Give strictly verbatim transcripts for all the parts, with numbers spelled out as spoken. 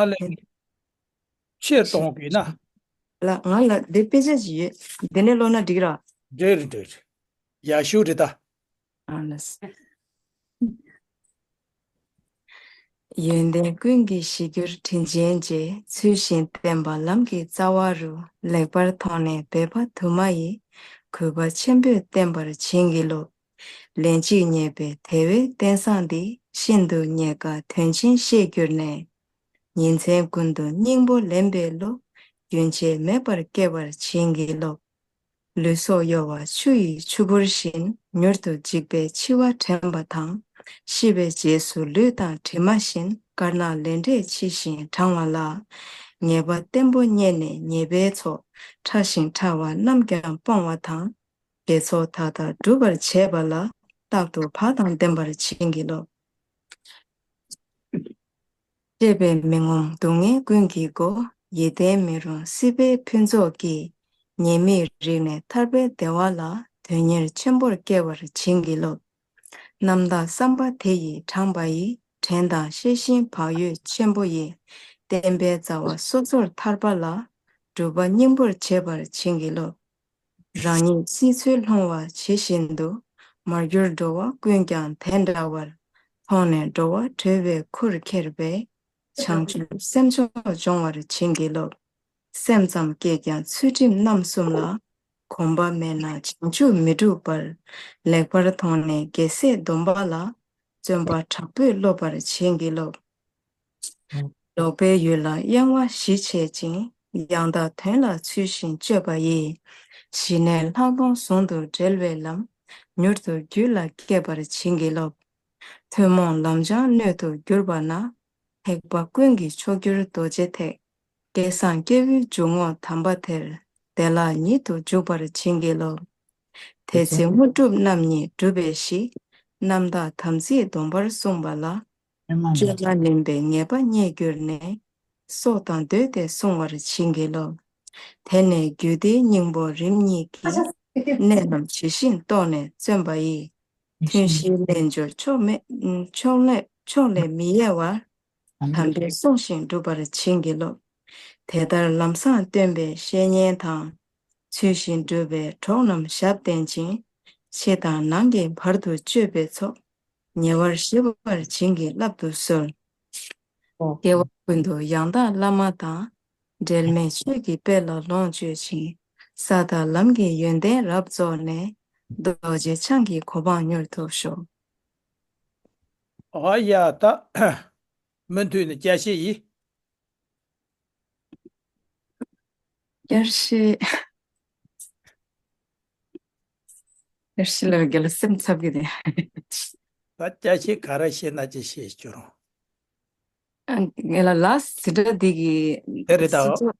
ཨ་ལས། ཆེར་གཏོང་དགོས་ན། ལ་ང་ལ་འདི་དཔེ་ཆ་ཞིག་ཡོད། འདི་ནས་ཀློག་ན་འགྲིག་ར། འགྲིག་རེད་འགྲིག་རེད། ཡག་ཤོས་རེད་ད། ཨ་ལས། ཡོན་ཏན་ཀུན་གྱི་གཞིར་གྱུར་དྲིན་ཅན་རྗེ། ཚུལ་བཞིན་བསྟེན་པ་ལམ་གྱི་རྩ་བ་རུ། ལེགས་པར་མཐོང་ནས་འབད་པ་དུ་མ་ཡིས། གུས་པ་ཆེན་པོས་བསྟེན་པར་བྱིན་གྱིས་རློབས། ལན་གཅིག་མཉེས་པའི་དེ་བས་རྟེན་བཟང་འདི། ཤིན་ཏུ་རྙེད་དཀའ་དོན་ཆེན་ཤེས་གྱུར་ནས། ཉིན་མཚན་ཀུན་ཏུ་སྙིང་པོ་ལེན་པའི་བློ། རྒྱུན་ཆད་མེད་པར་སྐྱེ་བར་བྱིན་གྱིས་རློབས། ལུས་སྲོག་གཡོ་བ་ཆུ་ཡི་ཆུ་བུར་བཞིན། མྱུར་དུ་འཇིག་པའི་འཆི་བ་དྲན་པ་དང་། ཤི་བའི་རྗེས་སུ་ལུས་དང་གྲིབ་མ་བཞིན། དཀར་ནག་ལས་འབྲས་ཕྱི་བཞིན་བགྲང་བ་ལ། ངེས་པ་བརྟན་པོ་རྙེད་ནས་ཉེས་པའི་ཚོགས། ཕྲ་ཞིང་ཕྲ་བ་རྣམས་ཀྱང་སྤོང་བ་དང་། དགེ་ཚོགས་མཐའ་དག་སྒྲུབ་པར་བྱེད་པ་ལ། རྟག་ཏུ་བག་དང་ལྡན་པར་བྱིན་གྱིས་རློབས། བཅས་པས་མི་ངོམས་སྡུག་བསྔལ་ཀུན་གྱི་སྒོ། ཡིད་བརྟན་མི་རུང་སྲིད་པའི་ཕུན་ཚོགས་ཀྱིས། ཉེས་དམིགས་རིག་ནས་ཐར་པའི་བདེ་བ་ལ། དོན་གཉེར་ཆེན་པོར་སྐྱེ་བར་བྱིན་གྱིས་རློབས། རྣམ་དག་བསམ་པ་དེ་ཡིས་དྲངས་པ་ཡི། དྲན་དང་ཤེས་བཞིན་བག་ཡོད་ཆེན་པོ་ཡིས། བསྟན་པའི་རྩ་བ་སོ་སོར་ཐར་པ་ལ། སྒྲུབ་པ་སྙིང་པོར་བྱེད་པར་བྱིན་གྱིས་རློབས། རང་ཉིད་སྲིད་མཚོའི་ལྷུང་བ་ཇི་བཞིན་དུ། མར་གྱུར་འགྲོ་བ་ཀུན་ཀྱང་དེ་འདྲ་བར། མཐོང་ནས་འགྲོ་བ་གྲོལ་བའི་ཁུར་ཁྱེར་བའི། བྱང་ཆུབ་སེམས་མཆོག་འབྱོངས་པར་བྱིན་གྱིས་རློབས། སེམས་ཙམ་སྐྱེས་ཀྱང་ཚུལ་ཁྲིམས་རྣམ་གསུམ་ལ། གོམས་པ་མེད་ན་བྱང་ཆུབ་མི་འགྲུབ་པར། ལེགས་པར་མཐོང་ནས་རྒྱལ་སྲས་སྡོམ་པ་ལ། བརྩོན་པ་དྲག་པོས་སློབ་པར་བྱིན་གྱིས་རློབས། ལོག་པའི་ཡུལ་ལ་གཡེང་བ་ཞི་བྱེད་ཅིང་། ཡང་དག་དོན་ལ་ཚུལ་བཞིན་སྤྱོད་པ་ཡིས། ཞི་གནས་ལྷག་མཐོང་ཟུང་དུ་འབྲེལ་བའི་ལམ། མྱུར་དུ་རྒྱུད་ལ་སྐྱེ་བར་བྱིན་གྱིས་རློབས། ཐུན་མོང་ལམ་སྦྱངས་སྣོད་དུ་གྱུར་པ་ན། ཐེག་པ་ཀུན་གྱི་མཆོག་གྱུར་རྡོ་རྗེ་ཐེག་སྐལ་བཟང་སྐྱེས་བུའི་འཇུག་ངོགས་དམ་པ་དེར། བདེ་བླག་ཉིད་དུ་འཇུག་པར་བྱིན་གྱིས་རློབས། དེ་ཚེ་དངོས་གྲུབ་རྣམ་གཉིས་འགྲུབ་པའི་གཞི། རྣམ་དག་དམ་ཚིག་སྡོམ་པར་གསུངས་པ་ལ། སྤྱོད་ལ་ལེན་པའི་ངེས་པ་རྙེད་གྱུར་ནས། སྲོག་དང་བསྡོས་ཏེ་བསྲུང་བར་བྱིན་གྱིས་རློབས། དེ་ནས་རྒྱུད་སྡེའི་སྙིང་པོ་རིམ་གཉིས་ཀྱི། གནད་རྣམས་ཇི་བཞིན་རྟོགས་ནས་བརྩོན་པ་ཡིས། ཐུན་བཞིའི་རྣལ་འབྱོར་ཕྱོགས་མེད་ཕྱོགས་ལས་ཕྱོགས་ལས་མི་གཡེལ་བར། དམ་པའི་བསྲུང་ཞིང་སྒྲུབ་པར་བྱིན་གྱིས་རློབས། དེ་ལྟར་ལམ་བཟང་སྟོན་པའི་བཤེས་གཉེན་དང་། ཚུལ་བཞིན་སྒྲུབ་པའི་གྲོགས་རྣམས་ཞབས་བརྟན་ཅིང་། ཕྱི་དང་ནང་གི་བར་དུ་གཅོད་པའི་ཚོགས། ཉེ་བར་ཞི་བར་བྱིན་གྱིས་བརླབ་ཏུ་གསོལ། སྐྱེ་བ་ཀུན་ཏུ་ཡང་དག་བླ་མ་དང་། འབྲལ་མེད་ཆོས་ཀྱི་དཔལ་ལ་ལོངས་སྤྱོད་ཅིང་། ས་དང་ལམ་གྱི་ཡོན་ཏན་རབ་རྫོགས་ནས། རྡོ་རྗེ་འཆང་གི་གོ་འཕང་མྱུར་ཐོབ་ཤོག། ཨ་ཡ་ད། མུ་མཐུད་ནས་བསྐྱར་བཤད་ཡིན། བསྐྱར་བཤད། བསྐྱར་བཤད་ལ་རྒན་ལགས་སེམས་འཚབ་ཀྱི་རེད། ད་བསྐྱར་བཤད་ག་རེ་བཤད་ན་ཅི་བཤད་ཅོ་རང་། ཨ། ངས་ལ་ལགས་འཛིན་གྲྭ་འདི་གི་དེ་རེད་ད། སོ་སོ་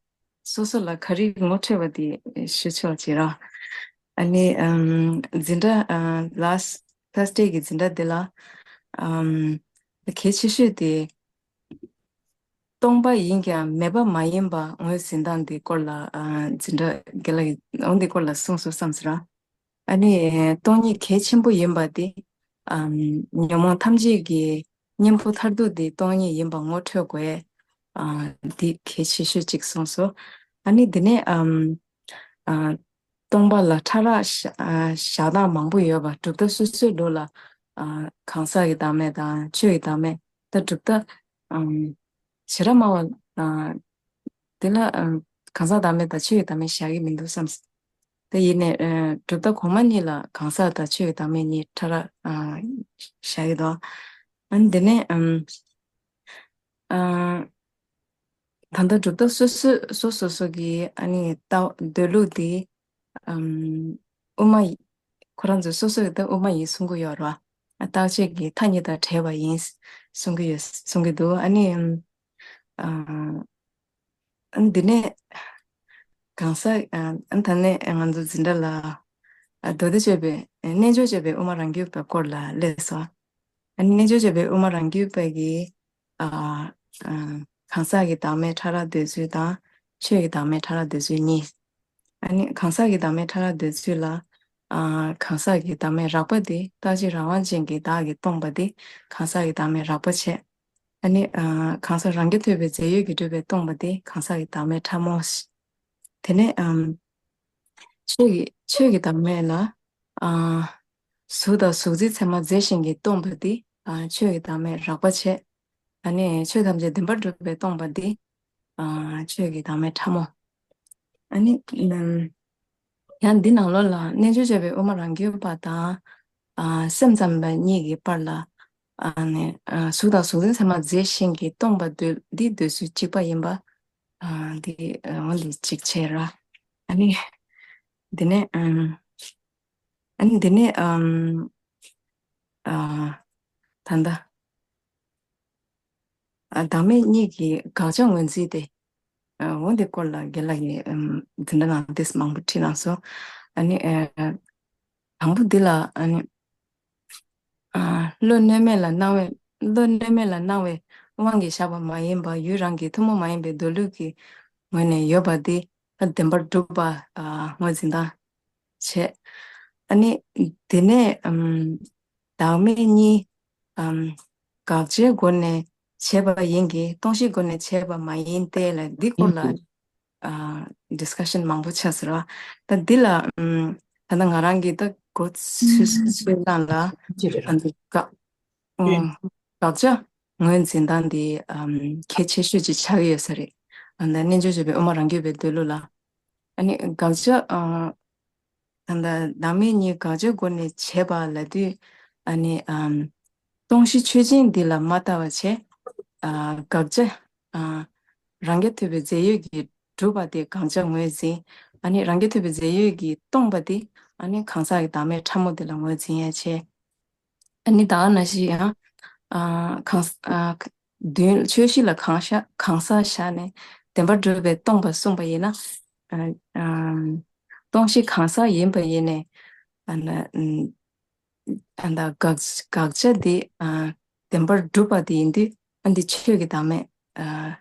སོ་སོ་ལ་ག་རེ་ངོ་འཕྲོད་པ་དེ་ཞུ་ཆོག་ཅེས་ར། ཨ་ནི་ཨམ། འཛིན་གྲྭ་ཨ། ལགས་ཐར་སི་ཌེ་གི་འཛིན་གྲྭ་འདི་ལ་ཨམ། གལ་ཆེ་ཤོས་དེ་སྟོང་པ་ཡིན་ཀྱང་མེད་པ་མ་ཡིན་པ་ངོས་འཛིན་སྟངས་འདི་སྐོར་ལ་ཨ། འཛིན་གྲྭ་རྒན་ལགས་ཀྱིས་འོ་འདི་སྐོར་ལ་གསུངས་སོང་བསམ་ཟེར་ར། ཨ་ནི་སྟོང་ཉིད་གལ་ཆེན་པོ་ཡིན་པ་དེ་ཨམ། ཉོན་མོངས་ཐམས་ཅད་ཀྱི་གཉེན་པོ་མཐར་ཐུག་དེ་སྟོང་ཉིད་ཡིན་པ་ངོ་འཕྲོད་དགོས། ཨ། འདི་གལ་ཆེ་ཤོས་གཅིག་གསུངས་སོ། ཨ་ནི་འདི་ནས་ཨམ། ཨ། སྟོང་པ་ལ་ཕྲ་རགས་བཞག་ཨ། བཞག་སྟངས་མང་པོ་ཡོད་པ་གྲུབ་མཐའ་སོ་སོའི་ལུགས་ལ་ཨ། གང་ཟག་གི་བདག་མེད་དང་ཆོས་ཀྱི་བདག་མེད་ད་གྲུབ་མཐའ་ཨམ། བྱེ་བྲག་སྨྲ་བ་ཨ། དེ་ལ་ཨ། གང་ཟག་བདག་མེད་དང་ཆོས་ཀྱི་བདག་མེད་བཞག་གི་མི་འདུག་བསམ། དེ་ཡིན་ནས་ཨ། གྲུབ་མཐའ་གོང་མ་གཉིས་ལ་གང་ཟག་དང་ཆོས་ཀྱི་བདག་མེད་གཉིས་ཕྲ་རགས་ཨ། བཞག་གི་འདུག་ཨ་ནི་དེ་ནས་ཨམ། ཨ། ད་ལྟ་གྲུབ་མཐའ་སོ་སོ་སོ་སོ་སོ་གི་ཨ་ནི་ལྟ་འདོད་ལུགས་དེ་ཨམ། དབུ་མ་ཡིན། ཁོ་རང་ཚོ་སོ་སོ་གི་ད་དབུ་མ་ཡིན་གསུང་གི་ཡོད་རེད་བ། རྟག་ཆད་ཀྱི་མཐའ་གཉིས་དང་བྲལ་བ་ཡིན་གསུང་གི་ཡོད་གསུང་གི་འདུག་ཨ་ནི་ཨ། ཨ་ནི་འདི་ནས་གང་ཟག་ཨ། ཨ་ནི་ད་ནས་ང་ཚོ་འཛིན་གྲྭ་ལ་ཨ། མདོ་སྡེ་སྤྱོད་པའི་རྣལ་འབྱོར་སྤྱོད་པའི་དབུ་མ་རང་རྒྱུད་པའི་སྐོར་ལ་སླེབས་སོང་། ཨ་ནི་རྣལ་འབྱོར་སྤྱོད་པའི་དབུ་མ་རང་རྒྱུད་པ་གི་ཨ། ཨ། གང་ཟག་གི་བདག་མེད་ཕྲ་རགས་འདོད་ཚུལ་དང་ཆོས་ཀྱི་བདག་མེད་ཕྲ་རགས་འདོད་ཚུལ་གཉིས། ཨ་ནི་གང་ཟག་གི་བདག་མེད་ཕྲ་རགས་འདོད་ཚུལ་ལ་ཨ། གང་ཟག་གི་བདག་མེད་རགས་པ་དེ་རྟག་གཅིག་རང་དབང་ཅན་གྱི་བདག་གིས་སྟོང་པ་དེ་གང་ཟག་གི་བདག་མེད་རགས་པ་བྱས། ཨ་ནི་ཨ་གང་ཟག་རང་རྐྱ་ཐུབ་པའི་རྫས་ཡོད་ཀྱིས་གྲུབ་པས་སྟོང་པ་འདི་གང་ཟག་གི་བདག་མེད་ཕྲ་མོ། དེ་ནས་ཨམ་ཆོས་ཀྱི་ཆོས་ཀྱི་བདག་མེད་ལ་ཨ་གཟུགས་དང་གཟུགས་འཛིན་མཚན་མ་རྫས་གཞན་གྱིས་སྟོང་པ་འདི་ཨ་ཆོས་ཀྱི་བདག་མེད་རགས་པ་བྱས། ཨ་ནི་ཆོས་ཐམས་ཅད་བདེན་པར་གྲུབ་པས་སྟོང་པ་འདི་ཨ་ཆོས་ཀྱི་བདག་མེད་ཕྲ་མོ། ཨ་ནི་ནམ་ཡང་འདི་ནང་ལོགས་ལ་རྣལ་འབྱོར་སྤྱོད་པའི་དབུ་མ་རང་རྒྱུད་པ་དང་ཨ་སེམས་ཙམ་པ་གཉིས་ཀྱི་བར་ལ་ཨ་ནི་ཨ་གཟུགས་དང་གཟུགས་འཛིན་མཚན་མ་རྫས་གཞན་གྱིས་སྟོང་པ་འདོད་འདི་འདོད་ཚུལ་གཅིག་པ་ཡིན་པ། ཨ་འདི་ཨ་འོ་འདི་གཅིག་བྱས་ར། ཨ་ནི་འདི་ནས་ཨམ་ཨ་ནི་འདི་ནས་ཨམ་ཨ་ད་ལྟ་ཨ་བདག་མེད་གཉིས་ཀྱི་དགག་བྱ་ངོས་འཛིན་དེ། ཨ་འོ་འདི་སྐོར་ལ་རྒན་ལགས་ཀྱིས་ཨམ་འཛིན་གྲྭ་ནང་ཏོག་ཙམ་མང་པོ་ཁྲིད་གནང་སོང་། ཨ་ནི་ཨ་དང་པོ་འདི་ལ་ཨ་ནི་ཨ་བློ་གནས་མེད་ལ་སྣང་བའི་བློ་གནས་མེད་ལ་སྣང་བའི་དབང་གིས་བཞག་པ་མ་ཡིན་པ་ཡུལ་རང་གི་ཐུན་མོང་མ་ཡིན་པའི་མདོ་ལུགས་ཀྱི་ངོས་ནས་ཡོད་པ་འདི་ཨ་བདེན་པར་གྲུབ་པ་ཨ་ངོས་འཛིན་སྟངས་བྱས། ཨ་ནི་དེ་ནས་ཨམ་བདག་མེད་གཉིས་ཨམ་དགག་བྱའི་སྒོ་ནས་བྱས་པ་ཡིན་གྱི་སྟོང་གཞིའི་སྒོ་ནས་བྱས་པ་མ་ཡིན་ཏེ་ལ་འདི་སྐོར་ལ་ཨ་ཌིས་ཀ་ཤན་མང་པོ་ཆགས་ཟེར་བ། ད་འདི་ལ་ཨམ་ད་ལྟ་ང་རང་གིས་ད་གོ་ཚུལ་ཚུལ་ལ་ལ་ཅི་རེད་ཨ་འདི་དགག་ཨ་དགག་བྱ་ངོས་འཛིན་སྟངས་འདི་ཨམ་གལ་ཆེ་ཤོས་ཅིག་ཆགས་ཀྱི་ཡོད་ས་རེད། ཨ་ད་རྣལ་འབྱོར་སྤྱོད་པའི་དབུ་མ་རང་རྒྱུད་པའི་མདོ་ལུགས་ལ་ཨ་ནི་དགག་བྱ་ཨ་ད་ལྟ་བདག་མེད་གཉིས་དགག་བྱའི་སྒོ་ནས་བྱས་པ་ལབ་དུས་ཨ་ནི་ཨམ་སྟོང་གཞི་ཆོས་ཅན་འདི་ལ་མ་ལྟ་བ་བྱས། ཨ་དགག་བྱ་ཨ་རང་རྐྱ་ཐུབ་པའི་རྫས་ཡོད་ཀྱིས་གྲུབ་པ་དེ་དགག་བྱ་ངོས་འཛིན། ཨ་ནི་རང་རྐྱ་ཐུབ་པའི་རྫས་ཡོད་ཀྱིས་སྟོང་པ་དེ་ཨ་ནི་གང་ཟག་གི་བདག་མེད་ཕྲ་མོ་དེ་ལ་ངོས་འཛིན་ཡ་བྱས། ཨ་ནི་ད་ག་ནང་བཞིན་ཡང་ཨ་གང་ས་ཨ་མདུན་ཆོས་གཞི་ལ་གང་ཤ་གང་ཟག་བཞག་ནས་བདེན་པར་གྲུབ་པས་སྟོང་པ་གསུངས་པ་ཡིན་ན། ཨ་ཨ་སྟོང་གཞི་གང་ཟག་ཡིན་པ་ཡིན་ནས་ཨ་ན་ཨ་ད་དགག་དགག་བྱ་འདི་ཨ་བདེན་པར་གྲུབ་པ་དེ་ཡིན་དུས་ཨ་འདི་ཆོས་ཀྱི་བདག་མེད་ཨ་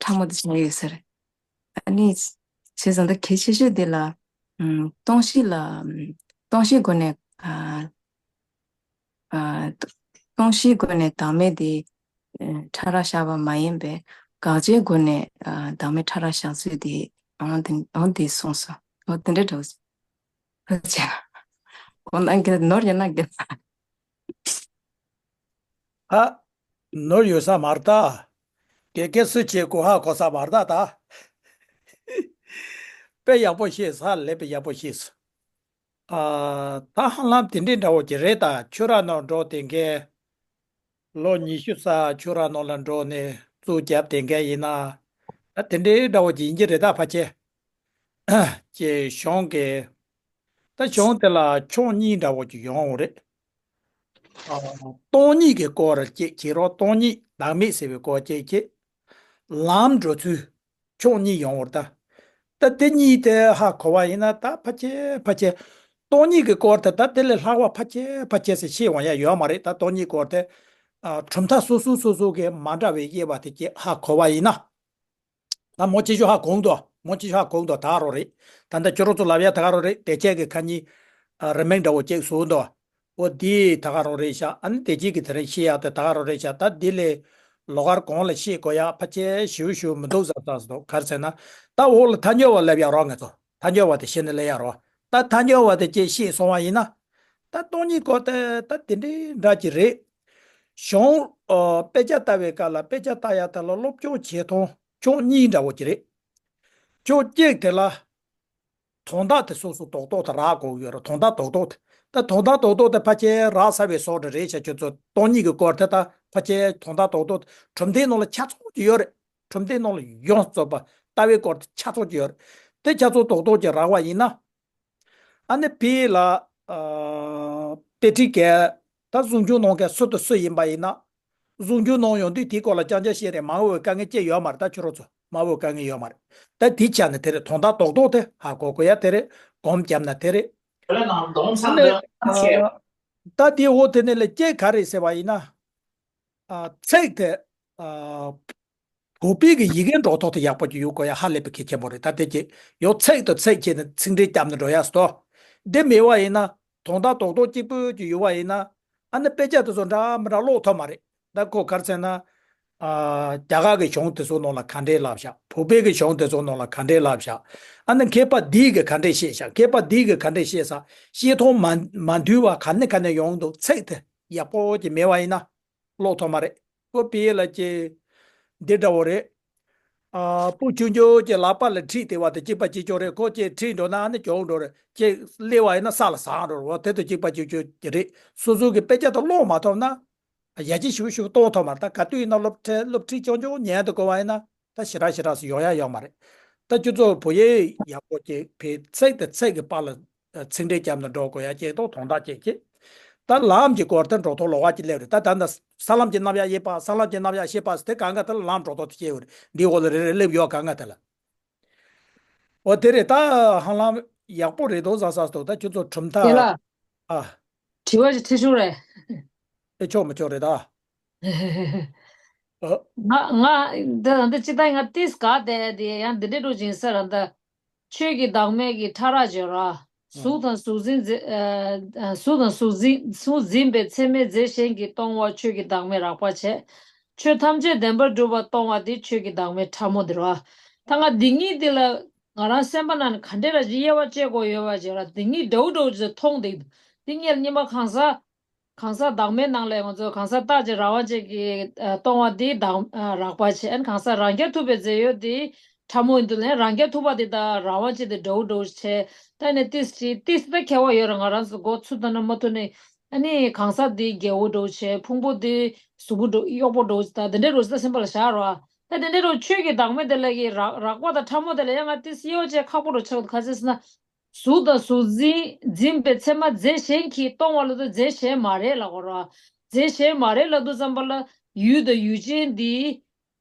ཕྲ་མོ་དེ་བྱས་ཡོད་ཟེར། ཨ་ནི་བྱས་ཙང་ད་གལ་ཆེ་ཤོས་དེ་ལ་ཨམ་སྟོང་གཞི་ལ་ཨམ་སྟོང་གཞིའི་སྒོ་ནས་ཨ་ཨ་སྟོང་གཞིའི་སྒོ་ནས་བདག་མེད་དེ་ཨ་ཕྲ་རགས་བཞག་པ་མ་ཡིན་པས་དགག་བྱའི་སྒོ་ནས་ཨ་བདག་མེད་ཕྲ་རགས་བཞག་ཚུལ་དེ་ཨང་དེ་ཨང་དེ་གསུངས་སོ། ཨོ་དེ་འདྲ་འདྲ་བོ་ཅིག་ཕལ་ཆེར་གོ་ན་གི་ནོར་ཡོད་ན་གི། ཧ། ནོར་ཡོད་ས་མ་རེད་ད། དགེ་རྒན་སུ་བྱེད་དགོས་ཧ་གོ་ས་མ་རེད་ད་ད། དཔེ་ཡག་པོ་ཤེས་ས་ལས་དཔེ་ཡག་པོ་ཤེས་སོང་། ཨ་ད་ཧ་ལམ་དེ་འདྲའི་འདྲ་བོ་ཅིག་རེད་ད། ཆོས་ར་ནང་འགྲོ་དེ་འགའི་ལོ་ཉི་ཤུ་ཙམ་ཆོས་ར་ནང་ལ་འགྲོ་ནས་རྩུབ་རྒྱབ་དེ་འགའི་ཡིན་ན། ད་དེ་འདྲའི་འདྲ་བོ་ཅིག་ཡིན་གྱི་རེད་ད་ཕལ་ཆེར། ཀྱི་གཞུང་གི། ད་གཞུང་དེ་ལ་ཕྱོགས་གཉིས་འདྲ་བོ་ཅིག་ཡོང་བ་རེད། ཨ་སྟོང་ཉིད་ཀྱི་སྐོར་གཅིག་བྱེད་རོགས། སྟོང་ཉིད་བདག་མེད་ཟེར་བའི་སྐོར་གཅིག་བྱེད། ལམ་འགྲོ་ཚུལ་ཕྱོགས་གཉིས་ཡོང་བར་ད། ད་དེ་གཉིས་དེ་ཧ་གོ་བ་ཡིན་ན་ད་ཕལ་ཆེར་ཕལ་ཆེར་སྟོང་ཉིད་ཀྱི་སྐོར་དེ་ད་དེ་ལས་ལྷག་པ་ཕལ་ཆེར་ཕལ་ཆེར་ཟེར་ཤེས་འོང་ཡ་ཡོད་མ་རེད། ད་སྟོང་ཉིད་སྐོར་དེ་ཨ་གྲུབ་མཐའ་སོ་སོ་སོ་སོ་གི་མ་འདྲ་བའི་དབྱེ་བ་དེ་གཅིག་ཧ་གོ་བ་ཡིན་ན། ད་མོ་ཅི་ཞུ་ཧ་གོ་འདུག་མོ་ཅི་ཞུ་ཧ་གོ་འདུག་ད་ག་རང་རེད། ད་ལྟ་ཁྱོད་རང་ཚོ་ལབ་ཡ་ད་ག་རང་རེད། དེ་ཆེད་ཀྱི་ཁ་ཉིན་ཨ་རི་མིང་འདྲ་བོ་ཅིག་བཟོ་འདུག་འོ་འདི་ད་ག་རང་རེད་ཤག་ཨ་ནི་དེ་ཅིག་གི་དེ་རིང་ཤེས་ཡག་དེ་ད་ག་རང་རེད་ཤག་ད་འདི་ལས་ལོགས་ཀར་གོང་ལ་ཤེས་དགོས་ཡག་ཕལ་ཆེར་ཞེ་པོ་ཞེ་པོ་མི་འདུག་བསམ་བསམ་སོང་། ག་རེ་ཟེར་ན་ད་འོག་ལ་ཐལ་འགྱུར་བ་ལབ་ཡག་རོགས། ང་ཚོ་ཐལ་འགྱུར་བ་དེ་ཤེས་ནས་ལབ་ཡག་རོགས། ད་ཐལ་འགྱུར་བ་དེ་ཅིག་ཤེས་སོང་བ་ཡིན་ན། ད་སྟོང་ཉིད་སྐོར་དེ་ད་དེ་འདྲའི་འདྲ་ཅིག་རེད། གཞུང་ཨ་དཔེ་ཆ་ལྟ་བའི་སྐབས་ལ་དཔེ་ཆ་ལྟ་ཡ་དེ་ལ་སློབ་སྦྱོང་བྱེད་སྟངས་ཕྱོགས་གཉིས་འདྲ་བོ་ཅིག་རེད། ཕྱོགས་གཅིག་དེ་ལ་དོན་དག་དེ་སོ་སོ་རྡོག་རྡོག་དེ་རག་དགོས་ཀྱི་ཡོད་རེད། དོན་དག་རྡོག་རྡོག་དེ་ད་དོན་དག་རྡོག་རྡོག་དེ་ཕལ་ཆེར་རག་ཚར་བའི་བཟོ་འདྲ་རེད་ཤག་ཁྱོད་ཚོ་སྟོང་ཉིད་ཀྱི་སྐོར་དེ་ད་ཕལ་ཆེར་དོན་དག་རྡོག་རྡོག་དེ་གྲུབ་མཐའི་ནང་ལ་ཆ་ཚང་ཅིག་ཡོད་རེད། གྲུབ་མཐའི་ནང་ལ་ཡོངས་རྫོགས་པ་ལྟ་བའི་སྐོར་དེ་ཆ་ཚང་ཅིག་ཡོད་རེད། དེ་ཆ་ཚང་རྡོག་རྡོག་ཅིག་རག་པ་ཡིན་ན། ཨ་ནི་ཕི་ལ་ཨ་དཔེ་ཁྲིད་མཁན་ད་གཟུངས་ཆུང་གནང་མཁན་སུ་དང་སུ་ཡིན་པ་ཡིན་ན། གཟུངས་ཆུང་གནང་ཡོང་དུས་དེའི་སྐོར་ལ་རྐྱང་རྐྱང་བཤད་རེད། མ་འོས་དཀའ་ངལ་ཅི་ཡོད་མ་རེད། ད་ཁྱོད་རང་ཚོ་མ་འོས་དཀའ་ངལ་ཡོད་མ་རེད། ད་དེ་ཆ་ནས་དེ་རེད། དོན་དག་རྡོག་རྡོག་དེ་ཧ་གོ་དགོས་ཡ་དེ་རེད། སྒོམ་བརྒྱབ་ན་དེ་རེད། ཨ་ནི་ཨ་ད་དེའི་འོག་དེ་ནས་ལས་སྐྱེ་ག་རེད་ཟེར་བ་ཡིན་ན། ཨ་ཚིག་དེ་ཨ་བོད་པའི་གི་ཡི་གེ་འགྲོ་ཐོག་དེ་ཡག་པོ་ཅིག་ཡོད་དགོས་ཡ་ཧ་ལས་པའི་གལ་ཆེན་པོ་རེད། ད་དེ་ཅིག་ཡོད་ཚིག་དང་ཚིག་བྱས་ནས་ཚིག་འགྲེལ་བརྒྱབ་ནས་འགྲོ་ཡ་སོ། དེ་མེད་པ་ཡིན་ན་དོན་དག་རྡོག་རྡོག་གཅིག་པུ་ཅིག་ཡོད་པ་ཡིན་ན། ཨ་ནི་དཔེ་ཆ་དེ་ཚོ་འདྲ་མི་འདྲ་ཀློག་ཐུབ་མ་རེད། ད་ཁོ་ག་རེ་ཟེར་ན། ཨ། རྒྱ་གར་གྱི་གཞུང་དེ་ཚོ་ནང་ལ་ག་འདྲས་ལབ་བཞག་བོད་པའི་གི་གཞུང་དེ་ཚོ་ནང་ལ་ག་འདྲས་ལབ་བཞག་ཨ་ནི་མཁས་པ་འདིས་གི་ག་འདྲས་བཤད་བཞག་མཁས་པ་འདིས་གི་ག་འདྲས་བཤད་ས་བཤད་ཐོག་མ་མ་འདུས་པ་ག་ནས་ག་ནས་ཡོང་འདུག་ཚིག་དེ་ཡག་པོ་ཅིག་མེད་པ་ཡིན་ན་ཀློག་ཐུབ་མ་རེད། ཁོ་པི་ཡེ་ལ་ཅིག་འདི་འདྲ་བོ་རེད། ཨ། སྤུ་ཆུང་ཆུང་གི་ལག་པ་ལ་ཁྲིད་བསྡད་པ་དང་གཅིག་པ་གཅིག་རྐྱང་རེད། ཁོ་ཅིག་ཁྲིད་འགྲོ་ན་ཨ་ནི་གྱོང་འགྲོ་རེད། ཅིག་སླེབས་པ་ཡིན་ན་ས་ལ་ཟག་འགྲོ་རེད། འོ་དེ་དང་གཅིག་པ་གཅིག་རྐྱང་གི་རེད། སོ་སོ་གི་དཔེ་ཆ་དང་ཀློག་མ་ཐུབ་ན། ཡ་གཅིག་ཞིབ་ཞིབ་གཏོང་ཐུབ་མ་རེད། ད་ག་དུས་ཡིན་ན་སློབ་ཁྲིད་སློབ་ཁྲིད་རྐྱང་རྐྱང་ཉན་དུ་གོ་བ་ཡིན་ན་ད་ཞེ་དྲག་ཞེ་དྲག་སུ་ཡོང་ཡ་ཡོད་མ་རེད། ད་ཁྱོད་ཚོ་བོད་ཡིག་ཡག་པོ་ཅིག་ཕའི་ཚིག་དང་ཚིག་གི་བར་ལ་ཚིག་འགྲེལ་རྒྱབ་ནས་འགྲོ་དགོས་ཡ་ཅིག་ཏོག་དོན་དག་ཅིག་ཅིག་ད་ལམ་གྱི་སྐོར་དེ་འགྲོ་ཐོག་ལོགས་ཀ་ཅིག་སླེབས་རེད། ད་ད་ད་ས་ལམ་གྱི་རྣམ་གཞག་ཤེས་པ་ས་ལམ་གྱི་རྣམ་གཞག་ཤེས་པ་ཟེར་དེ་གང་ག་དེ་ལ་ལམ་འགྲོ་ཐོག་དེ་སྐྱེལ་བ་རེད། འདི་འོག་ལ་རེ་རེ་སླེབས་ཡོད་གང་ག་དེ་ལ། འོ་དེ་རེད། ད་ཧང་ལམ་ཡག་པོ་རེད་འདུག་བཟང་ས་འདུག་ད་ཁྱོད་ཚོ་གྲུབ་མཐའ། དེ་ལ། ཨ། དྲི་བ་ཞིག་དྲི་ཆོག་རེད། ཨེ་ཆོག་མི་ཆོག་རེད་ད། ཨ། ང་ང་འདི་འདི་ཅི་ད་ང་ཏིས་ག་དེ་དེ་ཡང་འདི་འདྲས་འགྲོ་ཅིང་ས་ར་འདི། ཆོས་ཀྱི་བདག་མེད་ཀྱི་ཕྲ་རགས་བརྗོད་ར། གཟུགས་དང་གཟུགས་འཛིན་འཛིན་ཨ། གཟུགས་དང་གཟུགས་འཛིན་གཟུགས་འཛིན་པའི་ཚད་མས་རྫས་གཞན་གྱིས་སྟོང་བ་ཆོས་ཀྱི་བདག་མེད་རགས་པ་བྱས། ཆོས་ཐམས་ཅད་བདེན་པར་གྲུབ་པ་སྟོང་བ་དེ་ཆོས་ཀྱི་བདག་མེད་ཕྲ་མོ་འདི་ར། ད་ང་འདི་གཉིས་འདི་ལ་ང་རང་སེམས་པ་ནང་ནས་ག་འདྲས་ལ་དབྱེ་བ་བཅད་དགོས་ཡོད་པ་བྱས་ར། འདི་གཉིས་འདྲ་བོ་འདྲ་བོ་ཅིག་མཐོང་འདུག་འདི་གཉིས་ལ་གཉིས་པ་གང་ཟག་གང་ཟག་བདག་མེད་ནང་ལས་ང་ཚོ་གང་ཟག་རྟག་གཅིག་རང་དབང་ཅན་གྱིས་ཨ། སྟོང་བ་འདི་དང་ཨ། རགས་པ་བྱས། ཨ་ནི་གང་ཟག་རང་རྐྱ་ཐུབ་པའི་རྫས་ཡོད་འདི་ཕྲ་མོ་ཡིན་དུས་ལན་རང་རྐྱ་ཐུབ་པ་འདི་དང་རང་དབང་ཅན་འདི་འདྲ་བོ་འདྲ་བོ་བྱས། ད་ནི་ཏིས་ཅི་ཏིས་ད་ཁྱད་པར་ཡོད་ར། ང་རང་ཚོ་མགོ་ཚུད་ད་ན་མ་ཐུབ་ནི། ཨ་ནི་གང་ཟག་འདི་རྒྱལ་པོ་འདྲ་བོ་བྱས། ཕུང་པོ་འདི་གཟུགས་པོ་འདྲ་གཡོག་པོ་འདྲ་བོ་ད་འདི་འདྲའི་རོ་ཟི་ད་སེམས་པ་ལ་བཞག་ར། ད་འདི་འདྲའི་རོ་ཆོས་ཀྱི་བདག་མེད་འདི་ལ་གི་རགས་རགས་པ་དང་ཕྲ་མོ་འདི་ལ་ཡང་ང་ཏིས་དབྱེ་བ་བཅད་ཁག་པོ་འདྲ་བོ་ཆགས་འདུག་ག་ཚོད་ཟེར་ན། གཟུགས་དང་གཟུགས་འཛིན་འཛིན་པའི་ཚད་མ་རྫས་གཞན་གྱིས་སྟོང་བ་ལ་དུ་རྫས་གཞན་མ་རེད་ལབ་དགོས་ར། རྫས་གཞན་མ་རེད་ལབ་དུས་ཙམ་པ་ལ་ཡུལ་དང་ཡུལ་ཅན་འདི།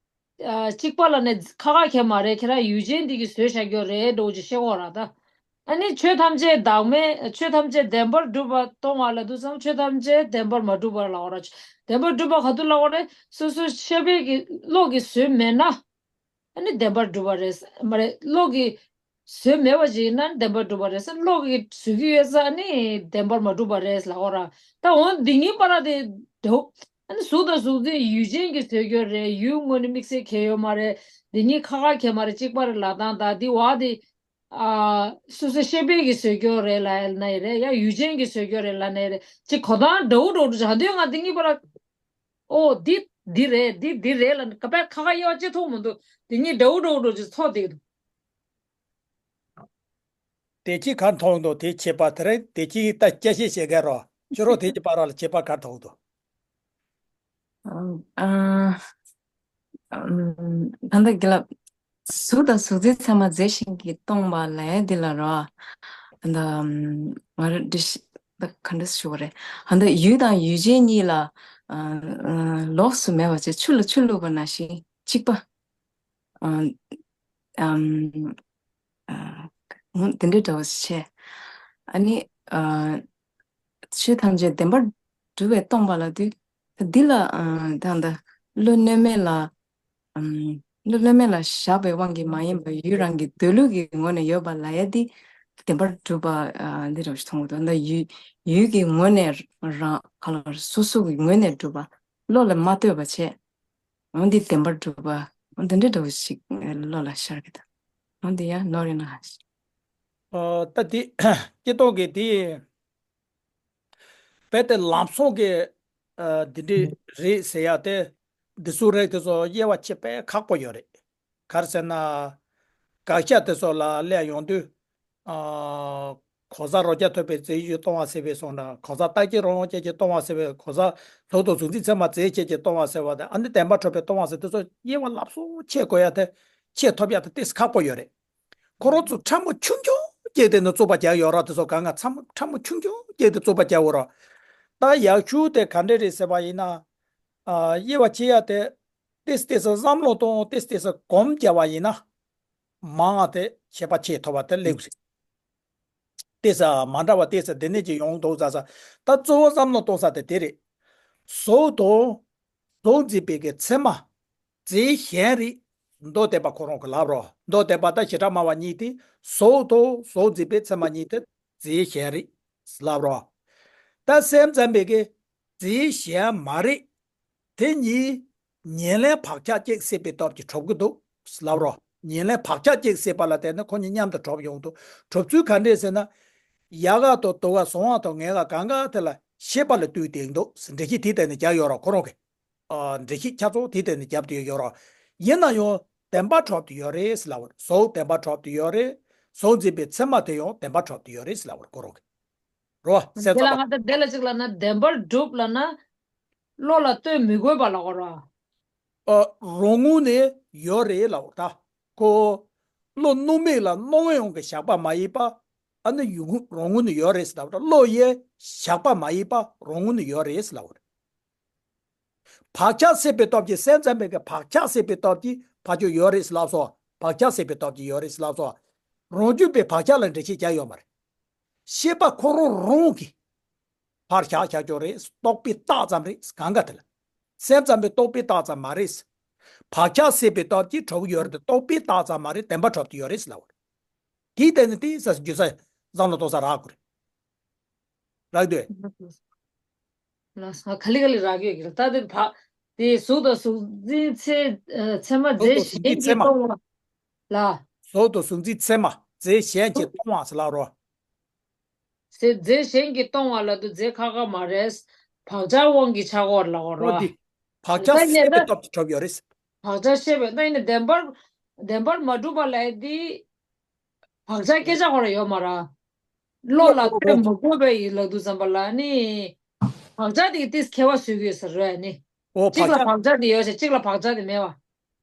ཨ། གཅིག་པ་ལ་ནི་ཁ་ཁ་ཁྱད་མ་རེད། ཁྱེད་རང་ཡུལ་ཅན་འདི་གིས་བཟོས་བཞག་རྒྱུ་རེད་འགྲོ་ཅིག་ཤེས་དགོས་ར་ད། ཨ་ནི་ཆོས་ཐམས་ཅད་བདག་མེད་ཆོས་ཐམས་ཅད་བདེན་པར་གྲུབ་པ་སྟོང་བ་ལབ་དུས་ཙམ་ཆོས་ཐམས་ཅད་བདེན་པར་མ་གྲུབ་པ་ལབ་དགོས་ར། བདེན་པར་གྲུབ་པ་ག་དུས་ལབ་དགོས་རེད། སོ་སོ་ཤེས་པའི་གི་བློ་གིས་བཟོས་མེད་ན། ཨ་ནི་བདེན་པར་གྲུབ་པ་རེད། མ་རེད། བློ་གིས་བཟོས་མེད་པ་ཞིག་ཡིན་ན་བདེན་པར་གྲུབ་པ་རེད་ཟེར། བློ་གིས་བཟོས་ཀྱི་ཡོད་ས་ནི་བདེན་པར་མ་གྲུབ་པ་རེད་ལབ་དགོས་ར། ད་འོ་འདི་གཉིས་བར་དེ་འདྲ་བོ། ཨ་ནི་གཟུགས་དང་གཟུགས་འཛིན་ཡུལ་ཅན་གྱིས་བཟོས་ཀྱི་རེད། ཡུལ་དངོས་ནི་དམིགས་བསལ་གང་ཡང་ཡོད་མ་རེད། འདི་གཉིས་ཁ་ཁ་གང་ཡང་མ་རེད། གཅིག་པ་རེད་ལབ་སྟངས་དང་འདི་བ་དེ། ཨ། སོ་སོ་ཤེས་པའི་གིས་བཟོས་ཀྱི་རེད་ལབ་ན་ཡི་རེད། ཡང་ཡུལ་ཅན་གྱིས་བཟོས་ཀྱི་རེད་ལབ་ན་ཡི་རེད། ཅིག་གོ་སྟངས་འདྲ་བོ་འདྲ་བོ་འདྲ་བོ་ཅིག་ཧ་འདོད་ང་འདི་གཉིས་བར། ཨོ་འདི་འདི་རེད། འདི་འདི་རེད་ལབ་ནས་ག་པར་ཁ་ཁ་དབྱེ་བ་བཅད་ཐུབ་མི་འདུག་འདི་གཉིས་འདྲ་བོ་འདྲ་བོ་འདྲ་བོ་ཅིག་ཚོར་བསྡད་ཀྱི་འདུག་དེ་ཅི་ག་མཐོང་འདུག་དེ་ཁྱད་པར་དེ་རེད། དེ་ཅི་ད་སྐྱ་ཤས་བཤད་མཁན་རོ། ཁྱོད་རོ་དེ་ཅི་བར་ལ་ཁྱད་པར་ག་མཐོང་འདུག་ཨ། ཨ། ཨ། ད་ལྟ་དགེ་ལགས། གཟུགས་དང་གཟུགས་འཛིན་ཚད་མ་རྫས་གཞན་གྱིས་སྟོང་པ་ལབ་ཡ་འདི་ལ་རོ། ད་ལྟ་ང་རང་འདི་ཞིག་ད་ག་འདྲ་ཞུ་བ་རེད། ད་ལྟ་ཡུལ་དང་ཡུལ་ཅན་གཉིས་ལ། ཨ། ཨ། ལོགས་སུ་མེད་པ་བྱས་ཆུ་ལ་ཆུ་བླུགས་པ་ནང་བཞིན་གཅིག་པ། ཨ། ཨམ། ཨ། འོ་དེ་འདྲའི་འདྲ་བོ་ཞིག་བྱས། ཨ་ནི། ཨ། ཆོས་ཐམས་ཅད་བདེན་པར་གྲུབ་པས་སྟོང་པ་ལབ་དུས། འདི་ལ། ཨ། ད་ལྟ་བློ་གནོད་མེད་ལ། ཨམ། བློ་གནོད་མེད་ལ་བཞག་པའི་དབང་གིས་མ་ཡིན་པར་ཡུལ་རང་གི་འདོད་ལུགས་ཀྱི་ངོས་ནས་ཡོད་པ་ལབ་ཡ་འདི་བདེན་པར་གྲུབ་པ། ཨ། འདི་འདྲ་བོ་ཞིག་མཐོང་གི་འདུག་ད་ཡུལ་ཡུལ་གྱི་ངོས་ནས་རང་ག་ལ་སོ་སོ་གི་ངོས་ནས་གྲུབ་པ། བློ་ལ་མ་ལྟོས་པ་བྱས། འོ་འདི་བདེན་པར་གྲུབ་པ། འོ་འདི་འདྲ་འདྲ་བོ་ཞིག་བློ་ལ་ཤར་གི་འདུག་འོ་འདི་ཡང་ནོར་ཡོད་ན། ཨ། ད་འདི་སྤྱིར་བཏང་གི་འདི་རྦད་དེ་ལམ་སང་གི། ཨ། འདི་འདྲ་རེད་ཟེར་ཡ་དེ། འདི་ཚོ་རིགས་དེ་ཚོ་དབྱེ་བ་ཕྱེ་དཔེ་ཁག་པོ་ཡོད་རེད། ག་རེ་ཟེར་ན། དགག་བྱ་དེ་ཚོ་ལ་སླེབས་ཡོང་དུས། ཨ། གང་ཟག་རང་རྐྱ་ཐུབ་པའི་རྫས་གཞན་གྱིས་སྟོང་བ་ཟེར་བའི་སོང་ན། གང་ཟག་རྟག་གཅིག་རང་དབང་ཅན་གྱིས་སྟོང་བ་ཟེར་བའི། གང་ཟག་གཟུགས་དང་གཟུགས་འཛིན་ཚད་མ་རྫས་གཞན་གྱིས་སྟོང་བ་ཟེར་བ་དང་། ཨ་ནི་བདེན་པར་གྲུབ་པས་སྟོང་བ་ཟེར་དེ་ཚོ་དབྱེ་བ་སླར་གསོ་ཕྱེ་དགོས་ཡ་དེ། ཕྱེ་ཐུབ་ཡ་དེ་ཏོག་ཙམ་ཁག་པོ་ཡོད་རེད། ཁོ་རང་ཚོ་ཕྲ་མོ་ཆུང་ཆུང་བསྐྱེད་དེ་ནི་རྩོད་པ་རྒྱག་ཡོད་ར། དེ་ཚོ་གང་ག་ཚང་མ་ཕྲ་མོ་ཆུང་ཆུང་བསྐྱེད་དེ་རྩོད་པ་རྒྱག་ཡོད་ར། ད་ཡག་ཤོས་དེ་ག་འདྲས་རེད་ཟེར་བ་ཡིན་ན། ཨ། དབྱེ་བ་ཕྱེ་ཡ་དེ། ཏོག་ཙམ་ཏོག་ཙམ་བསམ་བློ་གཏོང་། ཏོག་ཙམ་ཏོག་ཙམ་གོམས་བརྒྱབ་པ་ཡིན་ན། མང་བ་དེ་ཁྱད་པར་ཕྱེ་ཐུབ་པ་དེ་སླེབས་རེད། ཏོག་ཙམ་མ་འདྲ་བ་ཏོག་ཙམ་དེ་ནས་ཅིག་ཡོང་འདུག་ཟེར་ས། ད་གཙོ་བོ་བསམ་བློ་གཏོང་ས་དེ་དེ་རེད། གཟུགས་དང་གཟུགས་འཛིན་པའི་གི་ཚད་མ་རྫས་གཞན་རིགས། མདོ་སྡེ་པ་ཁོ་རང་གི་ལབ་རོ། མདོ་སྡེ་པ་ད་བྱེ་བྲག་སྨྲ་བ་གཉིས་དེ། གཟུགས་དང་གཟུགས་འཛིན་པའི་ཚད་མ་གཉིས་དེ་རྫས་གཞན་རིགས་ལབ་རོ། ད་སེམས་ཙམ་པའི་གི་རྫས་གཞན་མ་རིག་དེ་གཉིས་ཉེར་ལེན་བག་ཆགས་གཅིག་སྲིད་པའི་སྟོབས་ཀྱིས་གྲུབ་ཀྱི་འདུག་ལབ་རོ། ཉེར་ལེན་བག་ཆགས་གཅིག་སྲིད་པ་ལ་བརྟེན་ནས་ཁོ་གཉིས་མཉམ་དུ་གྲུབ་ཡོང་འདུག་གྲུབ་ཚུལ་ག་འདྲས་ཟེར་ན། ཡལ་ག་དང་དུ་བ་གཟུང་བ་དང་ངེས་པ་གང་ག་དེ་ལ་ཤེས་པ་ལ་ལྟོས་ཏེ་འདུག་འགྲེལ་བཤད་དེའི་སྟེང་ནས་བརྒྱབ་ཡོད་རོ། ཁོ་རང་གིས། ཨ། འགྲེལ་བཤད་ཆ་ཚང་དེའི་སྟེང་ནས་བརྒྱབ་བསྡད་ཡོད་རོ། ཡིན་ན་ཡང་བདེན་པར་གྲུབ་ཏུ་ཡོད་རེད་ཟེར་ལབ་པ་རེད། གཟུགས་བདེན་པར་གྲུབ་ཏུ་ཡོད་རེད། གཟུགས་འཛིན་པའི་མཚན་མ་དེ་ཡང་བདེན་པར་གྲུབ་ཏུ་ཡོད་རེད་ཟེར་ལབ་པ་རེད། ཁོ་རང་གིས། རོ། གསལ་དེ་ལ་ཙམ་ང་ད་དེ་ལ་ཅིག་ལབ་ན་བདེན་པར་གྲུབ་ལབ་ན། བློ་ལ་ལྟོས་མི་དགོས་པ་ལབ་དགོས་རོ། ཨ། རང་ངོས་ནས་ཡོད་རེད་ལབ་པ་རེད། ད་ཁོ་བློ་སྣང་མེད་ལ་སྣང་བའི་དབང་གིས་བཞག་པ་མ་ཡིན་པ། ཨ་ནི་ཡུལ་རང་ངོས་ནས་ཡོད་རེད་ཟེར་ལབ་པ་རེད། བློ་ཡིས་བཞག་པ་མ་ཡིན་པ་རང་ངོས་ནས་ཡོད་རེད་ཟེར་ལབ་པ་རེད། བག་ཆགས་སྲིད་པའི་སྟོབས་ཀྱིས། སེམས་ཙམ་པའི་གི་བག་ཆགས་སྲིད་པའི་སྟོབས་ཀྱིས་ཕར་ཕྱོགས་ཡོད་རེད་ཟེར་ལབ་སོང་། བག་ཆགས་སྲིད་པའི་སྟོབས་ཀྱིས་ཡོད་རེད་ཟེར་ལབ་སོང་། རང་རྒྱུད་པའི་བག་ཆགས་ལ་འགྲེལ་བཤད་རྒྱག་ཡོད་མ་རེད། ཤེས་པ་ཁོ་རང་རང་གིས་ཕར་བཞག་བཞག་ཆོག་རེད། རྟོག་པས་བཏགས་ཙམ་རེད། གང་ག་དེ་ལ། སེམས་ཙམ་པའི་རྟོག་པས་བཏགས་ཙམ་མ་རེད། བག་ཆགས་སྲིད་པའི་སྟོབས་ཀྱིས་གྲུབ་ཡོད་རེད་དེ། རྟོག་པས་བཏགས་ཙམ་མ་རེད། བདེན་པར་གྲུབ་ཀྱི་ཡོད་རེད་ཟེར་ལབ་པ་རེད། དེའི་སྟེང་ནས་དེའི་ས་རྒྱུ་ས་བསམ་བློ་གཏོང་ས་རག་དགོས་རེད། རག་འདོད། ལགས་སོ། ག་ལེ་ག་ལེ་རག་གི་ཡོད་ཀྱི་རེད། ད་དེ་བག་དེ་གཟུགས་དང་གཟུགས་འཛིན་ཚེ། ཚད་མ་རྫས་གཞན་གྱིས་སྟོང་བ་ལ། གཟུགས་དང་གཟུགས་འཛིན་ཚད་མ་རྫས་གཞན་གྱིས་སྟོང་བ་ཟེར་ལབ་རོ། ཟེར་རྫས་གཞན་གྱིས་སྟོང་བ་ལབ་དུས་རྫས་ཁག་ཁག་མ་རེད། བག་ཆགས་དབང་གིས་ཆགས་ཀྱི་ཡོད་རེད་ལབ་དགོས་རོ། ཨོ་དེ། བག་ཆགས་ད་ཡིན་ན་སྲིད་པའི་སྟོབས་ཀྱིས་གྲུབ་ཡོད་རེད། བག་ཆགས་ཤེས་པའི། ད་ཡིན་ན་བདེན་པར་བདེན་པར་མ་གྲུབ་པ་ལབ་དེ། བག་ཆགས་སྐད་ཆ་ཁོ་རང་ཡོད་མ་རེད། བློ་ལ་ལྟོས་མ་དགོས་པའི་ཡིན་ལབ་དུས་ཙམ་པ་ལ་ནི། བག་ཆགས་དེ་གིས་ཏིས་ཁྱད་པར་བཟོ་གི་ཡོད་ས་རེད་ནི། ཨོ། གཅིག་ལ་བག་ཆགས་དེ་ཡོད་ཅེས་གཅིག་ལ་བག་ཆགས་དེ་མེད་པ།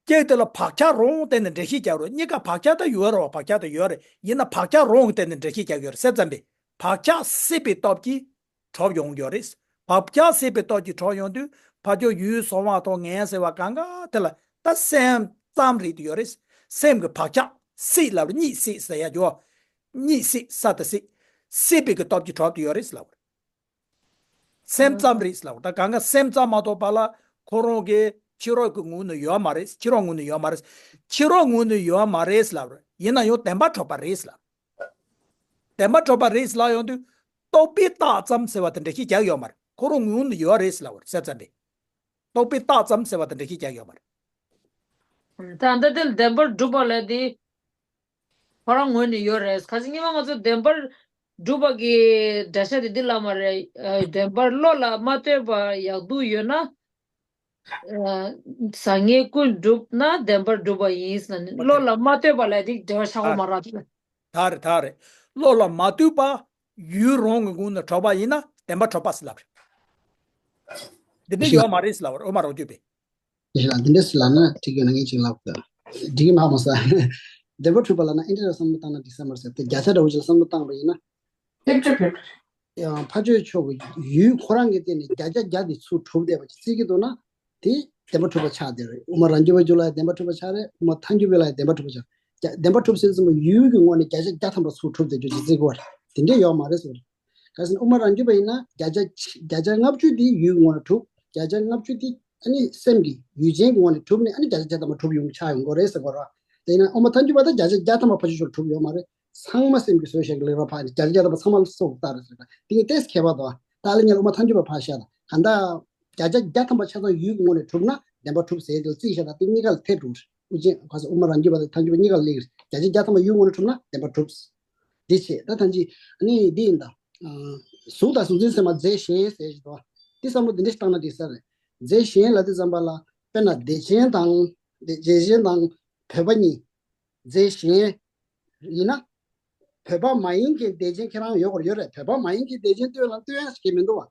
གཅིག་དེ་ལ་བག་ཆགས་རང་དབང་བརྟེན་ནས་འགྲེལ་བཤད་རྒྱག་རོགས། གཉིས་ཀ་བག་ཆགས་ད་ཡོད་རེད་པ། བག་ཆགས་ད་ཡོད་རེད། ཡིན་ན་བག་ཆགས་རང་དབང་བརྟེན་ནས་འགྲེལ་བཤད་རྒྱག་ཡོད་རེད། སེམས་ཙམ་པས་བག་ཆགས་སྲིད་པའི་སྟོབས་ཀྱིས་གྲུབ་ཡོང་གི་ཡོད་རེད། བག་ཆགས་སྲིད་པའི་སྟོབས་ཀྱིས་གྲུབ་ཡོང་དུས་ཕར་ཕྱོགས་ཡུལ་གཟུང་བ་དང་ངེས་ཟེར་བ་གང་ག་དེ་ལ་ད་སེམས་ཙམ་རེད་དུ་ཡོད་རེད། སེམས་ཀྱི་བག་ཆགས་སྲིད་ལབ་རེད། གཉིད་སྲིད་ཟེར་ཡ་ཅོ། གཉིད་སྲིད། ས་དང་སྲིད། སྲིད་པའི་གི་སྟོབས་ཀྱིས་གྲུབ་ཏུ་ཡོད་རེད་ལབ་རེད། སེམས་ཙམ་རེད་ལབ་རེད། ད་གང་ག་སེམས་ཙམ་མ་གཏོགས་པ་ལ་ཁོ་རང་གི་ཕྱི་རོལ་གྱི་ངོས་ནས་ཡོད་མ་རེད། ཕྱི་རོལ་ངོས་ནས་ཡོད་མ་རེད། ཕྱི་རོལ་ངོས་ནས་ཡོད་མ་རེད་ལབ་རེད། ཡིན་ན་ཡང་བདེན་པར་གྲུབ་པ་རེད་ལབ། བདེན་པར་གྲུབ་པ་རེད་ལབ་ཡོང་དུས་རྟོག་པས་བཏགས་ཙམ་ཟེར་བ་དེ་འགྲེལ་བཤད་རྒྱག་ཡོད་མ་རེད། ཁོ་རང་ངོས་ནས་ཡོད་རེད་ལབ་རེད། སེམས་ཙམ་པས། རྟོག་པས་བཏགས་ཙམ་ཟེར་བ་དེ་འགྲེལ་བཤད་རྒྱག་ཡོད་མ་རེད། ད་ལྟ་དེ་བདེན་པར་གྲུབ་པ་ལབ་དེ། ཁོ་རང་ངོས་ནས་ཡོད་རེད། ཁ་སང་ཉི་མ་ང་ཚོ་བདེན་པར་གྲུབ་པ་གི་འགྲེལ་བཤད་དེ་འདི་ལ་མ་རེད། ཨ། བདེན་པར་བློ་ལ་མ་ལྟོས་པ་ཡག་སྡུག་ཡོད་ན། ཨ། བཟང་ངན་ཀུན་གྲུབ་ན་བདེན་པར་གྲུབ་པ་ཡིན་ཟེར་ན་ནི། བློ་ལ་མ་ལྟོས་པ་ལབ་དེ་འགྲེལ་བ་ཆགས་པ་མ་རེད། ད་རེད། ད་རེད། བློ་ལ་མ་ལྟོས་པ་ཡུལ་རང་གི་ངོས་ནས་གྲུབ་པ་ཡིན་ན་བདེན་པར་གྲུབ་པ་ཟེར་ལབ་རེད། འདི་འདྲ་ཡོད་མ་རེད་ཟེར་ལབ་རེད། འོ་མ་རང་རྒྱུད་པས། ཡིན་ལ་འདི་འདྲ་ཟེར་ལབ་ན་འགྲིག་གི་ན་ངས་ཅིག་ལབ་དགོས། འགྲིག་གི་མ་མ་ཟ། བདེན་པར་གྲུབ་པ་ལབ་ན་ཨེ་འདྲ་ར་བསམ་བློ་བཏང་ན་འགྲིག་ས་མ་རེད་ཟེར་ཏེ། བརྒྱ་ཆ་འདྲ་བོ་ཅིག་ལ་བསམ་བློ་བཏང་བ་ཡིན་ན། ཕེབས་ཆ་ཕེབས། ཡང་ཕར་ཕྱོགས་ཕྱོགས་ཀྱི་ཡུལ་ཁོ་རང་གི་སྟེང་ནས་བརྒྱ་ཆ་བརྒྱ་དེ་ཚུར་གྲུབ་བསྡད་པ་ཅིག་བརྩི་གི་འདུག་ན། དེ་བདེན་པར་གྲུབ་པ་ཆགས་བསྡད་རེད། དབུ་མ་རང་རྒྱུད་པ་རྒྱུད་ལ་ཡང་བདེན་པར་གྲུབ་པ་ཆགས་རེད། དབུ་མ་ཐལ་འགྱུར་བ་ལ་ཡང་བདེན་པར་གྲུབ་པ་ཆགས། བརྒྱ་བདེན་པར་གྲུབ་ཟེར་ཙམ་པ་ཡུལ་གྱི་ངོས་ནས་བརྒྱ་ཆ་བརྒྱ་ཐམ་པ་ཚུར་གྲུབ་བསྡད་རྒྱུ་ཅིག་བརྩི་གི་ཡོད་རེད། དེ་འདྲ་ཡོད་མ་རེད་ཟེར། གལ་སྲིད་དབུ་མ་རང་རྒྱུད་པ་ཡིན་ན་བརྒྱ་ཆ་བརྒྱ་ཆ་ལྔ་བཅུ་དེ་ཡུལ་ངོས་ནས་གྲུབ། བརྒྱ་ཆ་ལྔ་བཅུ་དེ་ཨ་ནི་སེམས་ཀྱི་ཡུལ་ཅན་གྱི་ངོས་ནས་གྲུབ་ནས་ཨ་ནི་བརྒྱ་ཆ་བརྒྱ་ཐམ་པ་གྲུབ་ཡོང་ཆགས་ཡོང་གི་རེད་ཟེར་གོ་ར། དེ་ཡིན་ན་དབུ་མ་ཐལ་འགྱུར་བ་དང་བརྒྱ་ཆ་བརྒྱ་ཐམ་པ་ཕར་ཕྱོགས་ཕྱོགས་གྲུབ་ཡོད་མ་རེད། ཚང་མ་སེམས་ཀྱི་བཟོས་བཞག་གི་ལེགས་པར་ཕར་ནས་བརྒྱ་ཆ་བརྒྱ་ཐམ་པ་ཚང་མ་སོགས་ལྟར་ཟེར་ག་དེ་ངས་ཏེས་ཁྱད་པར་དུ་ད་ལ་ཉལ་དབུ་མ་ཐལ་འགྱུར་བ་ཕར་བཞག་དང་གང་ལྟར་བརྒྱ་ཆ་བརྒྱ་ཐམ་པ་ཆ་ཚང་ཡུལ་གྱི་ངོས་ནས་གྲུབ་ན་བདེན་པར་གྲུབ་ཟེར་དེ་རྩིས་བཞག་དང་དེ་གཉིས་ཀ་ལ་ཐད་འགྲོ་རེད། དབུ་ཅན་ཁ་སང་དབུ་མ་རང་རྒྱུད་པ་དང་ཐལ་འགྱུར་བ་གཉིས་ཀ་ལ་ལེགས་རེད། བརྒྱ་ཆ་བརྒྱ་ཐམ་པ་ཡུལ་ངོས་ནས་གྲུབ་ན་བདེན་པར་གྲུབ། འདི་བྱས་ད་ཐམས་ཅད་ནི་འདི་ཡིན་ད། གཟུགས་དང་གཟུགས་འཛིན་ཚད་མ་རྫས་གཞན་ཟེར་གྱི་འདུག་འདི་བསམ་བློ་འདི་འདྲ་ཞིག་བཏང་ན་འགྲིག་ས་རེད། རྫས་གཞན་ལབ་དུས་ཙམ་པ་ལ་དཔེར་ན་བདེ་ཆེན་དང་བདེ་བདེ་ཆེན་དང་བོད་པ་གཉིས་རྫས་གཞན་ཡིན་ན། བོད་པ་མ་ཡིན་མཁན་བདེ་ཆེན་ཁྱེད་རང་ཡོད་དགོས་ཡོད་རེད། བོད་པ་མ་ཡིན་མཁན་བདེ་ཆེན་སྟོན་ལ་སྟོན་ཡ་ཞིག་མི་འདུག་བ།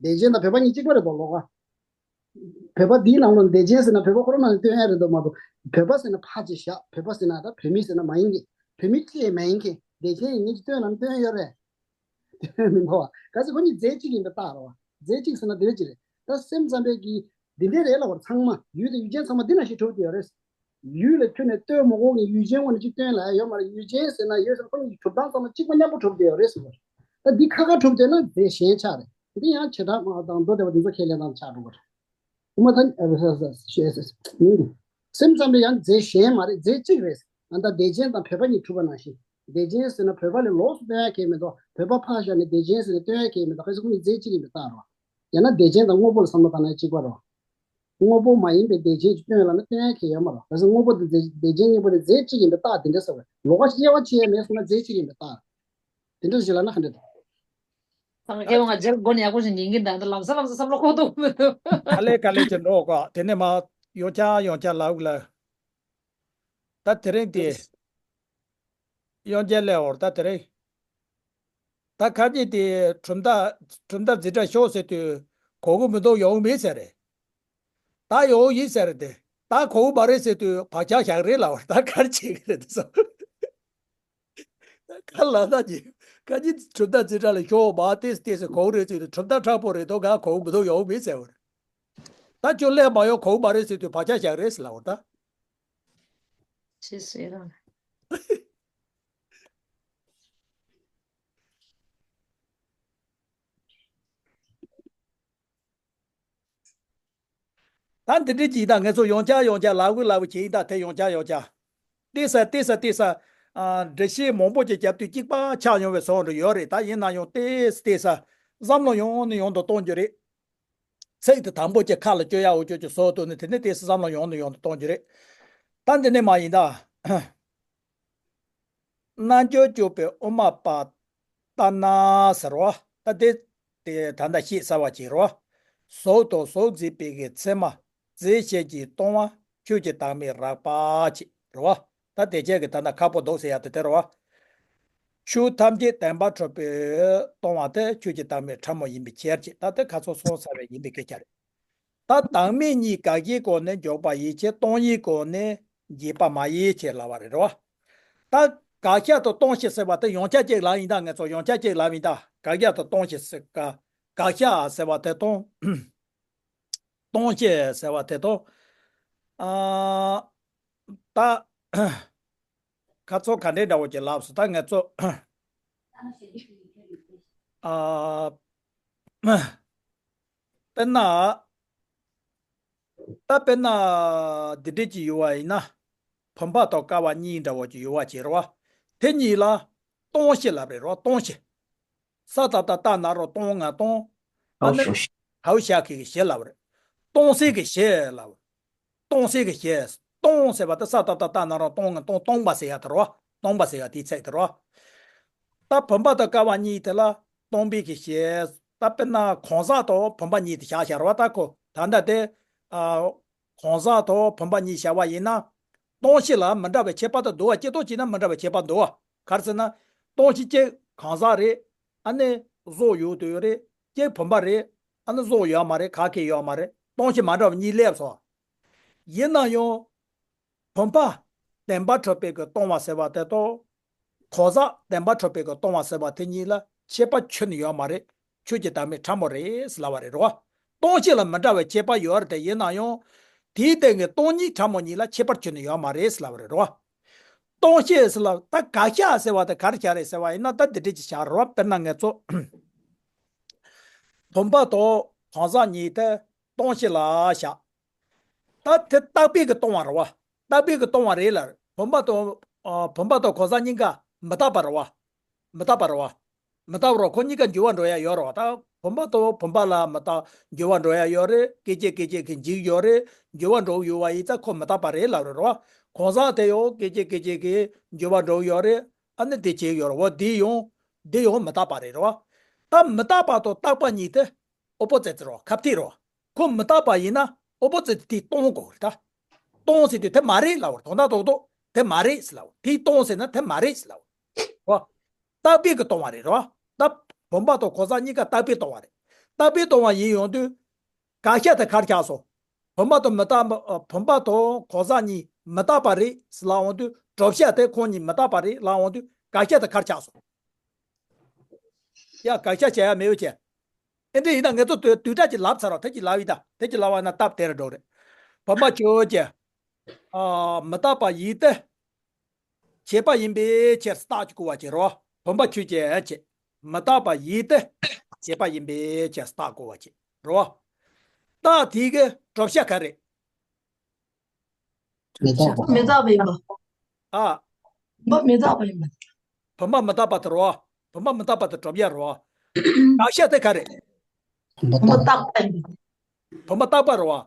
བདེ་ཆེན་དང་བོད་པ་གཉིས་གཅིག་པ་རེད་པ་ལོགས་ཀ་བོད་པ་འདིའི་ནང་ལ་བདེ་ཆེན་ཟེར་ན་བོད་པ་ཁོ་རང་ནང་ནས་སྟོན་ཡ་རེད་འདུག་མ་གཏོགས། བོད་པ་ཟེར་ན་ཕར་ཅིག་བཞག་བོད་པ་ཟེར་ན་ད་བོད་མི་ཟེར་ན་མ་ཡིན་གྱི། བོད་མི་གཅིག་ཡང་མ་ཡིན་གྱི། བདེ་ཆེན་ཡིན་ངེས་ཀྱི་སྟོན་ལམ་སྟོན་ཡོད་རེད། སྟོན་མི་འདུག་བ། གལ་སྲིད་ཁོ་གཉིས་རྫས་གཅིག་ཡིན་པའི་རྟགས་རེད་བ། རྫས་གཅིག་ཟེར་ན་དེ་འདྲ་ཅིག་རེད། ད་སེམས་ཙམ་པའི་གི་འདི་འདྲ་རེད་ལབ་པ་ཚང་མ་ཡུལ་དང་ཡུལ་ཅན་ཚང་མ་འདི་ནང་བཞིན་གྲུབ་བསྡད་ཡོད་རེད། ཡུལ་ལ་ཁྱོན་ནས་ལྟོས་མ་དགོས་ཀྱི་ཡུལ་ཅན་ངོས་ནས་གཅིག་སྟོན་ལ་ཡོད་མ་རེད། ཡུལ་ཅན་ཟེར་ན་ཡོད་ཟེར་ན་ཁོ་གཉིས་གྲུབ་སྟངས་ཚང་མ་གཅིག་པ་མཉམ་པོ་གྲུབ་བསྡད་ཡོད་རེད་ཟེར་བ་རེད། ད་འདི་ཁ་ཁ་གྲུབ་བསྡད་ན་རྫས་གཞན་ཆགས་རེད། འདི་ཡང་བྱེ་བྲག་སྨྲ་བ་དང་མདོ་སྡེ་པ་འདི་ཚོ་ཁས་ལེན་སྟངས་ཆགས་འགྲོ་གི་རེད། དབུ་མ་ཐལ་ཨ་ས་ས་ཤེས་ས་ས་མིན་འདུག་སེམས་ཙམ་པའི་ཡང་རྫས་གཞན་མ་རེད། རྫས་གཅིག་རེད། ཨ་ད་བདེ་ཆེན་དང་བོད་པ་གཉིས་གྲུབ་པ་ནང་བཞིན། བདེ་ཆེན་ཟེར་ན་བོད་པ་ལས་ལོགས་སུ་སྟོན་ཡ་གང་ཡང་མི་འདུག་བོད་པ་ཕར་བཞག་ནས་བདེ་ཆེན་ཟེར་ནས་སྟོན་ཡ་གང་ཡང་མི་འདུག་གལ་སྲིད་ཁོ་གཉིས་རྫས་གཅིག་ཡིན་པའི་རྟགས་རེད་བ། ཡང་ན་བདེ་ཆེན་དང་དངོས་པོ་ལ་བསམ་བློ་བཏང་ན་གཅིག་པ་རེད་བ། དངོས་པོ་མ་ཡིན་པའི་དེ་བྱས་ཀྱི་སྐྱོན་ལབ་ན་སྐྱོན་ཡ་གི་ཡོད་མ་རེད། གལ་སྲིད་དངོས་པོ་དེ་དེ་བྱས་གཉིས་པོ་དེ་རྫས་གཅིག་ཡིན་པའི་རྟགས་དེ་འདྲ་ཟེར་བ་རེད། ལོགས་ཀ་དབྱེ་བ་ཕྱེ་ཡ་མེད་སོང་ན་རྫས་གཅིག་ཡིན་པའི་རྟགས་དེ་འདྲ་ཞིག་ལབ་ན་ག་འདྲ་འདུག་ཚང་མ་སྐྱེ་བ་ང་རྒྱལ་སྒོ་ནས་ཡག་པོ་ཞིག་ཉན་གྱི་འདུག་འདི་ལམ་སང་ལམ་སང་བསམ་བློ་འཁོར་ཐུབ་མི་འདུག་ག་ལེ་ག་ལེ་ཅིག་འགྲོ་གོ། དེ་ནས་མ་ཡོང་ཆ་ཡོང་ཆ་ལབ་ལ། ད་དེ་རིང་དེ་ཡོང་ཆ་ལས་འོར་ད་དེ་རིང་། ད་ཁ་ཉིན་དེ་གྲུབ་མཐའ་གྲུབ་མཐའ་འཛིན་གྲྭ་ཤོག་ཟེར་དུས་གོ་གི་མི་འདུག་ཡོང་མེད་ཟེར་རེད། ད་ཡོང་ཡིན་ཟེར་རེད་དེ། ད་གོ་གི་མ་རེད་ཟེར་དུས་བག་ཆགས་བཞག་རེད་ལབ་བར་ད་ག་རེ་བྱེད་ཀྱི་རེད་དེ་སོ། ཁ་ལ་ད་ཉི་ཁ་ཉིན་གྲུབ་མཐའ་འཛིན་གྲྭ་ལ་ཤོག་མ་ཏེས་ཏེས་གོ་རེད་ཟེར་དུས་གྲུབ་མཐའ་མཁྲེགས་པོ་རེད་དོ་ག་གོ་མི་འདུག་ཡོང་མེད་ཟེར་བ་རེད། ད་ཁྱོད་སླེབས་མ་ཡོང་གོ་མ་རེད་ཟེར་དུས་བག་ཆགས་བཞག་རེད་ཟེར་ལབ་བ་ད། ཅི་ཟེར་རང་ད་འདི་འདྲའི་ཅིག་ད་ངས་ཚོ་ཡོང་ཆ་ཡོང་ཆ་ལབ་གི་ལབ་གི་བྱེད་ཡིན་ད་དེ་ཡོང་ཆ་ཡོང་ཆ། ཏེ་ས་ཏེ་ས་ཏེ་ས། ཨ། འགྲེལ་བཤད་མང་པོ་ཅིག་བརྒྱབ་དུས་གཅིག་པ་ཆགས་ཡོང་བའི་བཟོ་འདྲ་ཡོད་རེད། ད་ཡིན་ན་ཡང་ཏེ་ས་ཏེ་ས། བསམ་བློ་ཡང་ནས་ཡང་དུ་གཏོང་རྒྱུ་རེད། ཚིག་དེ་དང་པོ་ཅིག་ཁ་ལ་སྐྱོ་ཡག་འོ་ཅོ་ཅིག་བཟོ་ཐུབ་ནས་དེ་ནས་ཏེ་ས་བསམ་བློ་ཡང་ནས་ཡང་དུ་གཏོང་རྒྱུ་རེད། ད་འདི་ནས་མ་ཡིན་ད། རྣལ་འབྱོར་སྤྱོད་པའི་དབུ་མ་པ་ལྟར་ན་ཟེར་བ། ད་དེ་དེ་ད་ལྟ་ཤེས་ཚར་བ་ཅིག་རེད་བ། གཟུགས་དང་གཟུགས་མཛེས་པའི་གི་མཚན་མ་རྫས་གཞན་གྱིས་སྟོང་བ་ཆོས་ཀྱི་བདག་མེད་རགས་པ་ཅིག་རེད་བ། ད་དེ་བྱས་ཀྱི་ད་ལྟ་ཁག་པོ་འདུག་ཟེར་ཡ་དེ་དེ་རེད་བ། ཆོས་ཐམས་ཅད་བདེན་པར་གྲུབ་པས་སྟོང་བ་དེ་ཆོས་ཀྱི་བདག་མེད་ཕྲ་མོ་ཡིན་པའི་ཕྱིར་ཅིག་ད་དེ་ཁ་ཚོ་སོང་ཚར་བའི་ཡིན་པའི་སྐད་ཆ་རེད། ད་བདག་མེད་གཉིས་དགག་བྱའི་སྒོ་ནས་འཇོག་པ་ཡིན་ཕྱིར་སྟོང་ཉིད་སྒོ་ནས་འབྱེད་པ་མ་ཡིན་ཕྱིར་ལབ་པ་རེད་རོ། ད་དགག་བྱ་དང་སྟོང་བྱེད་ཟེར་བ་དེ་ཡོངས་ཁྱབ་ཅིག་ལབ་ཡིན་ད་ངས་ཚོ་ཡོངས་ཁྱབ་ཅིག་ལབ་ཡིན་ད་དགག་བྱ་དང་སྟོང་བྱེད་ཟེར་ག་དགག་བྱ་ཟེར་བ་དེ་སྟོང་སྟོང་བྱེད་ཟེར་བ་དེ་དང་། ཨ། ད་ཁ་ཚོ་ག་འདྲའི་འདྲ་བོ་ཅིག་ལབ་སོང་ད་ངས་ཚོ། ཨ། དཔེར་ན། ད་དཔེར་ན། འདི་འདྲས་ཅིག་ཡོད་པ་ཡིན་ན། བུམ་པ་དང་ཀ་བ་གཉིས་འདྲ་བོ་ཅིག་ཡོད་པ་ཅིག་རེད་བ། དེ་གཉིས་ལ་སྟོང་བྱེད་ལབ་རེད་རོ། སྟོང་བྱེད། ས་ད་བཏགས་སྟ་ན་རོ་སྟོང་ང་སྟོང་། ཨ་ནི་ཧའོ་ཤ་ཁེ་གི་བྱེད་ལབ་རེད། སྟོང་སེ་གི་བྱེད་ལབ། སྟོང་སེ་གི་བྱེད། སྟོང་ཟེར་བ་དེ་ས་ད་བཏགས་སྟ་ན་རོ་སྟོང་ང་སྟོང་སྟོང་པ་ཟེར་ཡ་དེ་རོ། སྟོང་པ་ཟེར་ཡ་དེའི་ཚིག་དེ་རོ། ད་བུམ་པ་དང་ཀ་བ་གཉིས་དེ་ལ་སྟོང་པའི་གི་བྱེད། ད་དཔེར་ན་གང་ཟག་དང་བུམ་པ་གཉིས་དེ་བཞག་བཞག་རོ། ད་ཁོ་ད་ལྟ་དེ། ཨ། གང་ཟག་དང་བུམ་པ་གཉིས་བྱ་བ་ཡིན་ན། སྟོང་བྱེད་ལ་མི་འདྲ་བའི་ཁྱད་པར་དུ་འདུག་བ། སྐྱེ་སྟོབས་གཅིག་ན་མི་འདྲ་བའི་ཁྱད་པར་འདུག་བ། ག་རེ་ཟེར་ན། སྟོང་བྱེད་གཅིག་གང་ཟག་རེད། ཨ་ནི་གཟུགས་ཡོད་དུ་ཡོད་རེད། གཅིག་བུམ་པ་རེད། ཨ་ནི་གཟུགས་ཡོད་མ་རེད། ག་གེ་ཡོད་མ་རེད། སྟོང་བྱེད་མ་འདྲ་བ་གཉིས་སླེབས་སོང་། ཡིན་ན་ཡང་། བུམ་པ་བདེན་པར་གྲུབ་པའི་གི་སྟོང་བ་ཟེར་བ་དེ་དང་། གང་ཟག་བདེན་པར་གྲུབ་པའི་གི་སྟོང་བ་ཟེར་བ་དེ་གཉིས་ལ་ཁྱད་པར་ཁྱོན་ནས་ཡོད་མ་རེད། ཆོས་ཀྱི་བདག་མེད་ཕྲ་མོ་རེད་ལབ་པ་རེད་རོ། སྟོང་བཤད་ལ་མི་འདྲ་བའི་ཁྱད་པར་ཡོད་རེད་དེ་ཡིན་ན་ཡང་། དེའི་སྟེང་གི་སྟོང་ཉིད་ཕྲ་མོ་གཉིས་ལ་ཁྱད་པར་ཁྱོན་ནས་ཡོད་མ་རེད་ལབ་པ་རེད་རོ། སྟོང་བཤད་ཟེར་ལ་ད་དགག་བྱ་ཟེར་བ་དེ་ག་རེ་བྱ་རེད་ཟེར་བ་ཡིན་ན་ད་འདི་འདྲས་ཅིག་བྱ་རོ། དཔེར་ན་ངས་ཚོ། བུམ་པ་དང་གང་ཟག་གཉིས་དེ་སྟོང་བཤད་ལ་བཞག་ད་དེ་རྟག་པའི་གི་སྟོང་བ་རེད་བ། རྟག་པའི་གི་སྟོང་བ་རེད་ལ། བུམ་པ་དང་། ཨ། བུམ་པ་དང་གང་ཟག་གཉིས་ཀ་མི་རྟག་པ་རེད་བ། མི་རྟག་པ་རེད་བ། མི་རྟག་པ་རེད་བ། ཁོ་གཉིས་ཀ་འགྱུར་བ་འགྲོ་ཡ་ཡོད་རེད་བ། ད་བུམ་པ་དང་བུམ་པ་ལ་མི་རྟག་འགྱུར་བ་འགྲོ་ཡ་ཡོད་རེད། སྐད་ཅིག་སྐད་ཅིག་གི་འཇིག་ཡོད་རེད། འགྱུར་བ་འགྲོ་ཡོད་བ་ཡིན་ཙང་ཁོ་མི་རྟག་པ་རེད་ལབ་རེད་བ། གང་ཟག་དེ་ཡང་སྐད་ཅིག་སྐད་ཅིག་གི་འགྱུར་བ་འགྲོ་ཡོད་རེད། ཨ་ནི་དེ་བྱས་ཡོད་རེད་བ། དེ་ཡང་། དེ་ཡང་མི་རྟག་པ་རེད་རེད་བ། ད་མི་རྟག་པ་དང་རྟག་པ་གཉིས་དེ། ཨོ་པོ་ཛིཊ་རོ། ཁ་ཐིག་རོ། ཁོ་མི་རྟག་པ་ཡིན་ན་ཨོ་པོ་ཛིཊ་དེ་སྟོང་དགོས་རེད་ད། སྟོང་ཟེར་དུས་དེ་མ་རེད་ལབ་བར་དོན་དག་རྡོག་རྡོག་དེ་མ་རེད་ཟེར་ལབ་བར་དེ་སྟོང་ཟེར་ན་དེ་མ་རེད་ཟེར་ལབ་བར། རོ། རྟག་པའི་གི་སྟོང་བ་རེད་རོ། ད་བུམ་པ་དང་གང་ཟག་གཉིས་ཀ་རྟག་པའི་སྟོང་བ་རེད། རྟག་པའི་སྟོང་བ་ཡིན་ཡོང་དུས། དགག་བྱ་དེ་ག་རེ་ཆགས་སོང་། བུམ་པ་དང་མི་རྟག་པ། བུམ་པ་དང་གང་ཟག་གཉིས་མི་རྟག་པ་རེད་ཟེར་ལབ་ཡོང་དུས་བསྒྲུབ་བྱ་དེ་ཁོང་གཉིས་མི་རྟག་པ་རེད་ལབ་ཡོང་དུས་དགག་བྱ་དེ་ག་རེ་ཆགས་སོང་། ཡ་དགག་བྱ་བྱ་ཡ་མེད་པ་བྱས། ཨེ་འདྲ་ཡིན་ན་ངེད་ཚོ་དུ་དུས་དྲག་ཅིག་ལབ་ཚར་རོ། དེ་ཅིག་ལབ་ཡིན་ད། དེ་ཅིག་ལབ་པ་ན་སྟབས་བདེ་རུ་འགྲོ་རེད། བུམ་པ་ཆོས་ཅན། ཨ། མི་རྟག་པ་ཡིན་ཏེ། བྱས་པ་ཡིན་པའི་ཕྱིར་རྟགས་ཀྱིས་བསྐུལ་བ་བྱེད་རོ། བུམ་པ་ཆོས་ཅན་བྱས། མི་རྟག་པ་ཡིན་ཏེ། བྱས་པ་ཡིན་པའི་ཕྱིར་རྟགས་བསྐུལ་བ་བྱེད་རོ། རྟགས་དེ་གི་བསྒྲུབ་བྱ་ག་རེ། མི་རྟག་པ། མི་རྟག་པ་ཡིན་པ། ཨ། བུམ་པ་མི་རྟག་པ་ཡིན་པ། བུམ་པ་མི་རྟག་པ་དེ་རོ། བུམ་པ་མི་རྟག་པ་དེ་བསྒྲུབ་ཡ་རོ། དགག་བྱ་དེ་ག་རེ། བུམ་པ་རྟག་པ་ཡིན་པ། བུམ་པ་རྟག་པ་རོ།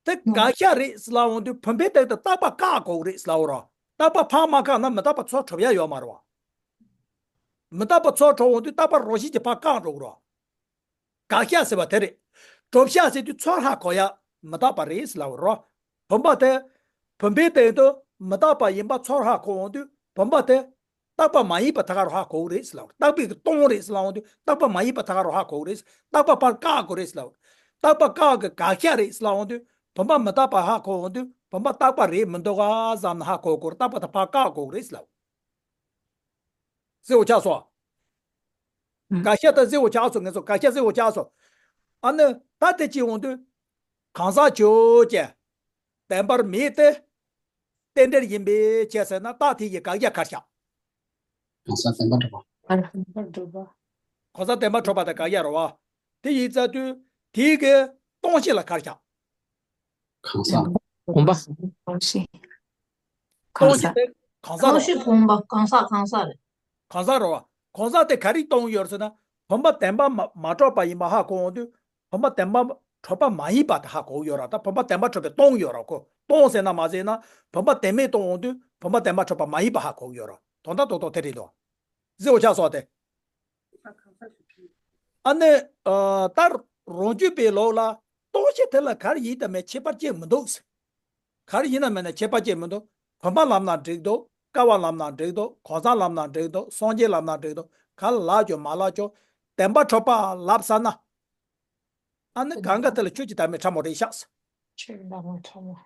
དེ་དགག་བཞག་རེད་ཟེར་ལབ་འོང་དུས་བུམ་པའི་སྟེང་དུ་རྟག་པ་བཀག་དགོས་རེད་ཟེར་ལབ་རོ། རྟག་པ་ཕར་མ་བཀག་ན་མི་རྟག་པ་ཚུར་གྲུབ་ཡ་ཡོད་མ་རེད་བ། མི་རྟག་པ་ཚུར་གྲུབ་འོང་དུས་རྟག་པ་རང་བཞིན་གྱིས་ཕར་བཀག་འགྲོ་གི་རེད་བ། དགག་བཞག་ཟེར་བ་དེ་རེད། གྲུབ་བཞག་ཟེར་དུས་ཚུར་ཧ་གོ་ཡ་མི་རྟག་པ་རེད་ཟེར་ལབ་རོ། བུམ་པ་དེ། བུམ་པའི་སྟེང་དུ་མི་རྟག་པ་ཡིན་པ་ཚུར་ཧ་གོ་འོང་དུས་བུམ་པ་དེ། རྟག་པ་མ་ཡིན་པ་ཐད་ཀར་ཧ་གོ་གི་རེད་ཟེར་ལབ། རྟག་པའི་གི་སྟོང་རེད་ཟེར་ལབ་འོང་དུས་རྟག་པ་མ་ཡིན་པ་ཐད་ཀར་ཧ་གོ་གི་རེད། རྟག་པ་ཕར་བཀག་དགོས་རེད་ཟེར་ལབ། རྟག་པ་བཀག་གི་དགག་བཞག་རེད་ཟེར་ལབ་འོང་དུས་བུམ་པ་མི་རྟག་པ་ཧ་གོ་འོང་དུས་བུམ་པ་རྟག་པ་རེད་མི་འདུག་ག་བསམ་ནས་ཧ་གོ་དགོས། རྟག་པ་དེ་ཕར་བཀག་དགོས་གི་རེད་ཟེར་ལབ། གཟིགས་པ་ཆགས་སོང་། ཨང་། དགག་བཞག་ད་གཟིགས་པ་ཆགས་སོང་། ངེད་ཚོ་དགག་བཞག་གཟིགས་པ་ཆགས་སོང་། ཨ་ནི་ད་དེ་ཅི་འོང་དུས། གང་ཟག་ཁྱོད་ཀྱི་བདེན་པར་མེད་དེ། རྟེན་འབྲེལ་ཡིན་པའི་ཕྱིར་ཟེར་ན་རྟགས་དེ་ཡི་དགག་བཞག་ག་རེ་བཞག་གང་ཟག་བདེན་པར་གྲུབ་པ། བདེན་པར་གྲུབ་པ། གང་ཟག་བདེན་པར་གྲུབ་པ་དེ་དགག་བཞག་རེད་བ། དེ་ཡིན་ཙང་དུས་དེའི་གི་སྟོང་གཞི་ལ་ག་རེ་བཞག་གང་ཟག་བུམ་པ། གང་ཟག་སྟོང་གཞི་དེ་གང་ཟག་རེད་བ། གང་ཟག་རེད་བ། གང་ཟག་དེ་ག་རེ་སྟོང་ཡོད་ཟེར་ན། བུམ་པ་བདེན་པ་མ་མ་གྲུབ་པ་ཡིན་པ་ཧ་གོ་འོང་དུས། བུམ་པ་བདེན་པ་གྲུབ་པ་མ་ཡིན་པ་དེ་ཧ་གོ་ཡོད་ར། ད་བུམ་པ་བདེན་པ་གྲུབ་པའི་སྟོང་ཡོད་ར་ཁོ། སྟོང་ཟེར་ན་མ་ཟེར་ན་བུམ་པ་བདེན་མེད་སྟོང་འོང་དུས་བུམ་པ་བདེན་པ་གྲུབ་པ་མ་ཡིན་པ་ཧ་གོ་ཡོད་ར། དོན་དག་རྡོག་རྡོག་དེ་རེད་དོ། གཟིགས་པ་ཆགས་སོང་སྟེ། ཨ་ནི། ཨ། ད་རང་རྒྱུད་པའི་ལུགས་ལ་སྟོང་གཞི་དེ་ལ་ག་རེ་ཡིན་དང་མེད་ཁྱད་པར་ཅན་མི་འདུག་ག་རེ་ཡིན་ན་མེད་ན་ཁྱད་པར་ཅན་མི་འདུག་བུམ་པ་ལབ་ན་འགྲིག་འདུག་བསྐལ་པ་ལབ་ན་འགྲིག་འདུག་གང་ཟག་ལབ་ན་འགྲིག་འདུག་སངས་རྒྱས་ལབ་ན་འགྲིག་འདུག་ག་ལ་ལབ་ཀྱང་མ་ལབ་ཀྱང་བདེན་པ་གྲུབ་པ་ལབ་ས་ན། ཨ་ནི་གང་ག་དེ་ལ་ཆོས་ཀྱི་བདག་མེད་ཕྲ་མོ་རེད་ཤག་ཆོས་ཀྱི་བདག་མེད་ཕྲ་མོ།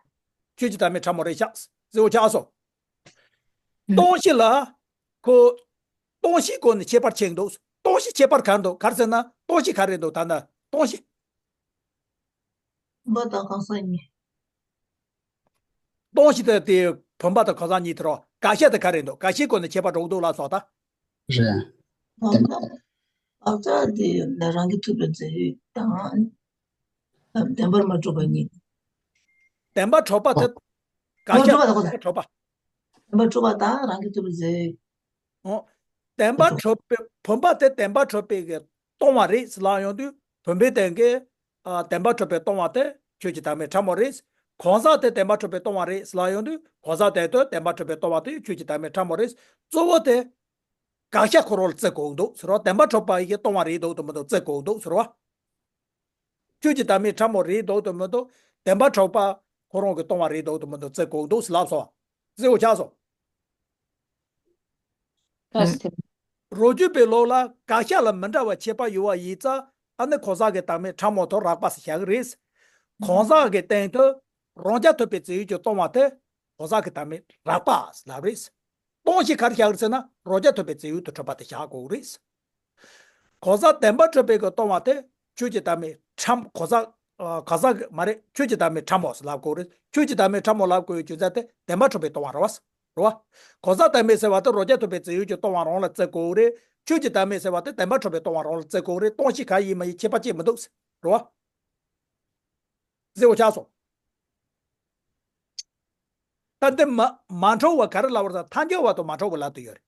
ཆོས་ཀྱི་བདག་མེད་ཕྲ་མོ་རེད་ཤག་གཟིགས་པ་ཆགས་སོང་། སྟོང་གཞི་ལ། ཁོ། སྟོང་གཞིའི་སྒོ་ནས་ཁྱད་པར་ཕྱེ་འདུག་སྟོང་གཞི་ཁྱད་པར་ག་རེ་འདུག་ག་རེ་ཟེར་ན་སྟོང་གཞི་ག་རེ་འདུག་ད་ལྟ་སྟོང་གཞི། བུམ་པ་དང་གང་ཟག་གཉིས། སྟོང་གཞི་དེ་དེ་བུམ་པ་དང་གང་ཟག་གཉིས་དེ་རོ། དགག་བཞག་དེ་ག་རེ་འདུག་དགག་བཞག་སྒོ་ནས་ཁྱད་པར་འགྲོ་གི་འདུག་ལབ་སོང་ད། རེད། བདེན་པ། དགག་བྱ་དེ་ལ་རང་གིས་ཐུབ་པའི་རྫས་ཡོད་དང་། བདེན་པར་མ་གྲུབ་པ་གཉིས། བདེན་པར་གྲུབ་པ་དེ། དགག་བྱ་གྲུབ་པ་དང་། བདེན་པར་གྲུབ་པ། བདེན་པར་གྲུབ་པ་དང་རང་གིས་ཐུབ་པའི་རྫས་ཡོད། ཨོ། བདེན་པར་གྲུབ་པའི་བུམ་པ་དེ་བདེན་པར་གྲུབ་པའི་གི་སྟོང་པ་རེད་ཟེར་ལབ་ཡོང་དུས་བུམ་པའི་སྟེང་གི། ཨ། བདེན་པར་གྲུབ་པའི་སྟོང་པ་དེ་ཆོས་ཀྱི་བདག་མེད་ཕྲ་མོ་རེད། གང་ཟག་དེ་བདེན་པར་གྲུབ་པའི་སྟོང་པ་རེད་ཟེར་ལབ་ཡོང་དུས་གང་ཟག་དེ་དོན་བདེན་པར་གྲུབ་པའི་སྟོང་པ་དེ་ཆོས་ཀྱི་བདག་མེད་ཕྲ་མོ་རེད། གཙོ་བོ་དེ། དགག་བྱ་ཁོ་རང་ལ་བརྩི་དགོས་འདུག་ཟེར་རོ། བདེན་པར་གྲུབ་པ་ཡི་གི་སྟོང་པ་རེད་འདུག་དང་མི་འདུག་བརྩི་དགོས་འདུག་ཟེར་རོ། ཆོས་ཀྱི་བདག་མེད་ཕྲ་མོ་རེད་འདུག་དང་མི་འདུག་བདེན་པར་གྲུབ་པ་ཁོ་རང་གི་སྟོང་པ་རེད་འདུག་དང་མི་འདུག་བརྩི་དགོས་འདུག་ཟེར་ལབ་སོང་། གཟིགས་པ་ཆགས་སོང་། ཨ་ཙི། རང་རྒྱུད་པའི་ལུགས་ལ་དགག་བྱ་ལ་མི་འདྲ་བ་ཁྱད་པར་ཡོད་པ་ཡིན་ཙང་ཨ་ནི་གང་ཟག་གི་བདག་མེད་ཕྲ་མོ་དང་རགས་པ་ཟེར་བཞག་གི་རེད། གང་ཟག་གི་སྟེང་དུ་རང་རྐྱ་ཐུབ་པའི་རྫས་ཡོད་ཀྱི་སྟོང་པ་དེ་གང་ཟག་གི་བདག་མེད་རགས་པ་ལབ་རེད། སྟོང་གཞི་ག་རེ་བཞག་རེད་ཟེར་ན་རང་རྐྱ་ཐུབ་པའི་རྫས་ཡོད་དུ་གྲུབ་པ་དེ་བཞག་དགོས་རེད། གང་ཟག་བདེན་པར་གྲུབ་པའི་གི་སྟོང་པ་དེ་ཆོས་ཀྱི་བདག་མེད་ཕྲ་མོ་གང་ཟག་ཨ། གང་ཟག་གི་མ་རེད། ཆོས་ཀྱི་བདག་མེད་ཕྲ་མོ་ཟེར་ལབ་དགོས་རེད། ཆོས་ཀྱི་བདག་མེད་ཕྲ་མོ་ལབ་དགོས་པའི་རྒྱུ་མཚན་དེ་བདེན་པར་གྲུབ་པའི་སྟོང་པ་རེད་བ། རེད་བ། གང་ཟག་བདག་མེད་ཟེར་བ་དེ་རང་རྐྱ་ཐུབ་པའི་རྫས་ཡོད་ཀྱི་སྟོང་པ་རང་ལ་བརྩི་དགོས་རེད། ཆོས་ཀྱི་བདག་མེད་ཟེར་བ་དེ་བདེན་པར་གྲུབ་པའི་སྟོང་པ་རང་ལ་བརྩི་དགོས་རེད། སྟོང་གཞི་ག་ཡིན་མ་ཡིན་ཁྱད་པར་ཅིག་མི་འདུག་རེད་བ། གཟིགས་པ་ཆགས་སོང་། ད་འདི་མ་མ་འཁྲུལ་བ་ག་རེ་ལབ་པ་རེད་ཟེར་ན་ཐལ་འགྱུར་བ་དང་མ་འཁྲུལ་བ་ལབ་དུས་ཡོད་རེད།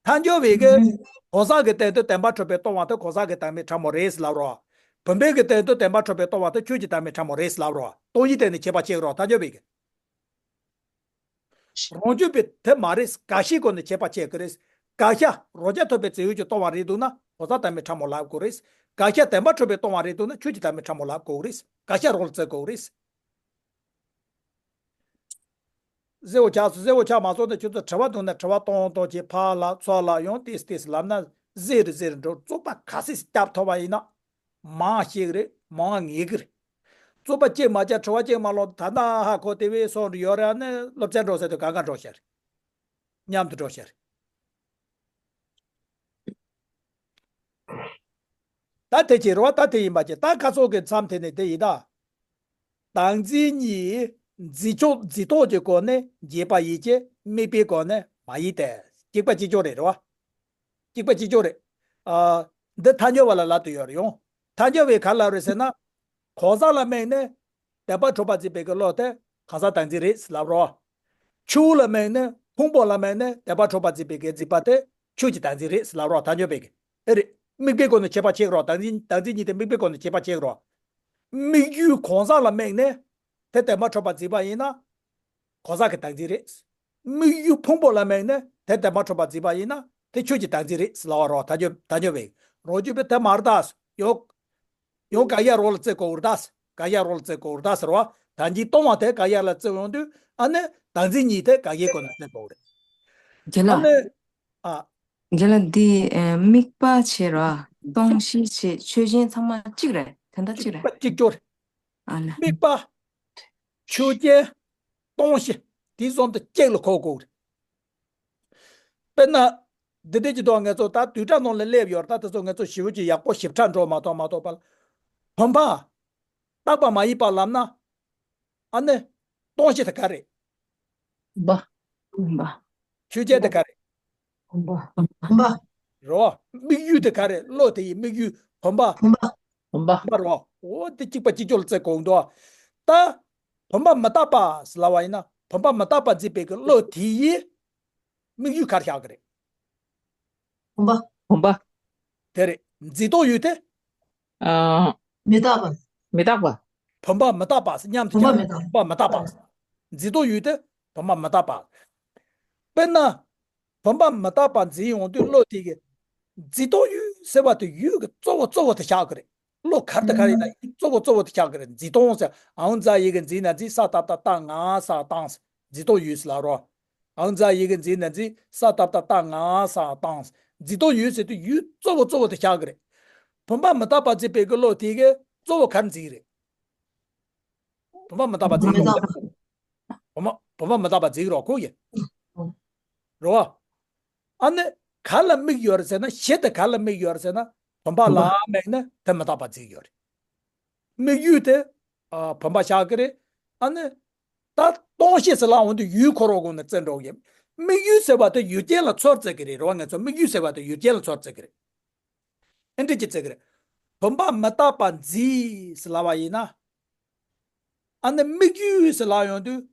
ཐལ་འགྱུར་བའི་གི་གང་ཟག་གི་སྟེང་དུ་བདེན་པར་གྲུབ་པའི་སྟོང་པ་དེ་གང་ཟག་གི་བདག་མེད་ཕྲ་མོ་རེད་ཟེར་ལབ་རོགས། བུམ་པའི་གི་སྟེང་དུ་བདེན་པར་གྲུབ་པའི་སྟོང་པ་དེ་ཆོས་ཀྱི་བདག་མེད་ཕྲ་མོ་རེད་ཟེར་ལབ་རོགས། སྟོང་གཞིའི་སྟེང་ནས་ཁྱད་པར་ཕྱེ་རོགས་ཐལ་འགྱུར་བའི་གི། རང་རྒྱུད་པའི་དེ་མ་རེད། དགག་བྱའི་སྒོ་ནས་ཁྱད་པར་ཕྱེ་གི་རེད། དགག་བྱ་རང་རྐྱ་ཐུབ་པའི་རྫས་ཡོད་ཀྱི་སྟོང་པ་རེད་འདུག་ན་གང་ཟག་བདག་མེད་ཕྲ་མོ་ལབ་དགོས་རེད། དགག་བྱ་བདེན་པར་གྲུབ་པའི་སྟོང་པ་རེད་འདུག་ན་ཆོས་ཀྱི་བདག་མེད་ཕྲ་མོ་ལབ་དགོས་རེད། དགག་བྱ་རང་ལ་བརྩི་དགོས་རེད། གཟིགས་པ་ཆགས་སོང་། གཟིགས་པ་ཆགས་མ་སོང་ན་ཁྱོད་ཚོ་དྲི་བ་འདུག་ན་དྲི་བ་གཏོང་གཏོང་བྱས་ཕར་ལ་ཚུར་ལ་ཡང་ཏིས་ཏིས་ལབ་ན་གཟིགས་རེ་གཟིགས་རེ་འགྲོ། རྩོད་པ་ག་ཚོད་རྒྱབ་ཐུབ་པ་ཡིན་ན་མང་ཤེས་ཀྱི་རེད། མང་ངེས་ཀྱི་རེད། རྩོད་པ་གཅིག་མ་རྒྱབ་དྲི་བ་གཅིག་མ་ལོག་ད་ལྟ་ཧ་གོ་དེ་བས་སོང་རེ་ཡོད་རེད། ཨ་ནི་སློབ་ཚན་འགྲོ་ཟེར་དུས་གང་ག་འགྲོ་ཤར་མཉམ་དུ་འགྲོ་ཤར། ད་དེ་ཅི་རེད་བ། ད་དེ་ཡིན་པ་ཅི། ད་ཁ་སོགས་ཀྱི་མཚམས་དེ་ནི་དེ་ཡིན་ད། བདག་འཛིན་གཉིས་འཛིན་ཕྱོགས་འཛིན་སྟངས་ཀྱི་སྒོ་ནས་འབྱེད་པ་ཡིན་གྱི་དམིགས་པའི་སྒོ་ནས་མ་ཡིན་ཏེ། གཅིག་པ་གཅིག་རྐྱང་རེད་རེད་བ། གཅིག་པ་གཅིག་རྐྱང་རེད། ཨ། འདི་ཐལ་འགྱུར་བ་ལ་ལབ་ཏུ་ཡོད་རེད་ཡོང་། ཐལ་འགྱུར་བས་ག་ལབ་རེད་ཟེར་ན། གང་ཟག་ལ་དམིགས་ནས་བདེན་པར་གྲུབ་པར་འཛིན་པའི་གི་བློ་དེ་གང་ཟག་བདག་འཛིན་རེད་ལབ་རོ། ཆོས་ལ་དམིགས་ནས་ཕུང་པོ་ལ་དམིགས་ནས་བདེན་པར་གྲུབ་པར་འཛིན་པའི་གི་འཛིན་པ་དེ་ཆོས་ཀྱི་བདག་འཛིན་རེད་ལབ་རོ། ཐལ་འགྱུར་བས་གི། ཨེ་རེད། དམིགས་པའི་སྒོ་ནས་ཁྱད་པར་ཕྱེ་རོ། བདག་འཛིན་བདག་འཛིན་གཉིས་དེ་དམིགས་པའི་སྒོ་ནས་ཁྱད་པར་ཕྱེ་རོ། དམིགས་ཡུལ་གང་ཟག་ལ་དམིགས་ནས། དེ་བདེན་པར་གྲུབ་པར་འཛིན་པ་ཡིན་ན། གོ་ས་གི་བདག་འཛིན་རེད། དམིགས་ཡུལ་ཕུང་པོ་ལ་དམིགས་ནས་དེ་བདེན་པར་གྲུབ་པར་འཛིན་པ་ཡིན་ན་དེ་ཆོས་ཀྱི་བདག་འཛིན་རེད་ཟེར་ལབ་པ་རོ། ད་ཆོས་ད་ཆོས་པས་རོ། ཆོས་པས་དེ་མ་རེད་ད། ཡོ། ཡང་དགག་བྱ་རོ་ལ་བརྩི་དགོས་རེད་ད། དགག་བྱ་རོ་ལ་བརྩི་དགོས་རེད་ད་ཟེར་བ། ད་འཇིག་སྟོང་བ་དེ་དགག་བྱ་ལ་བརྩི་ཡོང་དུས་ཨ་ནི་བདག་འཛིན་གཉིས་དེ་དགག་བྱའི་སྒོ་ནས་བརྩི་དགོས་རེད། རྒན་ཨ་ལགས། ནི། ཨ། རྒན་ལགས་འདི་ཨེ་དམིགས་པ་བྱས་ར་སྟོང་གཞི་བྱས་ཆོས་ཅན་ཚང་མ་གཅིག་རེད། དོན་དག་གཅིག་རེད། པ་གཅིག་ཅོ་རེད། ཨ་ལ། དམིགས་པ། ཆོས་ཅན། སྟོང་གཞི། དེ་གསུམ་དེ་གཅིག་ལ་གོ་དགོས་རེད། དཔེར་ན། འདི་འདྲ་ཅིག་འདུག་ང་ཚོ་ད་བསྡུས་གྲྭ་ནང་ལ་སླེབས་ཡོད་རེད། ད་དེ་ཚོ་ང་ཚོ་ཞེ་པོ་ཅིག་ཡག་པོ་ཞིབ་ཕྲ་འགྲོ་མ་ཐུབ་མ་ཐུབ་པ་ལ། བུམ་པ། རྟག་པ་མ་ཡིན་པ་ལབ་ན། ཨ་ནི། སྟོང་གཞི་དེ་ག་རེད། བུམ་པ། བུམ་པ། ཆོས་ཅན་དེ་ག་རེད། བུམ་པ། བུམ་པ། རོ། དམིགས་ཡུལ་དེ་ག་རེད། བློ་དེ་ཡི་དམིགས་ཡུལ་བུམ་པ། བུམ་པ། བུམ་པ། བུམ་པ་རོ། འོ་དེ་གཅིག་པ་གཅིག་ཅོ་ལ་བརྩི་དགོས་འདུག་ད། བུམ་པ་མི་རྟག་པ་ཟེར་ལབ་པ་ཡིན་ན་བུམ་པ་མི་རྟག་པ་འཛིན་པའི་གི་བློ་དེ་ཡི་དམིགས་ཡུལ་ག་རེ་བཞག་གི་རེད། བུམ་པ། བུམ་པ། དེ་རེད། འཛིན་སྟངས་ཡུལ་དེ། ཨ། མི་རྟག་པ། མི་རྟག་པ། བུམ་པ་མི་རྟག་པ་མཉམ་དུ་བུམ་པ་མི་རྟག་པ། བུམ་པ་མི་རྟག་པ། འཛིན་སྟངས་ཡུལ་དེ་བུམ་པ་མི་རྟག་པ། དཔེར་ན། བུམ་པ་མི་རྟག་པ་འཛིན་ཡོང་དུས་བློ་དེ་གི། འཛིན་སྟངས་ཡུལ་ཟེར་བ་དེ་ཡུལ་གི་གཙོ་བོ་གཙོ་བོ་དེ་བཞག་གི་རེད། བློ་ག་རེ་དང་ག་རེ་ཡིན་ན་ཡུལ་གཙོ་བོ་གཙོ་བོ་དེ་བཞག་གི་རེད། འཛིན་སྟངས་ཟེར་ཨའོ་ཛ་ཡི་གེ་འཛིན་ན་འཛིན། ས་ཏ་བཏགས་སྟ་ང་ས་སྟངས། འཛིན་སྟངས་ཡུལ་ཟེར་ལབ་རོ། ཨའོ་ཛ་ཡི་གེ་འཛིན་ན་འཛིན། ས་ཏ་བཏགས་སྟ་ང་ས་སྟངས། འཛིན་སྟངས་ཡུལ་ཟེར་དུས་ཡུལ་གཙོ་བོ་གཙོ་བོ་དེ་བཞག་གི་རེད། བུམ་པ་མི་རྟག་པ་འཛིན་པའི་གི་བློ་དེ་གི་གཙོ་བོ་ག་རེ་འཛིན་གི་རེད། བུམ་པ་མི་རྟག་པ་འཛིན་གི་རེད། བུམ་པ་བུམ་པ་མི་རྟག་པ་འཛིན་གི་རོ་ཁོ་གི། རོ། ཨ་ནི། ག་ལ་དམིགས་ཡོད་རེད་ཟེར་ན་གཞི་དེ་ག་ལ་དམིགས་ཡོད་རེད་ཟེར་ན་བུམ་པ་ལ་དམིགས་ནས་དེ་མི་རྟག་པ་འཛིན་གི་ཡོད་རེད། དམིགས་ཡུལ་དེ། ཨ། བུམ་པ་བཞག་གི་རེད། ཨ་ནི། ད་སྟོང་གཞི་ཟེར་ལབ་འོང་དུས་ཡུལ་ཁོ་རང་ངོས་ནས་བརྩི་འགྲོ་གི། དམིགས་ཡུལ་ཟེར་བ་དེ་ཡུལ་ཅན་ལ་ཚུར་བརྩི་གི་རེད། རེད་བ། ང་ཚོ་དམིགས་ཡུལ་ཟེར་བ་དེ་ཡུལ་ཅན་ལ་ཚུར་བརྩི་གི་རེད། ཨེ་འདྲ་ཅིག་བརྩི་གི་རེད། བུམ་པ་མི་རྟག་པ་འཛིན་ཟེར་ལབ་པ་ཡིན་ན། ཨ་ནི་དམིགས་ཡུལ་ཟེར་ལབ་ཡོང་དུས།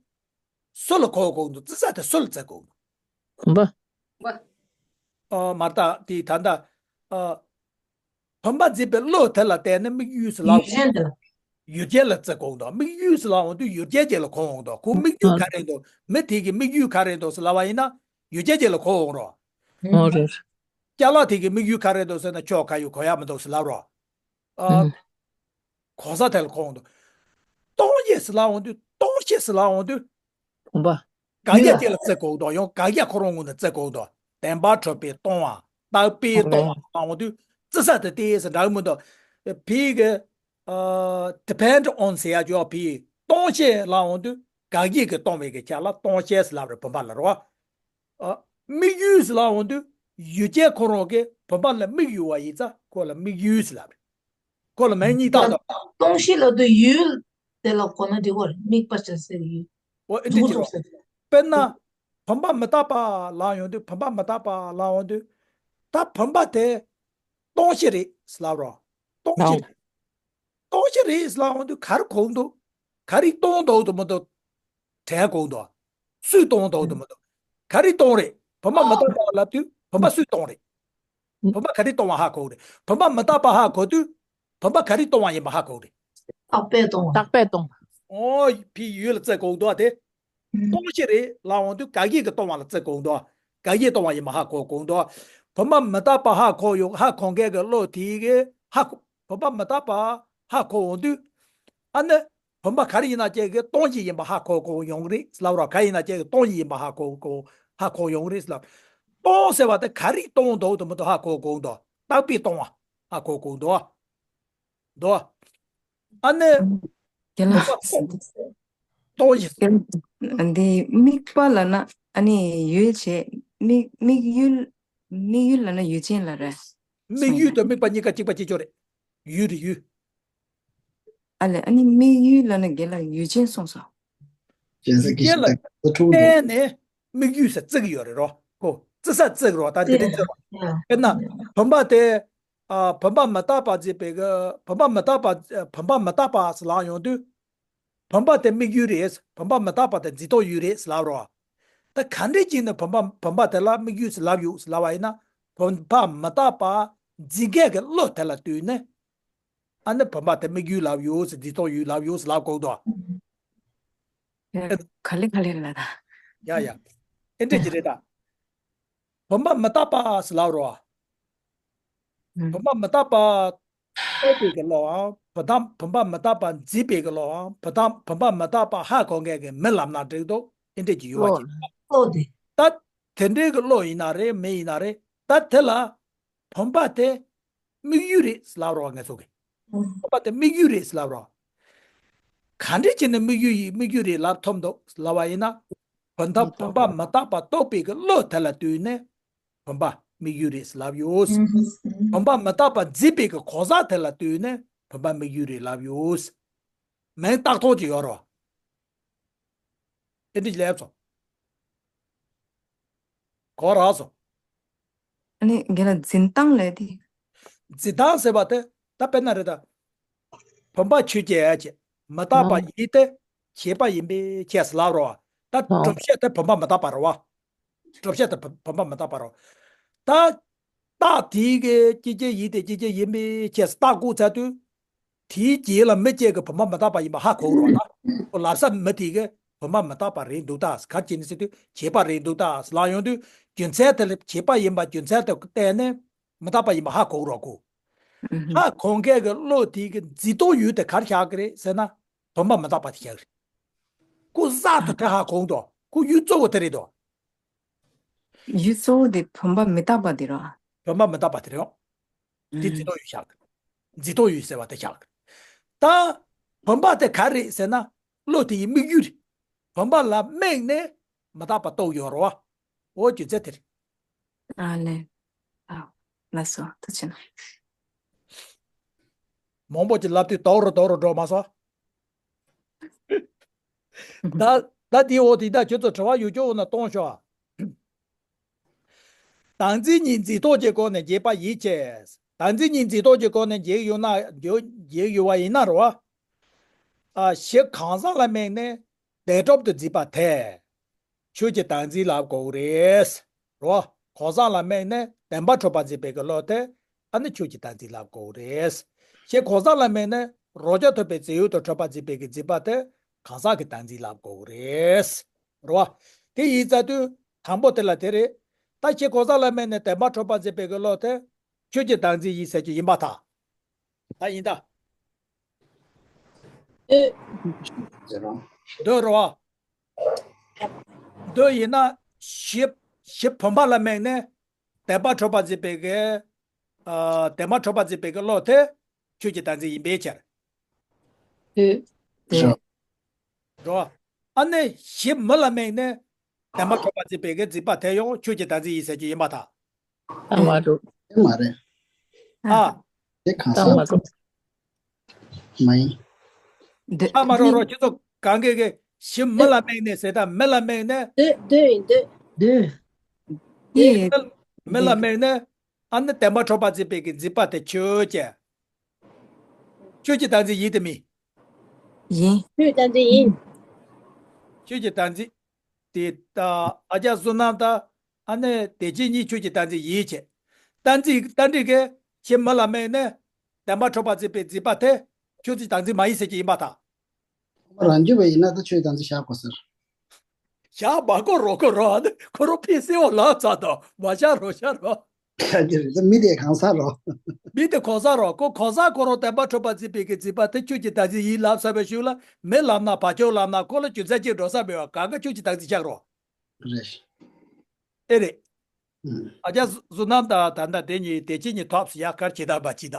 སུ་ལ་གོ་དགོས་འདུག་བརྩི་ས་དེ་སུ་ལ་བརྩི་དགོས་འདུག་བུམ་པ། ཨ། མ་རྟག་དེ་ད་ལྟ། ཨ། བུམ་པ་འཛིན་པའི་བློ་དེ་ལ་བརྟེན་ནས་དམིགས་ཡུལ་ཟེར་ལབ། ཡུལ་ཅན་དེ་ལ། ཡུལ་ཅན་ལ་བརྩི་དགོས་འདུག་དམིགས་ཡུལ་ཟེར་ལབ་འོང་དུས་ཡུལ་ཅན་ཅིག་ལ་གོ་འོང་འདུག་ཁོ་དམིགས་ཡུལ་ག་རེ་འདུག་མི་དེ་གི་དམིགས་ཡུལ་ག་རེ་འདུག་ཟེར་ལབ་པ་ཡིན་ན་ཡུལ་ཅན་ཅིག་ལ་གོ་འོང་རོ། འོ་རེད། ཅ་ལག་དེ་གི་དམིགས་ཡུལ་ག་རེ་འདུག་ཟེར་ན་ཁྱོ་ག་ཡོད་གོ་ཡ་མི་འདུག་ཟེར་ལབ་རོ། ཨ། ཨུ། གོ་ས་དེ་ལ་གོ་འོང་འདུག་སྟོང་གཞི་ཟེར་ལབ་འོང་དུས་སྟོང་གཞི་ཟེར་ལབ་འོང་དུས། བུམ་པ། དགག་བྱ་ཅིག་ལ་བརྩི་དགོས་འདུག་ཡང་དགག་བྱ་ཁོ་རང་ངོས་ནས་བརྩི་དགོས་འདུག་བདེན་པར་གྲུབ་པས་སྟོང་བ། རྟག་པས་སྟོང་བ་ལབ་འོང་དུས་བརྩི་ས་དེ་དེ་ཟེར་འདྲ་གི་མི་འདུག་བོད་ཀྱི། ཨ། depend on ཟེར་ཡ་ཅིག་ཡོད། བོད་སྟོང་གཞི་ལབ་འོང་དུས་དགག་བྱ་གིས་སྟོང་བའི་གི་ཆ་ལ་སྟོང་གཞི་ཟེར་ལབ་རེད། བུམ་པ་ལ་རེད་བ། ཨ། དམིགས་ཡུལ་ཟེར་ལབ་འོང་དུས་ཡུལ་ཅན་ཁོ་རང་གིས་བུམ་པ་ལ་དམིགས་ཡོད་པ་ཡིན་ཙང་ཁོ་ལ་དམིགས་ཡུལ་ཟེར་ལབ་རེད། ཁོ་ལ་མིང་གཉིས་བཏགས་དང་། སྟོང་གཞི་ལབ་དུས་ཡུལ་དེ་ལ་གོ་ན་འགྲིག་གོ། དམིགས་པ་བྱ་སའི་ཡུལ། འོ་ཨེ་འདྲ་ཅིག་རོ། དཔེར་ན། བུམ་པ་མི་རྟག་པ་ལབ་ཡོང་དུས་བུམ་པ་མི་རྟག་པ་ལབ་ཡོང་དུས། ད་བུམ་པ་དེ་སྟོང་གཞི་རེད་ཟེར་ལབ་རོ། སྟོང་གཞི་རེད། སྟོང་གཞི་རེད་ཟེར་ལབ་ཡོང་དུས་ག་རེ་གོ་འདུག་ག་རེ་སྟོང་འདུག་དུ་མི་འདུག་དྲན་དགོས་འདུག་སུས་སྟོང་འདུག་དུ་མི་འདུག་ག་རེ་སྟོང་རེད། བུམ་པ་མི་རྟག་པ་ལབ་དུས་བུམ་པ་སུས་སྟོང་རེད། བུམ་པ་ག་རེ་སྟོང་བ་ཧ་གོ་གི་རེད། བུམ་པ་མི་རྟག་པ་ཧ་གོ་དུས། བུམ་པ་ག་རེ་སྟོང་བ་ཡིན་པ་ཧ་གོ་གི་རེད། རྟག་པས་སྟོང་བ། རྟག་པས་སྟོང་བ། ཨོ། ཕའི་ཡུལ་ལ་བརྩི་དགོས་འདུག་དེ། སྟོང་གཞི་རེད་ལབ་འོང་དུས་དགག་བྱ་གིས་སྟོང་བ་ལ་བརྩི་དགོས་འདུག་དགག་བྱས་སྟོང་བ་ཡིན་པ་ཧ་གོ་དགོས་འདུག་བུམ་པ་མི་རྟག་པ་ཧ་གོ་ཡོང་ཧ་གོ་མཁན་གྱི་བློ་དེ་གིས་ཧ་གོ་བུམ་པ་མི་རྟག་པ་ཧ་གོ་འོང་དུས། ཨ་ནི། བུམ་པ་ག་རེ་ཡིན་ན་ཅིག་གི་སྟོང་གཞི་ཡིན་པ་ཧ་གོ་གོ་ཡོང་གི་རེད་ལབ་རོ། ག་ཡིན་ན་ཅིག་གི་སྟོང་གཞི་ཡིན་པ་ཧ་གོ་གོ་ཧ་གོ་ཡོང་གི་རེད་ལབ། སྟོང་ཟེར་བ་དེ་ག་རེ་སྟོང་འདུག་དུ་མི་འདུག་ཧ་གོ་གོ་འདུག་རྟག་པས་སྟོང་བ་ཧ་གོ་གོ་འདུག་འདུག་ཨ་ནི། རྒན་ལགས། སྟོང་གཞི། འདི་དམིགས་པ་ལབ་ན་ཨ་ནི་ཡུལ་བྱེད། དམིགས་དམིགས་ཡུལ། དམིགས་ཡུལ་ལབ་ན་ཡུལ་ཅན་ལ་རེད། དམིགས་ཡུལ་དང་དམིགས་པ་གཉིས་ཀ་གཅིག་པ་གཅིག་རྐྱང་རེད། ཡུལ་རེད་ཡུལ། ཨ་ལས། ཨ་ནི་དམིགས་ཡུལ་ལབ་ན་རྒན་ལགས་ཡུལ་ཅན་གསུངས་སོང་། ཡུལ་ཅན་ལ་བརྟེན་ནས་དམིགས་ཡུལ་ཟེར་བརྩི་གི་ཡོད་རེད་རོ། ཁོ་བརྩི་ས་བརྩི་གི་རོ། ད་འདི་འདྲ་བརྩི་རོ། དཔེར་ན་བུམ་པ་དེ། ཨ། བུམ་པ་མི་རྟག་པ་འཛིན་པའི་གི་བུམ་པ་མི་རྟག་པ། བུམ་པ་མི་རྟག་པ་ཟེར་ལབ་ཡོང་དུས། བུམ་པ་དེ་དམིགས་ཡུལ་རེད། བུམ་པ་མི་རྟག་པ་དེ་འཛིན་སྟངས་ཡུལ་རེད་ཟེར་ལབ་རོ། ད་ག་འདྲས་ཀྱིས་ནི་བུམ་པ་བུམ་པ་དེ་ལ་དམིགས་ཡུལ་ཟེར་ལབ་ཡོད་ཟེར་ལབ་པ་ཡིན་ན། བུམ་པ་མི་རྟག་པ་འཛིན་མཁན་གྱི་བློ་དེ་ལ་ལྟོས་ནས། ཨ་ནི་བུམ་པ་དེ་དམིགས་ཡུལ་ལབ་ཡོད་ཟེར་འཛིན་སྟངས་ཡུལ་ལབ་ཡོད་ཟེར་ལབ་དགོས་འདུག་ཡ། ག་ལེ་ག་ལེ་ལ་ད། ཡ་ཡ། ཨེ་འདྲ་ཅིག་རེད་ད། བུམ་པ་མི་རྟག་པ་ཟེར་ལབ་རོ། ཨུམ། བུམ་པ་མི་རྟག་པ་རྟོགས་པའི་གི་བློའམ་བུ་དམ་བུམ་པ་མི་རྟག་པ་འཛིན་པའི་གི་བློའམ་བུ་དམ་བུམ་པ་མི་རྟག་པ་ཧ་གོ་མཁན་གི་མི་ལབ་ན་འགྲིག་འདུག་ཨེ་འདྲ་ཅིག་ཡོད་པ་ཅིག་བློ་དེ། ད་དེ་འདྲའི་གི་བློ་ཡིན་ན་རེད་མི་ཡིན་ན་རེད། ད་དེ་ལ་བུམ་པ་དེ་དམིགས་ཡུལ་རེད་ཟེར་ལབ་རོགས་ངེད་ཚོ་གི། ཨུམ། བུམ་པ་དེ་དམིགས་ཡུལ་རེད་ཟེར་ལབ་རོགས། ག་འདྲ་བྱས་ནས་དམིགས་ཡུལ་ཡིན་དམིགས་ཡུལ་རེད་ལབ་ཐུབ་འདུག་ལབ་པ་ཡིན་ན། བུམ་པ་བུམ་པ་མི་རྟག་པ་རྟོགས་པའི་གི་བློ་དེ་ལ་ལྟོས་ནས་བུམ་པ་དམིགས་ཡུལ་རེད་ཟེར་ལབ་ཡོད། ཨུམ། བུམ་པ་མི་རྟག་པ་འཛིན་པའི་གི་གང་ཟག་དེ་ལ་ལྟོས་ནས་བུམ་པ་དམིགས་ཡུལ་རེད་ལབ་ཡོད། མིང་བཏགས་ཐོག་ཅིག་ཡོད་རོགས། ཨེ་འདྲ་ལབ་སོང་། གོ་རག་སོང་། ཨ་ནི་རྒན་ལགས་འཛིན་སྟངས་ལས་དེ། འཛིན་སྟངས་ཟེར་བ་དེ་ད་དཔེར་ན་རེད་ད། བུམ་པ་ཆོས་ཅན་ཅེས་མི་རྟག་པ་ཨ། ཡིན་ཏེ། བྱས་པ་ཡིན་པའི་ཕྱིར་ཟེར་ལབ་རོ། ད་ཨ། སྒྲུབ་བྱེད་དེ་བུམ་པ་མི་རྟག་པ་རེད་བ། སྒྲུབ་བྱེད་དེ་བུམ་བུམ་པ་མི་རྟག་པ་རེད། ད། རྟགས་དེའི་གི་སྐྱེད་བྱེད་ཡིན་ཏེ་སྐྱེད་བྱེད་ཡིན་པའི་ཕྱིར་རྟགས་བཀོད་ཚར་དུས། དེའི་རྗེས་ལ་མི་གཅིག་གིས་བུམ་པ་མི་རྟག་པ་ཡིན་པ་ཧ་གོ་གི་རེད་བ། ཁོ་ལབ་ས་མི་དེ་གིས་བུམ་པ་མི་རྟག་པ་རེད་འདུག་ད་ག་རེ་བྱས་ནས་ཟེར་དུས་བྱས་པ་རེད་འདུག་ད་ལབ་ཡོང་དུས་རྒྱུ་མཚན་དེ་ལ་བྱས་པ་ཡིན་པ་རྒྱུ་མཚན་དེ་བལྟས་ནས་མི་རྟག་པ་ཡིན་པ་ཧ་གོ་གི་རེད་གོ། ཧ་གོ་མཁན་གྱི་བློ་དེ་གི་འཛིན་སྟངས་ཡུལ་དེ་ག་རེ་བཞག་གི་རེད་ཟེར་ན་བུམ་པ་མི་རྟག་པ་དེ་བཞག་གི་རེད། ཁོ་གསར་དུ་དེ་ཧ་གོ་འདུག་ཁོ་ཡུལ་གཙོ་བོ་དེ་རེད་འདུག་ཡུལ་གཙོ་བོ་དེ་བུམ་པ་མི་རྟག་པ་དེ་རེད། བུམ་པ་མི་རྟག་པ་དེ་རེད། དེ་འཛིན་སྟངས་ཡུལ་བཞག་གི། འཛིན་སྟངས་ཡུལ་ཟེར་བ་དེ་བཞག་གི། ད་བུམ་པ་དེ་ག་རེད་ཟེར་ན་བློ་དེ་ཡི་དམིགས་ཡུལ་རེད། བུམ་པ་ལ་དམིགས་ནས་མི་རྟག་པ་རྟོགས་ཡོད་རེད་བ། འོ་རྒྱུ་མཚན་དེ་རེད། ཨ་ལེ། ཨ། ལགས་སོ་ཐུགས་རྗེ་གནང་། མང་པོ་ཅིག་ལབ་དུས་དོག་རུ་དོག་རུ་འགྲོ་མ་སོང་། ད་ད་དེའི་འོག་དེ་ད་ཁྱོད་ཚོ་དྲི་བ་ཡོད་ཀྱོག་འོག་ན་གཏོང་ཤོག་བདག་འཛིན་གཉིས་འཛིན་སྟངས་ཀྱི་སྒོ་ནས་འབྱེད་པ་ཡིན་ཕྱིར། བདག་འཛིན་གཉིས་འཛིན་སྟངས་ཀྱི་སྒོ་ནས་འབྱེད་ཡོང་ན་འབྱེད་འབྱེད་ཡོང་བ་ཡིན་ན་རེད་བ། ཨ་གཞི་གང་ཟག་ལ་དམིགས་ནས་བདེན་གྲུབ་ཏུ་འཛིན་པ་དེ། ཆོས་ཀྱི་བདག་འཛིན་ལབ་དགོས་རེད། རོ། གང་ཟག་ལ་དམིགས་ནས་བདེན་པར་གྲུབ་པར་འཛིན་པའི་གི་བློ་དེ་ཨ་ནི་ཆོས་ཀྱི་བདག་འཛིན་ལབ་དགོས་རེད། ཞེས་གང་ཟག་ལ་དམིགས་ནས་རང་རྐྱ་ཐུབ་པའི་རྫས་ཡོད་དུ་གྲུབ་པར་འཛིན་པའི་གི་འཛིན་པ་དེ་གང་ཟག་གི་བདག་འཛིན་ལབ་དགོས་རེད། རོ། དེ་ཡིན་ཙང་དུས་དང་པོ་དེ་ལ་དེ་རེད། ད་ཞེས་གང་ཟག་ལ་དམིགས་ནས་བདེན་པར་གྲུབ་པར་འཛིན་པའི་གི་བློ་དེ་ཆོས་ཀྱི་བདག་འཛིན་ཡིན་ཟེར་གྱི་ཡིན་པར་ཐལ། ད་ཡིན་ད། འདོད་རོ། འདོད་ཡིན་ན་གཞི་གཞི་བུམ་པ་ལ་དམིགས་ནས་བདེན་པར་གྲུབ་པར་འཛིན་པའི་གི་ཨ་བདེན་པར་གྲུབ་པར་འཛིན་པའི་གི་བློ་དེ་ཆོས་ཀྱི་བདག་འཛིན་ཡིན་པའི་ཕྱིར། རོ། ཨ་ནི་གཞི་མུ་ལ་དམིགས་ནས་བདེན་པར་གྲུབ་པར་འཛིན་པའི་གི་འཛིན་པ་དེ་ཡང་ཆོས་ཀྱི་བདག་འཛིན་ཡིན་ཟེར་གྱི་ཡིན་པར་ཐལ། ཨ་མ་རེད། དེ་མ་རེད། ཨ། དེ་གང་ཟག་མ་ཡིན། འདི་ཨ་མ་རོ་རོ་ཁྱོད་ཚོ་གང་གི་གི་གཞི་མུ་ལ་དམིགས་ནས་ཟེར་ད་མུ་ལ་དམིགས་ནས། འདོད་འདོད་ཡིན་འདོད། འདོད། ཡིན། མུ་ལ་དམིགས་ནས་ཨ་ནི་བདེན་པར་གྲུབ་པར་འཛིན་པའི་གི་འཛིན་པ་དེ་ཆོས་ཀྱི། ཆོས་ཀྱི་བདག་འཛིན་ཡིན་དེ་མིན། ཡིན། ཆོས་བདག་འཛིན་ཡིན། ཆོས་ཀྱི་བདག་འཛིན། དེ་ལྟ་ཨ་ཅག་བསོད་ནམས་དང་ཨ་ནེ་བདེ་སྐྱིད་གཉིས་ཆོས་ཀྱི་བདག་འཛིན་ཡིན་བྱས། བདག་འཛིན་བདག་འཛིན་གྱི་ཆེས་མུ་ལ་དམིགས་ནས་བདེན་པར་གྲུབ་པར་འཛིན་པའི་འཛིན་པ་དེ་ཆོས་ཀྱི་བདག་འཛིན་མ་ཡིན་ཟེར་གྱི་ཡིན་པར་ཐལ། རང་རྒྱུད་པ་ཡིན་ན་ད་ཆོས་བདག་འཛིན་བཞག་དགོས་ཟེར། བཞག་མ་དགོས་རོགས་དགོས་རོགས་ཨ་ནི་ཁོ་རང་ཕན་སེམས་པ་ལབ་ཚར་དང་མ་བཞག་རོགས་བཞག་རོགས། ད་འདི་རེད་ད་མི་དེ་གང་ཟག་རོ། མི་དེ་གང་ཟག་རོ་ཁོ་གང་ཟག་ཁོ་རང་བདེན་པར་གྲུབ་པར་འཛིན་པའི་གི་འཛིན་པ་དེ་ཆོས་ཀྱི་བདག་འཛིན་ཡིན་ལབ་ཚར་བའི་གཞུག་ལ་མི་ལབ་ན་བ་ཅོ་ལབ་ན་ཁོ་ལ་རྒྱུ་མཚན་གཅིག་འགྲོ་ས་མེད་པ་གང་ག་ཆོས་ཀྱི་བདག་འཛིན་ཆགས་རོ། རེད། ཨེ་རེད། ཨུམ། ཨ་ཅག་བསོད་ནམས་དང་ད་ལྟ་དེ་གཉིས་དེ་ཅི་གཉིས་ཐོབ་སི་ཡ་གར་ཇི་ལྟ་བ་ཇི་ལྟ།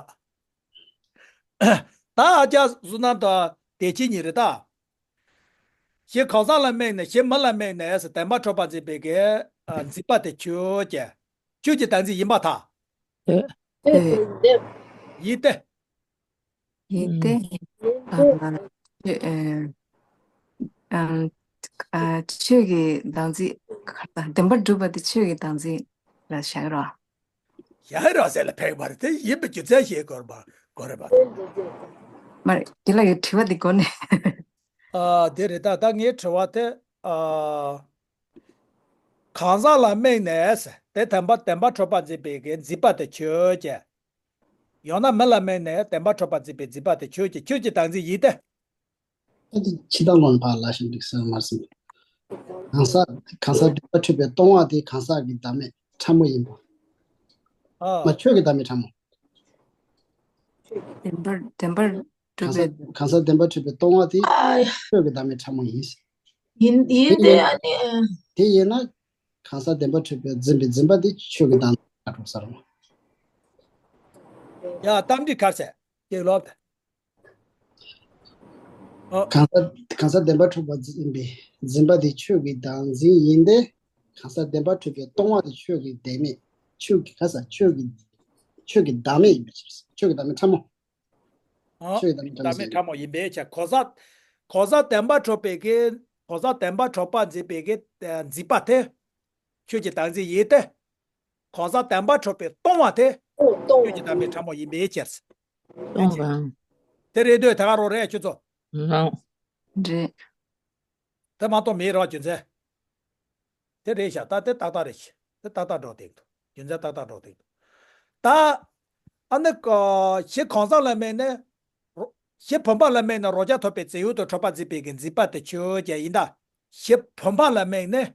ད་ཨ་ཅག་བསོད་ནམས་དང་དེ་ཅི་གཉིས་རེད་ད། གཞི་གང་ཟག་ལ་དམིགས་ནས་གཞི་མུ་ལ་དམིགས་ནས་བདེན་པར་གྲུབ་པར་འཛིན་པའི་གི་ཨ་འཛིན་པ་དེ་ཆོས་ཀྱི་ཆོས་ཀྱི་བདག་འཛིན་ཡིན་པར་ཐལ། ཨེ། ཡིན་ཏེ། ཡིན་ཏེ། ཨ་ཨ་ཨ་ཆོས་ཀྱི་བདག་འཛིན་བདེན་པར་གྲུབ་པ་དེ་ཆོས་ཀྱི་བདག་འཛིན་ལ་བཞག་རོགས། བཞག་རོགས་ཟེར་ལ་ཕེབས་པ་རེད་དེ་ཡིན་པའི་རྒྱུ་མཚན་ཞིག་དགོས་པ་དགོས་རེད་པ། མ་རེད་དེ་ལ་ཡོད་དྲི་བ་དེ་དགོས་ནས། ཨ་དེ་རེད་ད་ད་ངའི་དྲི་བ་དེ་ཨ། གང་ཟག་ལ་དམིགས་ནས་དེ་བདེན་པ་བདེན་པར་གྲུབ་པར་འཛིན་པའི་གི་འཛིན་པ་དེ་ཆོས་ཀྱི། ཡང་ན་མུ་ལ་དམིགས་ནས་བདེན་པར་གྲུབ་པར་འཛིན་པའི་འཛིན་པ་དེ་ཆོས་ཀྱི་ཆོས་ཀྱི་བདག་འཛིན་ཡིན་ཏེ། ཨ་ཏི་ཕྱི་དང་ལོན་པ་ལ་ཞིག་འགྲིག་སོང་མ་སོང་། གང་ཟག་གང་ཟག་བདེན་པར་གྲུབ་པའི་སྟོང་བ་དེ་གང་ཟག་གི་བདག་མེད་ཕྲ་མོ་ཡིན་པ། ཨ། མ་ཆོས་ཀྱི་བདག་མེད་ཕྲ་མོ། བདེན་པར་བདེན་པར་གྲུབ་པའི། གང་ཟག་གང་ཟག་བདེན་པར་གྲུབ་པའི་སྟོང་བ་དེ་ཨ། ཆོས་ཀྱི་བདག་མེད་ཕྲ་མོ་ཡིན། ཡིན་ཡིན་ཏེ། ཨ་ནི་ཨ། དེ་ཡིན་ན་གང་ཟག་བདེན་པར་གྲུབ་པའི་འཛིན་པའི་འཛིན་པ་དེ་ཆོས་ཀྱི་བདག་མེད་ཁ་གྲོགས་སར། ཡ་གཏམ་འདི་གར་ཟེར་ཀྱེ་ལོབ། ཨོ། གང་ཟག་གང་ཟག་བདེན་པར་གྲུབ་པ་འཛིན་པའི་འཛིན་པ་དེ་ཆོས་ཀྱི་བདག་འཛིན་ཡིན་ཏེ། གང་ཟག་བདེན་པར་གྲུབ་པའི་སྟོང་བ་དེ་ཆོས་ཀྱི་བདག་མེད། ཆོས་ཀྱི་ག་ས་ཆོས་ཀྱི་ཆོས་ཀྱི་བདག་མེད་ཡིན་པའི་ཕྱིར། ཆོས་ཀྱི་བདག་མེད་ཕྲ་མོ། ཨོ། ཆོས་ཀྱི་བདག་མེད་ཕྲ་མོ་བདག་མེད་ཟེར། ཕྲ་མོ་ཡིན་པའི་ཕྱིར། གང་ཟག་གང་ཟག་བདེན་པར་གྲུབ་པའི་གི་གང་ཟག་བདེན་པར་གྲུབ་པ་འཛིན་པའི་གི་འཛིན་པ་དེ། ཆོས་ཀྱི་བདག་འཛིན་ཡིན་ཏེ། གང་ཟག་བདེན་པར་གྲུབ་པའི་སྟོང་བ་དེ། ཆོས་ཀྱི་བདག་མེད་ཕྲ་མོ་ཡིན་པའི་ཕྱིར། སྟོང་བ། དེ་རེད་འདོད་ད་ག་རོ་རེད་ཁྱོད་ཚོ། རེད། དེ་མ་གཏོགས་མེད་རོགས་རྒྱུ་མཚན། དེ་རེད་ཤག་ད་དེ་ཏག་ཏག་རེད་ཤག་དེ་ཏག་ཏག་འགྲོ་བསྡད་འདུག་རྒྱུ་མཚན་ཏག་ཏག་འགྲོ་བསྡད་འདུག་ད། ཨ་ནི་ཀ་གཞི་གང་ཟག་ལ་དམིགས་ནས། རོ་གཞི་བུམ་པ་ལ་དམིགས་ནས་རང་རྐྱ་ཐོབ་པའི་རྫས་ཡུལ་དུ་གྲུབ་པ་འཛིན་པའི་གི་འཛིན་པ་དེ་ཆོས་ཅན་ཡིན་ད། གཞི་བུམ་པ་ལ་དམིགས་ནས།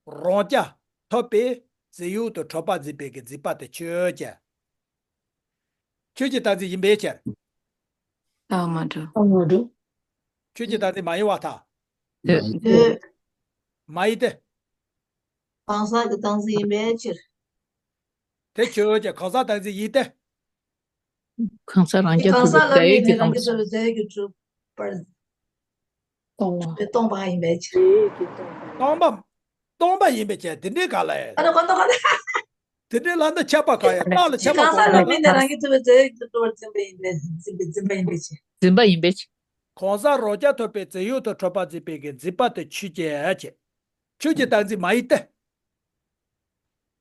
རང་རྐྱ་ཐོབ་པའི་རྫས་ཡུལ་དུ་གྲུབ་པ་འཛིན་པའི་གི་འཛིན་པ་དེ་ཆོས་ཅན། ཆོས་ཀྱི་བདག་འཛིན་ཡིན་པའི་ཕྱིར། ཨ་མ་འགྲོ། ཨ་མ་འགྲོ། ཆོས་ཀྱི་བདག་འཛིན་མ་ཡིན་པར་ཐལ། ཡོད། མ་ཡིན་ཏེ། གང་ཟག་གི་བདག་འཛིན་ཡིན་པའི་ཕྱིར། དེ་ཆོས་ཅན། གང་ཟག་བདག་འཛིན་ཡིན་ཏེ། གང་ཟག་རང་རྐྱ་གང་ཐོབ་ཟག་ལ་པའི་རྫས་ཡུལ་དམིགས་ནས་རང་རྐྱ་ཐོབ་པའི་རྫས་ཡུལ་གྱི་གྲུབ་པར། སྟོང་བ། སྟོང་པ་ཡིན་པའི་ཕྱིར། སྟོང་པ། སྟོང་པ་ཡིན་པའི་ཕྱིར་དེ་འདྲའི་ག་ལ་ཡ། ཨ་ནི་གོ་ཐོག་ག་ནས། དེ་འདྲའི་ལ་ནི་ཁྱབ་པ་ག་ཡ། རྟགས་ལ་ཁྱབ་པ་གང་ཟག་ལ་དམིགས་ནས་རང་རྐྱ་ཐོབ་པའི་རྫས་ཡུལ་གྱི་གྲུབ་པར་འཛིན་པ་ཡིན་པའི་འཛིན་པའི་འཛིན་པ་ཡིན་པའི་ཕྱིར། འཛིན་པ་ཡིན་པའི་ཕྱིར། གང་ཟག་རང་རྐྱ་ཐོབ་པའི་རྫས་ཡུལ་དུ་གྲུབ་པར་འཛིན་པའི་གི་འཛིན་པ་དེ་ཆོས་ཅན། ཆོས་ཀྱི་བདག་འཛིན་མ་ཡིན་ཏེ།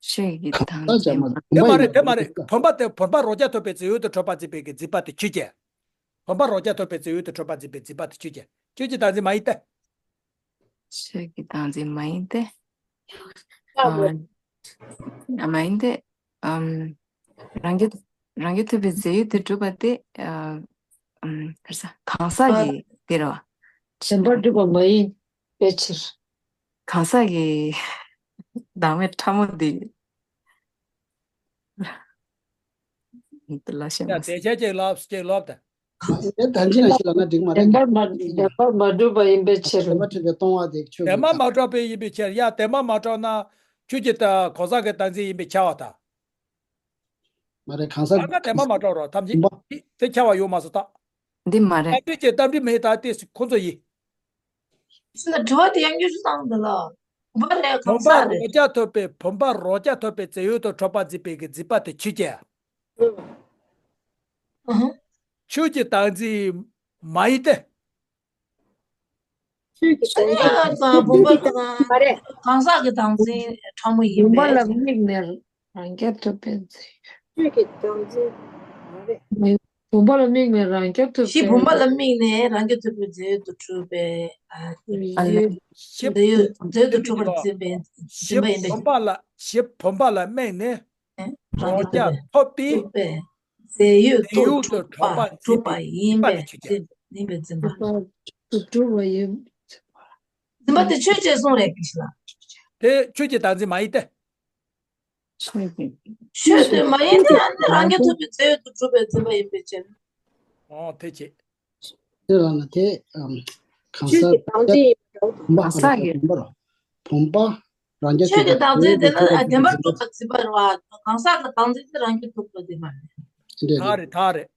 ཆོས་ཀྱི་བདག་འཛིན་མ། དེ་མ་རེད། དེ་མ་རེད། བུམ་པ་དེ་བུམ་པ་རང་རྐྱ་ཐོབ་པའི་རྫས་ཡུལ་དུ་གྲུབ་པར་འཛིན་པའི་གི་འཛིན་པ་དེ་ཆོས་ཅན། བུམ་པ་རང་རྐྱ་ཐོབ་པའི་རྫས་ཡུལ་དུ་གྲུབ་པར་འཛིན་པའི་འཛིན་པ་དེ་ཆོས་ཅན། ཆོས་ཀྱི་བདག་འཛིན་མ་ཡིན་ཏེ། ཆོས་ཀྱི་བདག་འཛིན་མ་ཡིན་ཏེ། ཨ། མ་ཡིན་ཏེ། ཨམ། རང་རྐྱ་རང་རྐྱ་ཐོབ་པའི་རྫས་ཡུལ་དུ་གྲུབ་པ་དེ། ཨ། ཨམ། ག་རེ་ཟ། གང་ཟག་གི་དེ་རེད་བ། བདེན་པར་གྲུབ་པ་མ་ཡིན་པའི་ཕྱིར། གང་ཟག་གི་བདག་མེད་ཕྲ་མོ་འདི། ལ་ཤེས་ཡ་མ་དེ་ཆ་ཅིག་ལབ་ཅིག་ལབ་དང་། ཨེ་ད་འདི་ན་ཞིག་ལ་ན་འགྲིག་མ་རེད། བདེན་པར་མ་བདེན་པར་མ་གྲུབ་པ་ཡིན་པའི་ཕྱིར། བདེན་པར་གྲུབ་པའི་སྟོང་བ་དེ་ཆོས་བདེན་པར་མ་གྲུབ་པ་ཡིན་པའི་ཕྱིར། ཡ་བདེན་པར་མ་གྲུབ་ན་ཆོས་ཀྱི་ད་གང་ཟག་གི་བདག་འཛིན་ཡིན་པའི་ཁྱབ་པ་དང་། མ་རེད། གང་ཟག་གང་ག་བདེན་པར་མ་གྲུབ་རོགས་ཐམས་ཅད་དེ་ཁྱབ་པ་ཡོད་མ་སོང་ད། འདི་མ་རེད། གཏམ་འདྲི་བྱེད་གཏམ་འདྲི་མེད་ད་དེ་ཁོ་ཚོ་ཡིན། ཕྱི་ལ་དྲི་བ་དེ་ཡང་བསྐྱར་ཞུ་དང་འདི་ལ། བུམ་པ་རེད་གང་བུམ་པ་ཟག་རང་རེད། རྐྱ་ཐོབ་པའི་བུམ་པ་རང་རྐྱ་ཐོབ་པའི་རྫས་ཡུལ་དུ་གྲུབ་པར་འཛིན་པའི་གི་འཛིན་པ་དེ་ཆོས་ཅན། ཨུ་ཧུ། ཆོས་ཀྱི་བདག་འཛིན་མ་ཡིན་ཏེ། ཆོས་ཀྱི་བདག་འཛིན་བུམ་པ་མ་རེད། གང་ཟག་གི་བདག་འཛིན་ཕྲ་མོ་ཡིན་པས། བུམ་པ་ལ་དམིགས་ནས་རང་རྐྱ་ཐོབ་པའི་རྫས་ཡུལ། ཆོས་ཀྱི་བདག་འཛིན་མ་རེད། བུམ་པ་ལ་དམིགས་ནས་རང་རྐྱ་ཐོབ་པའི། གཞི་བུམ་པ་ལ་དམིགས་ནས་རང་རྐྱ་ཐོབ་པའི་རྫས་ཡུལ་དུ་གྲུབ་པའི། ཨ། རྫས་ཡུལ་རྫས་ཡུལ་དུ་གྲུབ་པར་འཛིན་པའི་འཛིན་པ་ཡིན་པས། གཞི་བུམ་པ་ལ་གཞི་བུམ་པ་ལ་དམིགས་ནས་རང་རྐྱ་ཐོབ་པའི་ཐོབ་པའི་རྫས་ཡུལ་དུ་གྲུབ་པ་གྲུབ་པ་ཡིན་པས་འཛིན་ཡིན་པས་འཛིན་པ། གྲུབ་པ་ཡིན། འཛིན་པ་དེ་ཆོས་ཅན་གསུངས་རེད་ཀྱི་ཞིག་ལ། དེ་ཆོས་ཀྱི་བདག་འཛིན་མ་ཡིན་ཏེ། ཆོས་དེ་མ་ཡིན་ཏེ་ཨ་ནི་རང་རྐྱ་ཐོབ་པའི་རྫས་ཡུལ་དུ་གྲུབ་པའི་འཛིན་པ་ཡིན་པའི་ཕྱིར། ཨོ་དེ་ཅི། དེ་ལ་ན་དེ་ཨམ་གང་ཟག་ཆོས་ཀྱི་བདག་འཛིན་ཡིན་པ་འདྲ་བོ་དང་། བུམ་པ་གང་ཟག་གི་བུམ་པ་རོ། བུམ་པ་རང་རྐྱ་ཆོས་ཐོབ་ཀྱི་པའི་བདག་འཛིན་དེ་ནི་རྫས་ཡུལ་དུ་གྲུབ་པའི་འཛིན་པ། བདེན་པར་གྲུབ་པ་འཛིན་པ་རེད་བ། གང་ཟག་གི་བདག་འཛིན་དེ་རང་རྐྱ་ཐོབ་པའི་འཛིན་པ་རེད། དེ་འདྲ་ད་རེད། རེད་ད་རེད།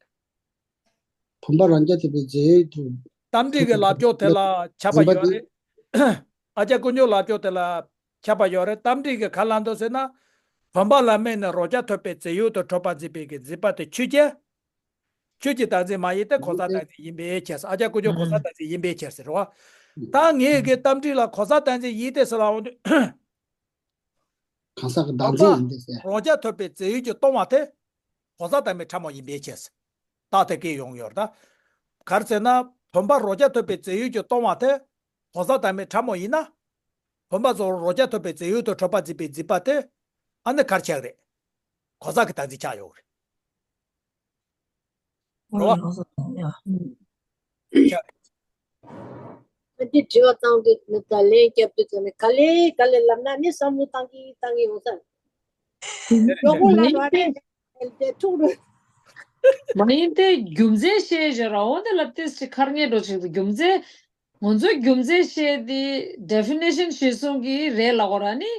བུམ་པ་རང་རྐྱ་ཐོབ་པའི་རྫས་ཡུལ་དུ། གཏམ་འདྲི་གི་ལབ་ཕྱོགས་དེ་ལ་ཁྱབ་པ་ཡོད་རེད། ཨ་ཅག་དཀོན་མཆོག་ལབ་ཕྱོགས་དེ་ལ་ཁྱབ་པ་ཡོད་རེད། གཏམ་འདྲི་གི་ག་ལ་འདུག་ཟེར་ན། བུམ་པ་ལ་དམིགས་ནས་རང་རྐྱ་ཐོབ་པའི་རྫས་ཡུལ་དུ་གྲུབ་པར་འཛིན་པའི་གི་འཛིན་པ་དེ་ཆོས་ཅན། ཆོས་ཀྱི་བདག་འཛིན་མ་ཡིན་ཏེ་གང་ཟག་བདག་འཛིན་ཡིན་པའི་ཕྱིར། ཨ་ཅག་དཀོན་མཆོག་གང་ཟག་བདག་འཛིན་ཡིན་པའི་ཕྱིར་ཟེར་བ། ད་ངས་གི་གཏམ་འདྲི་ལ་གང་ཟག་བདག་འཛིན་ཡིན་ཏེ་ཟེར་ལ་འོང་དུས། གང་ཟག་གི་བདག་འཛིན་ཡིན་ཏེ་ཟེར། རང་རྐྱ་ཐོབ་པའི་རྫས་ཡུལ་གྱི་སྟོང་བ་དེ། གང་ཟག་བདག་མེད་ཕྲ་མོ་ཡིན་པའི་ཕྱིར། རྟགས་དེ་སྐད་ཡོང་ཡོད་རེད་ད། ག་རེ་ཟེར་ན། བུམ་པ་རང་རྐྱ་ཐོབ་པའི་རྫས་ཡུལ་གྱི་སྟོང་བ་དེ། གང་ཟག་བདག་མེད་ཕྲ་མོ་ཡིན་ན། བུམ་པ་ཚོ་རང་རྐྱ་ཐོབ་པའི་རྫས་ཡུལ་དུ་གྲུབ་པར་འཛིན་པའི་འཛིན་པ་དེ། ཨ་ནི་ག་རེ་ཆགས་རེད། གང་ཟག་གི་བདག་འཛིན་ཆགས་ཡོད་རེད། རེད་བ། ཆགས་རེད། ཨ་འདི་དྲི་བ་བཏང་དུས་ནི་ད་ལན་རྒྱབ་དུས་ཙམ་ནས་ག་ལེ་ག་ལེ་ལབ་ན་ནི་བསམ་བློ་བཏང་གི་བཏང་གི་ཡོང་ས་རེད། གྲོགས་པོ་ལ་ར་རེད་དེ་ཐུག་རུ། མ་ཡིན་ཏེ་རྒྱུ་མཚན་བཤད་བཞག་ར་འོ་དེ་ལ་ཏིས་ཅིག་ཁར་ངེས་འགྲོ་ཅིག་རྒྱུ་མཚན། ང་ཚོའི་རྒྱུ་མཚན་བཤད་དེ་definition་ཞིག་གསུང་གི་རེད་ལབ་དགོས་ར་ནི།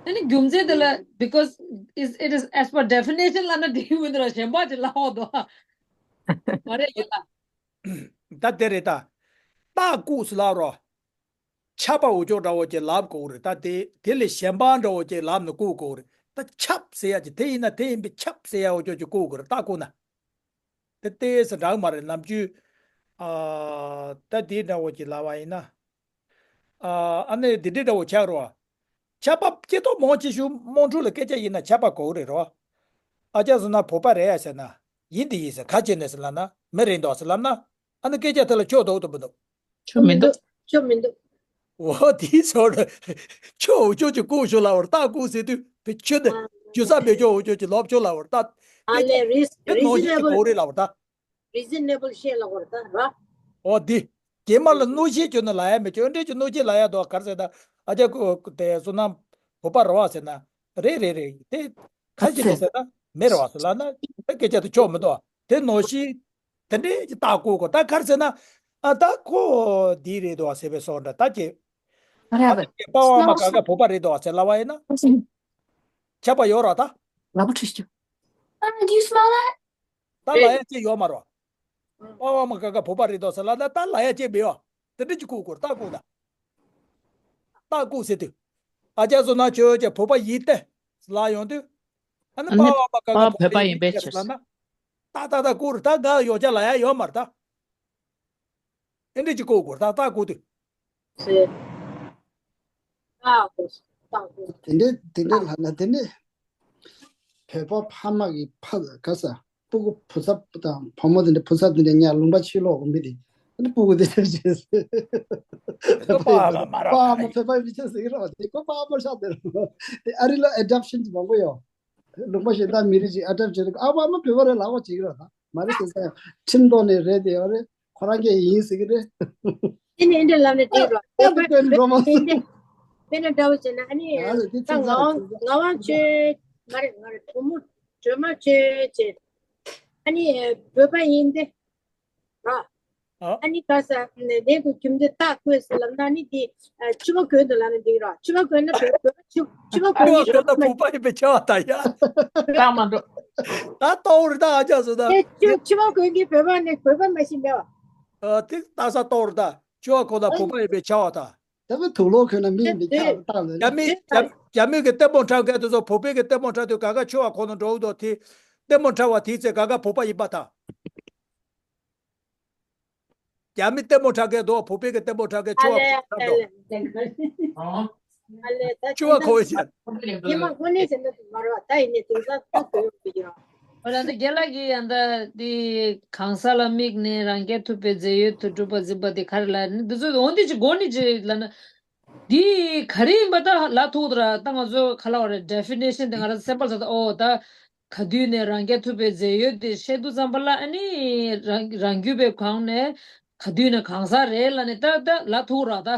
ཨ་ནི་རྒྱུ་མཚན་དེ་ལ་because is it is as per definition་ལབ་ན་དེའི་མི་འདུག་ར་གཞན་པ་ཅིག་ལབ་དགོས་འདུག་མ་རེད་ཡ་ལ། ད་དེ་རེད་ད། རྟགས་བཀོད་ཟེར་ལབ་རོ། ཆབ་པ་འོ་ཅོག་འདྲ་བོ་ཅིག་ལབ་དགོས་རེད་ད། དེ་དེ་ལས་གཞན་པ་འདྲ་བོ་ཅིག་ལབ་ནས་བཀོད་དགོས་རེད་ད། ཆབ་ཟེར་ཡ་ཅིག་དེ་ཡིན་ན་དེ་ཡིན་པའི་ཆབ་ཟེར་ཡ་འོ་ཅོག་ཅིག་བཀོད་དགོས་རེད་རྟགས་བཀོད་ན། དེ་ཏོག་ཙམ་འདྲ་གི་མ་རེད། ནམ་རྒྱུན་ཨ་ད་དེ་འདྲ་བོ་ཅིག་ལབ་པ་ཡིན་ན། ཨ་ཨ་ནི་དེ་འདྲའི་འདྲ་བོ་ཆགས་རོ། ཆབ་པ་སྐྱེ་སྟོབས་མང་ཆེ་ཤོས་དམངས་ཁྲོད་ལ་སྐད་ཆ་ཡིན་ན་ཆབ་པ་གོ་གི་རེད་རོ། ཨ་ཅག་བཟོ་ན་བོད་པ་རེད་ཡ་ཟེར་ན། ཡིན་དེ་ཡིན་ཟེར། ག་བྱས་ནས་ཟེར་ལབ་ན་མི་རེད་འདུག་ཟེར་ལབ་ན། ཨ་ནི་སྐད་ཆ་དེ་ལ་ཆོ་འདུག་འདུག་མི་འདུག་ཆོ་མི་འདུག་ཆོ་མི་འདུག་འོ་དེའི་ཚོར། ཆོ་འུ་ཅོ་ཅིག་བཀོད་ཤོག་ལབ་པར་རྟགས་བཀོད་ཟེར་དུས་དེ་ཆོ་དེ། ཨ་ཆོ་ས་མེད་ཆོ་འུ་ཅོ་ཅིག་ལོབ་ཆོ་ལབ་པར་རྟགས། ཨ་ལེ་རིས་དེ་ནོ་ཞིག་གི་reasonable་གོ་རེད་ལབ་པར་ད། Reasonable་བཤད་ལ་གོ་རེད་ད་ར། འོ་དེ། རྗེས་མ་ལ་གནོད་བཤད་བྱོས་ན་ལ་ཡ་མེད་ཆོ་འདྲེ་ཅིག་གནོད་བཤད་ལ་ཡ་དོ་གར་ཟེར་ད། ཨ་ཅག་གོ་དེ་བཟོ་ན་བོད་པ་རེད་བ་ཟེར་ན། རེད་རེད་རེད་དེ། ག་ཅི་རེད་ཟེར་ན་མེད་རེད་བ་ཟེར་ལབ་ན་དེ་སྐད་ཆ་དེ་ཆོ་མི་འདུག་དེ་ནོ་ཞིག་དེ་འདྲའི་ཅིག་རྟགས་བཀོད་དགོས་ད་གར་ཟེར་ན། ཨ་ད་ཁོ་འདི་རེད་དོ་ཟེར་བའི་སོགས་འདྲ་ད་ཅེ། ཨ་རེད་ཨ་ད་ཅེ་པ་བ་མ་ག་ག་བོད་པ་རེད་དོ་ཟེར་ལབ་པ་ཡིན་ན། ཁྱབ་པ་ཡོད་ར་ད། ལ་པོ་ཁྲིད་ཤོག Do you smell that? ད་ལ་ཡ་ཅེ་ཡོད་མ་རོ། པ་བ་མ་ག་ག་བོད་པ་རེད་དོ་ཟེར་ལབ་ན་ད་ལ་ཡ་ཅེ་མི་ཡོད། དེ་འདྲ་ཅིག་བཀོད་དགོས་རྟགས་བཀོད་ད། རྟགས་བཀོད་ཟེར་དུས། ཨ་ཅག་བཟོ་ན་ཆོས་ཅེ་བོད་པ་ཡིན་ཏེ་ལ་ཡོང་དུས། ཨ་ནི་ཨ་ནི་པ་བ་མ་ག་ག་བོད་པ་ཡིན་པའི་ཕྱིར། ལབ་ན། ཏག་ཏག་ཏག་བཀོད་རེད་ད་ག་ཡོ་ཅག་ལ་ཡ་ཡོད་མ་རེད་ད། ཨེ་འདྲ་ཅིག་བཀོད་དགོས་རེད་ད་རྟགས་བཀོད་དུས། ཟེར། ཨ་ཧོ། ཏག་ཏག་དེ་འདྲ་དེ་འདྲ་ལབ་ན་དེ་ནི། བོད་པ་ཕ་མ་གི་ཕ་ག་ས། སྤུ་གུ་བུ་ཚ་དང་བུ་མོ་དེ་འདྲ་བུ་ཚ་དེ་འདྲ་ཉག་ལུང་པ་ཕྱི་ལོགས་གོ་མི་དེ། ཨ་ནི་སྤུ་གུ་དེ་འདྲ་བྱས། བོད་པ་ཡིན་པ་མ་རེད། པ་མ་བོད་པ་ཡིན་པ་ཆགས་ཟེར་གི་རེད་བ་དེ་ཁོ་པ་མ་ཤག་དེ་རེད། དེ་ཨ་རི་ལ་adoption་དེ་མང་པོ་ཡོད། ལུང་པ་གཞན་དག་མི་རིགས་ཅིག་adoption་བྱས་ཨ་ཕ་མ་བོད་པ་རེད་ལབ་པ་བྱེད་གི་རེད་ད། མ་རེད་ཟེར་ས་ཡང་ཁྲིམས་ཐོག་ནས་རེད་དེ་ཡོད་རེད། ཁོ་རང་གིས་ཡིན་ཟེར་གི་རེད། དེ་ནས་འདི་ལབ་ནས་འགྲིག་རོགས། ཨེ་དེ་དེ་འགྲོ་མ་སོང་། དེ་འདྲ་འདྲ་བོ་བྱས་ན་ཨ་ནི་ད་ང་དབང་ང་དབང་ཆོས་མ་རེད་ང་རེད་བུ་མོ་སྒྲོལ་མ་ཆོས་བྱས་ཨ་ནི་བོད་པ་ཡིན་ཏེ་ར། ཨ་ནི་ག་ས་ནས་ལས་དུ་རྒྱུ་མཚན་རྟགས་བཀོད་ཟེར་ལབ་ན་ནི་དེ་ཕྱི་པ་གོན་དུ་ལབ་ན་འགྲིག་རོགས། ཕྱི་པ་གོན་ན་བོད་བོད་པ་ཕྱི་ཕྱི་པ་གོན་ནི་ཕྱི་པ་གོན་ན་བོད་པ་ཡིན་པའི་ཆ་བ་ད་ཡ། རྟགས་མ་འགྲོ། ད་ལྟ་བུར་ད་ཨ་ཅག་བཟོ་ད། དེ་ཕྱི་ཕྱི་པ་གོན་གྱི་བོད་པ་ནི་བོད་པ་མ་ཤེས་མེད་བ། ཨ་དེ་ལྟ་ས་ལྟ་བུར་ད་ཆུ་བ་ཁོ་ད་བོད་པ་ཡིན་པའི་ཆ་བ་ད། ད་བོད་དུག་ལོག་གོན་ན་མི་ཡིན་པའི་ཆ་བ་ད་ལ། རྒྱ་མི་རྒྱ་རྒྱ་མི་གི་ལྟད་མོ་འཁྲབ་མཁན་དེ་ཚོ་བོད་པའི་གི་ལྟད་མོ་འཁྲབ་དུས་ག་ག་ཆུ་བ་ཁོ་ན་འགྲོ་གི་འདུག་དེ་ལྟད་མོ་འཁྲབ་པ་དེའི་ཚེ་ག་ག་བོད་པ་ཡིན་པ་ད། རྒྱ་མི་ལྟད་མོ་འཁྲབ་མཁན་དོ་བོད་པའི་གི་ལྟད་མོ་འཁྲབ་མཁན་ཨ་ཆུ་བ་ལེ་ཁོ་ཨ་ལེ་ཨ་ལེ་ད་ཆུ་བ་ཁོ་ཡིན། ཉི་མ་ཁོ་ནས་ཟེར་ན་དུ་མ་རེད་བ་ད་ཡིན་ནས་དུང་ས་ཐུག་དགོས་ཡོང་གི་ཡོད། ཨོ་ད་འདི་རྒན་ལགས་ཀྱིས་ཡང་ད་འདི་གང་ཟག་ལ་དམིགས་ནས་རང་རྐྱ་ཐུབ་པའི་རྫས་ཡོད་དུ་གྲུབ་པ་འཛིན་པ་དེ་ག་རེ་ལ་ནི་འདི་ཚོ་འོ་འདི་ཅི་གོ་ནི་ཅི་ལ་ན། འདི་ག་རེ་ཡིན་པ་ད་ལ་ཐུག་དུ་ར་ད་ང་ཚོ་ག་ལ་བ་རེད་definition་དེ་ང་རང་ཚོ་སེམས་པ་ལ་ད་ཨོ་ད། ག་དུས་ནས་རང་རྐྱ་ཐུབ་པའི་རྫས་ཡོད་དེ་བཤད་དུས་ཙམ་པ་ལ་ཨ་ནི་རང་རང་རྒྱུད་པའི་གང་ནས་ག་དུས་ནས་གང་ཟག་རེད་ལ་ནི་ད་ད་ལ་ཐུག་ར་ད།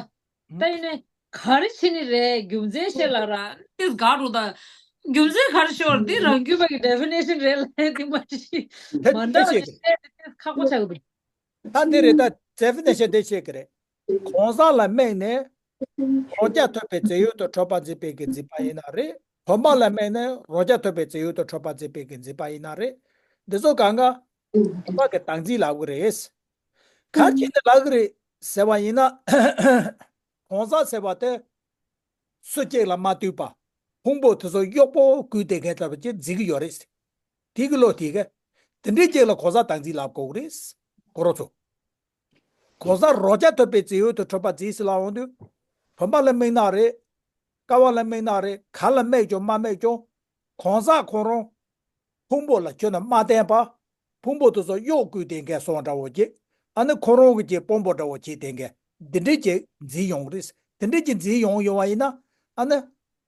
ད་ཡིན་ནས་ག་རེ་བྱེད་ནི་རེད་རྒྱུ་མཚན་བཤད་ལ་ར་ཏིས་དགའ་རུ་ད། རྒྱུ་མཚན་ག་རེ་ཤོར་འདི་རང་རྒྱུད་པ་གི་definition་རེད་ལ་ནི་འདི་མ་ཤི་མ་འདའ་བ་བཤད་དེ་ཁག་པོ་ཆགས་འདུག་ད་འདི་རེད་ད་definition་དེ་བཤད་གི་རེད། གང་ཟག་ལ་དམིགས་ནས་རང་རྐྱ་ཐུབ་པའི་རྫས་ཡོད་དུ་གྲུབ་པ་འཛིན་པའི་གི་འཛིན་པ་ཡིན་ན་རེད། བུམ་པ་ལ་དམིགས་ནས་རང་རྐྱ་ཐུབ་པའི་རྫས་ཡོད་དུ་གྲུབ་པ་འཛིན་པའི་གི་འཛིན་པ་ཡིན་ན་རེད། འདི་ཚོ་གང་ག་བུམ་པ་གི་བདག་འཛིན་ལབ་གི་རེད། ག་རེ་བྱས་ནས་ལབ་གི་རེད་ཟེར་བ་ཡིན་ན། གང་ཟག་ཟེར་བ་དེ་སུ་གཅིག་ལ་མ་ལྟོས་པ་ཕུང་པོ་དེ་ཚོ་གཡོག་པོ་བཀོལ་བསྡད་མཁན་ལྟ་བུ་ཅིག་འཛིན་གི་ཡོད་རེད། དེ་གི་བློ་དེ་ག་དེ་འདྲའི་ཅིག་ལ་གང་ཟག་བདག་འཛིན་ལབ་དགོས་ཀྱི་རེད། གོ་རོ་ཚོ། གང་ཟག་རང་རྐྱ་ཐུབ་པའི་རྫས་ཡོད་དུ་གྲུབ་པ་འཛིན་ཟེར་ལབ་འོང་དུས། བུམ་པ་ལ་དམིགས་ན་རེད། ཀ་བ་ལ་དམིགས་ན་རེད། ག་ལ་དམིགས་ཀྱང་མ་དམིགས་ཀྱང་། གང་ཟག་ཁོ་རང་། ཕུང་པོ་ལ་ཁྱོན་ནས་མ་བརྟེན་པ། ཕུང་པོ་དེ་ཚོ་གཡོག་བཀོལ་བསྡད་མཁན་སོང་འདྲ་བོ་ཅིག་ཨ་ནི་ཁོ་རང་གི་ཅིག་དཔོན་པོ་འདྲ་བོ་བྱེད་བསྡད་མཁན་འདི་འདྲའི་ཅིག་འཛིན་ཡོང་གི་རེད། དེ་འདྲའི་ཅིག་འཛིན་ཡོང་ཡོང་བ་ཡིན་ན་ཨ་ནི་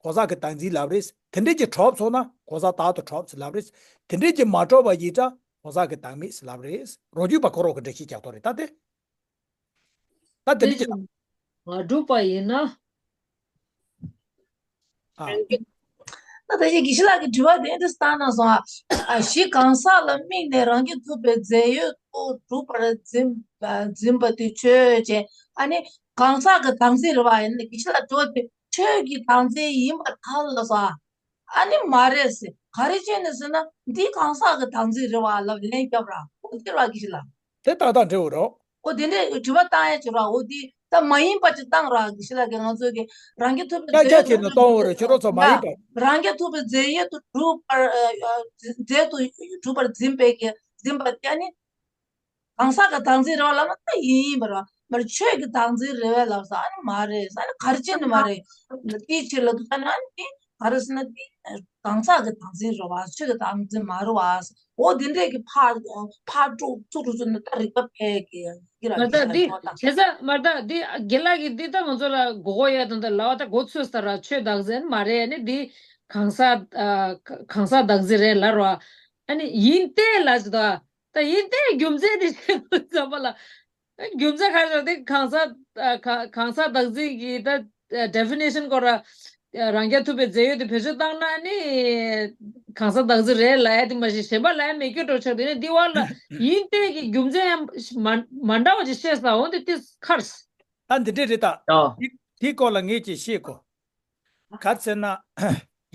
གང་ཟག་གི་བདག་འཛིན་ལབ་རེད། དེ་འདྲའི་ཅིག་གྲུབ་སོང་ན་གང་ཟག་བདག་ཏུ་གྲུབ་ཟེར་ལབ་རེད། དེ་འདྲའི་ཅིག་མ་གྲུབ་པ་ཡིན་ཙང་གང་ཟག་གི་བདག་མེད་ཟེར་ལབ་རེད། རང་རྒྱུད་པ་ཁོ་རང་གི་འགྲེལ་བཤད་རྒྱག་ཐུབ་རེད་ད་དེ། ད་དེ་འདྲ་ཅིག་ལ། མ་གྲུབ་པ་ཡིན་ན། ཨ། ད་ད་ཅི་དགེ་བཤེས་ལགས་ཀྱི་དྲི་བ་དེ་འདི་བཏང་གནང་སོང་ཨ། གཞི་གང་ཟག་ལ་དམིགས་ནས་རང་རྐྱ་ཐུབ་པའི་རྫས་ཡོད་དུ་གྲུབ་པར་འཛིན་འཛིན་པ་དེ་ཆོས་ཅན། ཨ་ནི་གང་ཟག་གི་བདག་འཛིན་རེད་བ། ཡིན་ན་དགེ་བཤེས་ལགས་དྲི་བ་དེ་ཆོས་ཀྱི་བདག་འཛིན་ཡིན་པར་ཐལ་ལབ་སོང་ཨ། ཨ་ནི་མ་རེད་ཟེར། ག་རེ་བྱས་ནས་ཟེར་ན་འདི་གང་ཟག་གི་བདག་འཛིན་རེད་བ་ལབ་ལན་རྒྱབ་ར། ཨོ་དེ་ར་དགེ་བཤེས་ལགས། དེ་ཏག་ཏག་འགྲིག་འོ་རོགས། ཨོ་དེ་འདྲས་དྲི་བ་བཏང་ཡ་ཅིག་ར། ཨོ་དེ་ད་མ་ཡིན་པ་ཅིག་བཏང་ར། དགེ་བཤེས་ལགས་ཀྱིས་ང་ཚོ་གི་རང་རྐྱ་ཐུབ་པའི་རྒྱ་རྒྱ་རྫས་ཡོད་བྱས་ནས་གཏོང་འོ་རོགས། ཁྱོད་རོགས་ཚོ་མ་ཡིན་པ། རང་རྐྱ་ཐུབ་པའི་རྫས་ཡོད་དུ་གྲུབ་པར་ཨ་ཨ་རྫས་དུ་གྲུབ་པར་འཛིན་པའི་གི་འཛིན་པ་དེ་ནི་གང་ཟག་གི་བདག་འཛིན་རེད་བ་ལབ་ན་ད་ཡིན་ཡིན་པ་ར། མར་ཆོས་ཀྱི་བདག་འཛིན་རེད་བས་ལབ་ས་ཨ་ནི་མ་རེད། ཨ་ནི་ག་རེ་བྱས་ནས་མ་རེད། དེའི་ཕྱིར་ལ་དུ་ད་ནི་ཨ་ནི་དེ་ག་རེ་ཟེར་ན་དེ་གང་ཟག་གི་བདག་འཛིན་རེད་བ། ཆོས་ཀྱི་བདག་འཛིན་མ་རེད་བ། འོ་དེ་འདྲས་ཀྱི་ཕར་ཕར་དཀྲུག་ཚུར་དཀྲུག་ཚུར་ནས་ད་རིག་པ་འཕེལ་གི་ཡིན་ར། མར་ད་འདི་བྱས་ཙང་མར་ད་འདི་རྒན་ལགས་ཀྱིས་འདི་ད་ང་ཚོ་ལ་གོ་གོ་ཡ་དང་ད་ལབ་པ་ད་གོ་ཚོད་ས་ར། ཆོས་བདག་འཛིན་མ་རེད། ཨ་ནི་འདི་གང་ཟག་ཨ་གང་ཟག་བདག་འཛིན་རེད་ལབ་ར། ཨ་ནི་ཡིན་ཏེ་ལབ་ཅིག་ད། ད་ཡིན་ཏེ་རྒྱུ་མཚན་དེ་བཤད་དགོས་བསམ་པ་ལ། རྒྱུ་མཚན་ག་རེ་ཟེར་དེ་གང་ཟག་ཨ་ག་གང་ཟག་བདག་འཛིན་གྱི་ད་ཨ་ཌེ་ཕི་ནེ་ཤན་སྐོར་ར། ཨ་རང་རྐྱ་ཐུབ་པའི་རྫས་ཡོད་དེ་བེད་སྤྱོད་བཏང་ན་ནི་གང་ཟག་བདག་འཛིན་རེད་ལབ་ཡ་དེ་མ་གཞི་གཞན་པ་ལབ་ཡ་མེད་རྒྱུ་འགྲོ་ཆགས། དེ་ནས་འདི་བ་ལ་ཡིན་ཏེ་གི་རྒྱུ་མཚན་ཡང་མ་མ་འདྲ་བ་ཅིག་བཤད་ས། འོ་དེ་དེ་ཁར། ད་འདི་འདྲས་རེད་ད། ཡ། དེ་དེའི་སྐོར་ལ་ངས་ཅིག་བཤད་དགོས། ག་རེ་ཟེར་ན།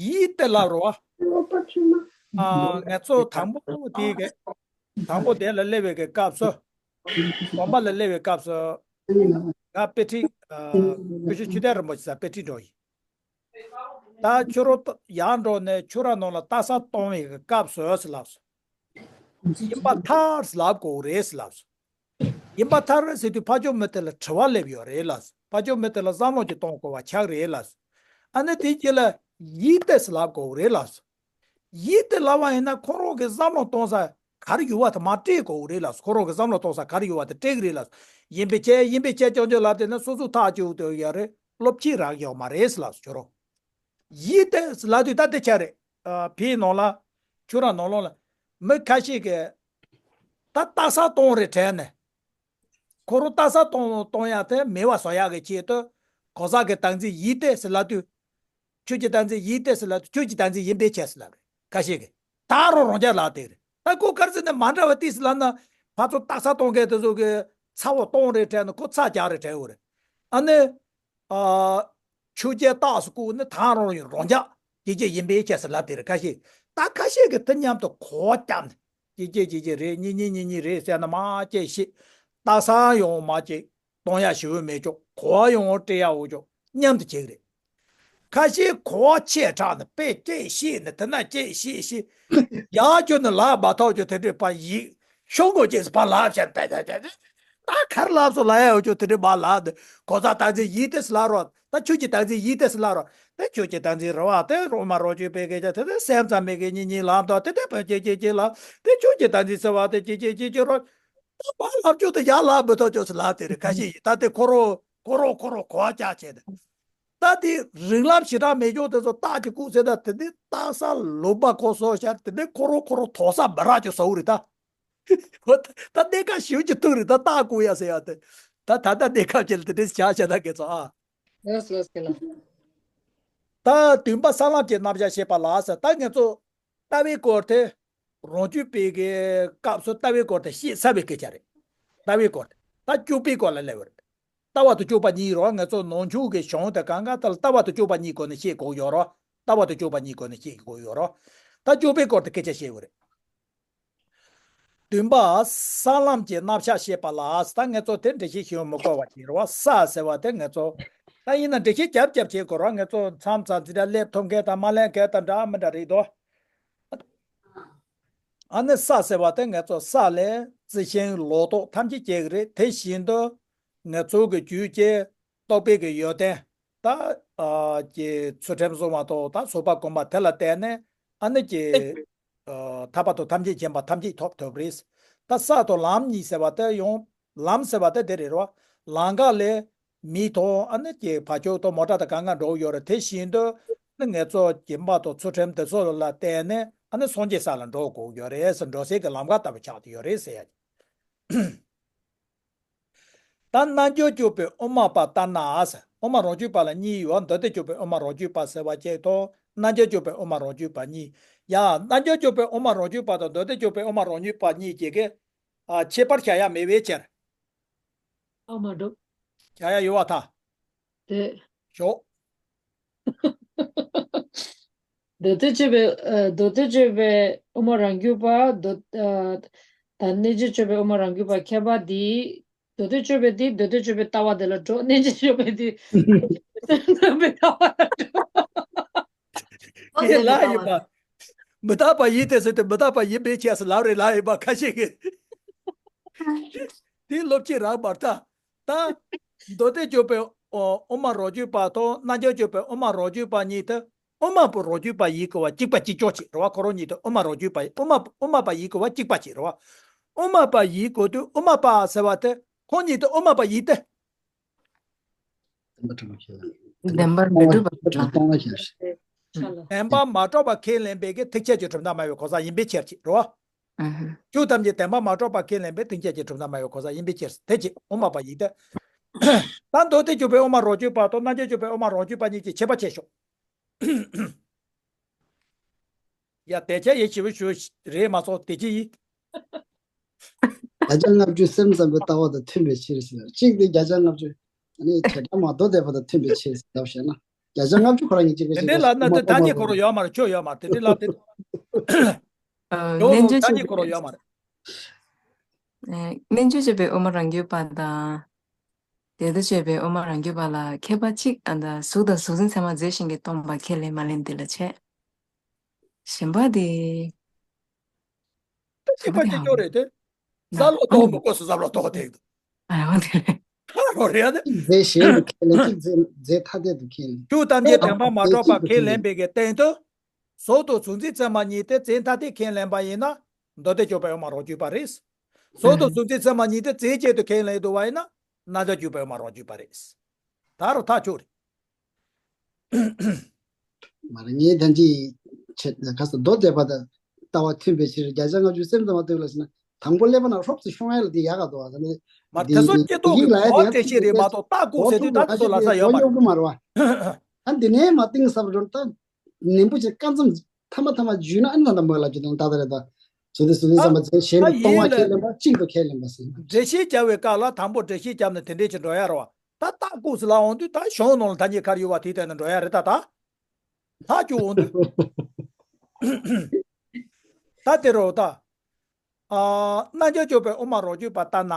ཡིད་དེ་ལབ་རོ། ཨ། ང་ཚོ་དང་པོ་དེ་གི་དང་པོ་དེ་ལ་སླེབས་པའི་གི་སྐབས་སུ། དགོན་པ་ལ་སླེབས་པའི་སྐབས་སུ། ང་དཔེ་ཁྲིད། ཨ། སྐུ་ཞབས་ཆོས་ལྡན་རིན་པོ་ཆེ་ས་དཔེ་ཁྲིད་འགྲོ་ཡིན། ད་ཁྱོད་རང་ཡར་འགྲོ་ནས་ཁྱོད་རང་ནང་ལ་རྟ་ས་གཏོང་བའི་གི་སྐབས་སུ་ཟེར་ལབ་སོང་། ཡིན་པར་ཐལ་ཟེར་ལབ་དགོས་རེད་ཟེར་ལབ་སོང་། ཡིན་པར་ཐལ་ཟེར་དུས་ཕར་ཕྱོགས་མི་དེ་ལ་དྲི་བ་སླེབས་ཡོད་རེད་ལབ་སོང་། ཕར་ཕྱོགས་མི་དེ་ལ་བསམ་བློ་ཅིག་གཏོང་དགོས་པ་ཆགས་རེད་ལབ་སོང་། ཨ་ནི་དེའི་རྗེས་ལ་ཡིད་དེ་ཟེར་ལབ་དགོས་རེད་ལབ་སོང་། ཡིད་དེ་ལབ་པ་ཡིན་ན་ཁོ་རང་གི་བསམ་བློ་གཏོང་ས་ག་རེ་ཡོད་པ་དེ་མར་སྤྲད་དགོས་རེད་ལབ་སོང་། ཁོ་རང་གི་བསམ་བློ་གཏོང་ས་ག་རེ་ཡོད་པ་དེ་སྤྲད་གི་རེད་ལབ་སོང་། ཡིན་པའི་ཕྱིར་ཡིན་པའི་ཕྱིར་ཅོག་ཅོག་ལབ་དེ་ནི་སོ་སོ་ཐག་གཅོད་དེ་ཡོད་རེད། སློབ་ཁྲིད་རག་ཡོད་མ་རེད་ཟེར་ལབ་སོང་། ཁྱོད་རང་ཡིད་དེ་ལབ་དུས་ད་དེ་ཆ་རེད། ཨ། བོད་ནང་ལ་ཁྱོད་རང་ནང་ལོགས་ལ་མི་ཁ་ཤས་ཀྱིས་ད་རྟ་ས་གཏོང་རེ་དྲན་ནས། ཁོ་རང་རྟ་ས་གཏོང་གཏོང་ཡག་དེ་མེད་པ་བཟོ་ཡག་གི་ཆེད་དུ་གང་ཟག་གི་བདག་འཛིན་ཡིད་དེ་ཟེར་ལབ་དུས། ཁྱོད་ཀྱི་བདག་འཛིན་ཡིན་ཏེ་ཟེར་ལབ་དུས་ཁྱོད་ཀྱི་བདག་འཛིན་ཡིན་པའི་ཕྱིར་ཟེར་ལབ་རེད། ཁ་ཤས་ཀྱིས་ད་རུང་རང་རྐྱ་ལབ་བསྡད་རེད། ད་ཁོ་ག་རེ་ཟེར་ན་མ་འདྲ་བ་ཏིས་ལབ་ན། ཕར་ཚུར་རྟ་ས་གཏོང་མཁན་དེ་ཚོ་གི་ཚ་བོ་གཏོང་རེ་དྲན་ནས་ཁོ་ཚ་རྒྱག་རེ་དྲན་ཡོད་རེད། ཨ་ནི། ཨ། ཆོས་རྒྱལ་རྟགས་སུ་བཀུག་ནས་ད་རུང་ཡང་རང་རྐྱ་ཀྱི་ཀྱི་ཡིན་པའི་ཕྱིར་ཟེར་ལབ་བསྡད་རེད། ཁ་ཤས། ད་ཁ་ཤས་ཀྱིས་དེ་མཉམ་དུ་གོ་བ་བརྒྱབ་ནས་ཀྱི་ཀྱི་ཀྱི་ཀྱི་རེད། གཉིས་གཉིས་གཉིས་གཉིས་རེད་ཟེར་ན་མ་ཅེས་ཤེས། རྟ་ས་ཡོང་མ་ཅེས། གཏོང་ཡག་ཞེ་པོ་མེད་ཅོག་གོ་བ་ཡོང་བ་སྤྲད་ཡག་འོ་ཅོག་མཉམ་དུ་བྱེད་ཀྱི་རེད། ཁ་ཤས་གོ་བ་ཆེ་དྲགས་ནས་དཔེ་སྐད་བཤད་ནས་དེ་ན་སྐད་བཤད་བཤད། ཡག་ཁྱོད་ནི་ལག་མ་ཐོག་ཅོག་དེ་འདྲའི་ཕ་ཡིག་ཤོང་གོ་ཅེས་ཕ་ལག་བྱས་པས་ད་ད་ད་ད་གར་ལབ་སོ་ལ་ཡག་འོ་ཅོག་དེ་འདྲའི་མ་ལག་འདི་གོ་ས་བདག་འཛིན་ཡིན་ཏེ་སི་ལ་རོ། ད་ཁྱོད་ཀྱི་བདག་འཛིན་ཡིན་ཏེ་སི་ལ་རོ། ད་ཁྱོད་ཀྱི་བདག་འཛིན་རོ་བ་དེ་རོ་མ་རོ་ཅོས་པའི་སྐད་ཆ་དེ་དེ་སེམས་ཙམ་མེད་ཀྱི་གཉིས་གཉིས་ལམ་དོ་དེ་དེ་ཕ་ཅེ་ཅེ་ཅེ་ལ་དེ་ཁྱོད་ཀྱི་བདག་འཛིན་སི་བ་དེ་ཅེ་ཅེ་ཅེ་ཅེ་རོ། ད་བ་ལབ་ཆོག་ཏུ་ཡར་ལབ་མི་ཐུབ་ཆོག་ཟེར་ལབ་དེ་རེད། ཁ་ཤས་ཡིན་ད་དེ་ཁོ་རོ་ཁོ་རོ་ཁོ་རོ་གོ་བ་རྒྱག་བྱས་ཏེ། ད་དེ་རིགས་ལམ་ཞེ་དྲག་མེད་ཆོག་དེ་ཚོ་རྟགས་ཀྱི་ལྐུགས་ཟེར་ད་དེ་འདི་རྟགས་ས་ལུག་པ་ཁོ་སོ་ཤར་དེ་འདི་ཁོ་རོ་ཁོ་རོ་དོག་ས་འབི་རག་ཅོ་ཟ་འུ་རེད་ད། ཁོ་ད་གནས་སྐབས་ཞིབ་ཀྱི་ཐུག་རེད་ད། རྟགས་བཀུག་ཡ་ཟེར་ཡ་དེ་ད་ད་ད་གནས་སྐབས་ཅིག་ལ་དེ་འདྲས་བྱ་བྱ་ད་དགེ་ཚོ་ཨ། ལགས་ལགས་ལགས། ད་བདུན་པ་ས་ལམ་གྱི་རྣམ་གཞག་བཤད་པ་ལ་ཟེར། ད་ངེད་ཚོ་ལྟ་བའི་སྐོར་དེ་རང་རྒྱུད་པའི་གི་སྐབས་སུ་ལྟ་བའི་སྐོར་དེ་བཤད་ཚར་བའི་སྐད་ཆ་རེད། ལྟ་བའི་སྐོར་དེ་ད་སྤྱོད་པའི་སྐོར་ལ་སླེབས་པ་རེད། ལྟ་བ་དང་སྤྱོད་པ་གཉིས་རོ། ངེད་ཚོ་ནང་ཆོས་ཀྱི་གཞུང་དེ་གང་ག་དེ་ལ་ལྟ་བ་དང་སྤྱོད་པ་གཉིས་སྒོ་ནས་བཤད་དགོས་ཡོད་རོ། ལྟ་བ་དང་སྤྱོད་པ་གཉིས་སྒོ་ནས་བཤད་དགོས་ཡོད་རོ། ད་སྤྱོད་པའི་སྐོར་དེ་སྐད་ཆ་བཤད་དགོས་རེད། བདུན་པ་ས་ལམ་གྱི་རྣམ་གཞག་བཤད་པ་ལ་ཟེར། ད་ངེད་ཚོ་དེ་འགྲེལ་བཤད་ཞུ་མི་དགོས་པ་བྱེད་རོགས། ས་ཟེར་བ་དེ་ངེད་ཚོ་ད་ཡིན་ན་འགྲེལ་བཤད་རྒྱབ་རྒྱབ་བྱེད་དགོས་རོགས། ངེད་ཚོ་མཚམས་མཚམས་འཛིན་གྲྭ་སླེབས་ཐུབ་མཁན་དང་མ་སླེབས་མཁན་དང་འདྲ་མི་འདྲ་རེད་དོ། ཨ་ནི་ས་ཟེར་བ་དེ་ངེད་ཚོ་ས་ལས་རྩི་ཤིང་ལོ་ཏོག་ཐམས་ཅད་སྐྱེ་གི་རེད། དེ་བཞིན་དུ་ངེད་ཚོ་གི་རྒྱུད་ཀྱི་རྟོགས་པའི་གི་ཡོན་ཏན། ད་ཨ་ཀྱི་ཚུལ་ཁྲིམས་བསྲུང་བ་དང་ད་བཟོད་པ་སྒོམ་པ་དེ་ལ་བརྟེན་ནས་ཨ་ནི་ཀྱི་ཨ་ཐར་པ་དང་ཐམས་ཅད་མཁྱེན་པ་ཐམས་ཅད་ཐོབ་ཐུབ་རེད། ད་ས་དང་ལམ་གཉིས་ཟེར་བ་དེ་ཡང་ལམ་ཟེར་བ་དེ་དེ་རེད་རོ། ལམ་ཁ་ལ་མི་དང་ཨ་ནི་ཀྱི་བ་ཕྱུགས་དང་མོ་ཊ་དང་གང་ག་འགྲོ་གི་ཡོད་རེད། དེ་བཞིན་དུ་ནི་ངེད་ཚོ་སྦྱིན་པ་དང་ཚུལ་ཁྲིམས་དེ་ཚོ་ལ་བརྟེན་ནས་ཨ་ནི་སངས་རྒྱས་ས་ལ་འགྲོ་དགོས་ཡོད་རེད་ཟེར། འགྲོ་སའི་གི་ལམ་ཁ་ལྟ་བུ་ཆགས་ཏེ་ཡོད་རེད་ཟེར་ཡ། ད་རྣལ་འབྱོར་སྤྱོད་པའི་དབུ་མ་པ་ལྟར་ན་ཟེར། དབུ་མ་རང་རྒྱུད་པ་ལ་གཉིས་ཡོད། མདོ་སྡེ་སྤྱོད་པའི་དབུ་མ་རང་རྒྱུད་པ་ཟེར་བ་གཅིག་དང་རྣལ་འབྱོར་སྤྱོད་པའི་དབུ་མ་རང་རྒྱུད་པ་གཉིས། ཡ། རྣལ་འབྱོར་སྤྱོད་པའི་དབུ་མ་རང་རྒྱུད་པ་དང་མདོ་སྡེ་སྤྱོད་པའི་དབུ་མ་རང་རྒྱུད་པ་གཉིས་ཀྱི་གི། ཨ། ཁྱད་པར་བྱ་ཡ་མེད་པའི་ཕྱིར། ཨ་མ་འགྲོ། བྱ་ཡ་ཡོད་པར་ཐལ། དེ། ཞོག་མདོ་སྡེ་སྤྱོད་པའི། ཨ། མདོ་སྡེ་སྤྱོད་པའི་དབུ་མ་རང་རྒྱུད་པ། མདོ། ཨ། དང་རྣལ་འབྱོར་སྤྱོད་པའི་དབུ་མ་རང་རྒྱུད་པ་ཁྱད་པར་འདི། མདོ་སྡེ་སྤྱོད་པའི་འདི་མདོ་སྡེ་སྤྱོད་པའི་ལྟ་བ་དེ་ལ་འགྲོ། རྣལ་འབྱོར་སྤྱོད་པའི་འདི་མདོ་སྡེ་སྤྱོད་པའི་ལྟ་བ་ལ་འགྲོ། དེ་ལ་ཡིན་པ། མི་རྟག་པ་ཡིན་ཏེ་ཟེར་ཏེ་མི་རྟག་པ་ཡིན་པའི་ཕྱིར་ཟེར་ལབ་རེད་ལབ་ཡིན་པ་ཁ་ཤས་ཀྱིས། དེ་སློབ་ཁྲིད་རག་པར་ཐལ། ད། མདོ་སྡེ་སྤྱོད་པའི་དབུ་མ་རང་རྒྱུད་པ་དང་རྣལ་འབྱོར་སྤྱོད་པའི་དབུ་མ་རང་རྒྱུད་པ་གཉིས་དེ། དབུ་མ་པ་རང་རྒྱུད་པ་ཡིན་དགོས་པ་གཅིག་པ་གཅིག་ཀྱང་ཅིག་རེད་བ། ཁོ་རང་གཉིས་དེ་དབུ་མ་རང་རྒྱུད་པ་ཡིན། དབུ་མ། དབུ་མ་པ་ཡིན་དགོས་པ་གཅིག་པ་གཅིག་རེད་བ། དབུ་མ་པ་ཡིན་དགོས་དུས་དབུ་མ་པ་ཟེར་བ་དེ་ཁོང་གཉིས་དེ་དབུ་མ་པ་ཡིན་ཏེ། བདེན་པར་མི་འགྲུབ་པ་ཁས་ལེན། བདེན་པ་མ་གྲུབ་པ་ཁས་ལེན་པའི་གི་ཐེག་ཆད་ཀྱི་གྲུབ་མཐའ་སྨྲ་བའི་གོ་ས་ཡིན་པའི་ཕྱིར་གྱིས་རེད་བ། ཨུ་ཧུ། ཆོས་ཐམས་ཅད་བདེན་པ་མ་གྲུབ་པ་ཁས་ལེན་པའི་ཐེག་ཆད་ཀྱི་གྲུབ་མཐའ་སྨྲ་བའི་གོ་ས་ཡིན་པའི་ཕྱིར་དེ་ཅི་དབུ་མ་པ་ཡིན་ཏེ། ད་མདོ་སྡེ་སྤྱོད་པའི་དབུ་མ་རང་རྒྱུད་པ་དང་རྣལ་འབྱོར་སྤྱོད་པའི་དབུ་མ་རང་རྒྱུད་པ་གཉིས་ཀྱི་ཁྱད་པར་ཕྱེ་ཞོག་ཡ། དེ་ཆ་ཡེ་ཞིབ་ཞུ་རེད་མ་སོང་དེ་ཅི་ཡིན། བརྒྱ་ཆ་ལྔ་བཅུ་སེམས་ཙམ་པའི་ལྟ་བ་དང་མཐུན་པའི་ཕྱིར་ཟེར། གཅིག་དེ་བརྒྱ་ཆ་ལྔ་བཅུ། ཨ་ནི་བྱེ་བྲག་སྨྲ་མདོ་སྡེ་པ་དང་མཐུན་པའི་ཕྱིར་ཟེར་ལབ་བཤད་ན། བརྒྱ་ཆ་ལྔ་བཅུ་ཁོ་རང་གཉིས་གཅིག་པའི་དེ་ཕྱིར་འདྲའི་ལབ་ན་དེ་ཐ་སྙད་ཁོ་རང་ཡོད་མ་རེད། ཆོས་ཡོད་མ་རེད། དེ་འདྲའི་ལབ་དེ། ཨ། ཡོད་རྣལ་འདུག་འབྱོར་ཐ་སྙད་ཁོ་རང་ཡོད་མ་རེད། ཨ། རྣལ་འབྱོར་སྤྱོད་པའི་དབུ་མ་རང་རྒྱུད་པ་དང་། དེ་ལྟར་སྤྱོད་པའི་དབུ་མ་རང་རྒྱུད་པ་ལ་ཁྱད་པར་གཅིག་ཨ། ད་གཟུགས་དང་གཟུགས་འཛིན་ཚད་མ་རྫས་གཞན་གྱིས་སྟོང་པ་ཁས་ལེན་མ་ལེན་དེ་ལ་བྱེད། གཞན་པ་དེ། ད་གཅིག་པ་གཅིག་རྐྱང་རེད་དེ། ན། གཟའ་ལ་གཏོགས་མི་དགོས་སོ། གཟའ་ལ་གཏོགས་དེ། ཨ། འོ་དེ་རེད། ཁ་རོ་རེད་ཡ་དེ། གཅིག་རྫས་གཞན་དུ་ཁས་ལེན། གཅིག་རྫས་རྫས་ཐ་དད་དུ་ཁས་ལེན། ཆོས་ཐམས་ཅད་བདེན་པ་མ་གྲུབ་པ་ཁས་ལེན་པའི་གི་སྟེང་དུ། གཟུགས་དང་གཟུགས་འཛིན་ཚད་མ་གཉིས་དེ་རྫས་ཐ་དད་ཁས་ལེན་པ་ཡིན་ན། མདོ་སྡེ་སྤྱོད་པའི་དབུ་མ་རང་རྒྱུད་པ་རེད། གཟུགས་དང་གཟུགས་འཛིན་ཚད་མ་གཉིས་དེ་རྫས་གཅིག་ཏུ་ཁས་ལེན་འདུག་པ་ཡིན་ན། རྣལ་འབྱོར་སྤྱོད་པའི་དབུ་མ་རང་རྒྱུད་པ་རེད། ད་རུང་ཐག་ཆོད་རེད། མ་རེད། ངས་ད་ཅི་བྱེད་ག་ས་མདོ་སྡེ་པ་དང་ལྟ་བ་མཐུན་པའི་ཕྱིར་བརྒྱ་ཆ་ལྔ་བཅུ་སེམས་ཙམ་པ་ལྟོས་ལ་ཟེར་ན། དང་པོ་ཀླད་པ་ནང་ཧྲོབ་ཙམ་ཤོང་ཡ་ལ་དེ་ཡག་ག་འདུག་བ། ད་ནི་མ་དེ་ཚོ་སྐྱེ་ཐོག་གི་གོ་བ་འགྲེལ་བཤད་རེད་མ་གཏོགས་རྟགས་དགོས་ཟེར་དུས་ད་དེ་ཚོ་ལབ་ས་ཡོད་མ་རེད། ཨ། འདི་ནས་མ་གཏིང་ཟབ་འགྲོ་ད། ནན་པོ་ཅིག་སྐབས་མཚམས་ཐ་མ་ཐ་མ་འཇུས་ན་ཨ་ནི་ད་ལྟ་མོས་ལབ་ཀྱི་འདུག་ད་ལྟ་རེད་ད། བྱེད་དུ་སུ་ནི་བསམ་པ་ཚེ་གཞན་ད་གྱི་སྟོང་པ་ཡིན་ལ། ཁས་ལེན་པ་གཅིག་ཏུ་ཁས་ལེན་པ་ཟེར། འགྲེལ་བཤད་རྒྱབ་པའི་སྐབས་ལ་དང་པོ་འགྲེལ་བཤད་རྒྱབ་ནས་དེ་འདྲས་ཀྱི་འགྲོ་ཡ་རེད་བ། ད་རྟགས་དགོས་ཟེར་ལབ་འོང་དུས་ད་གཞུང་ནང་ལ་ཐ་སྙད་ག་རེ་ཡོད་བ་དེའི་ཐད་ནས་འགྲོ་ཡ་རེད་ད་ད། ཐག་གཅོད་འོང་དུས། ད་དེ་རེད་ད། ཨ། རྣལ་འབྱོར་སྤྱོད་པའི་དབུ་མ་རང་རྒྱུད་པ་ལྟར་ན།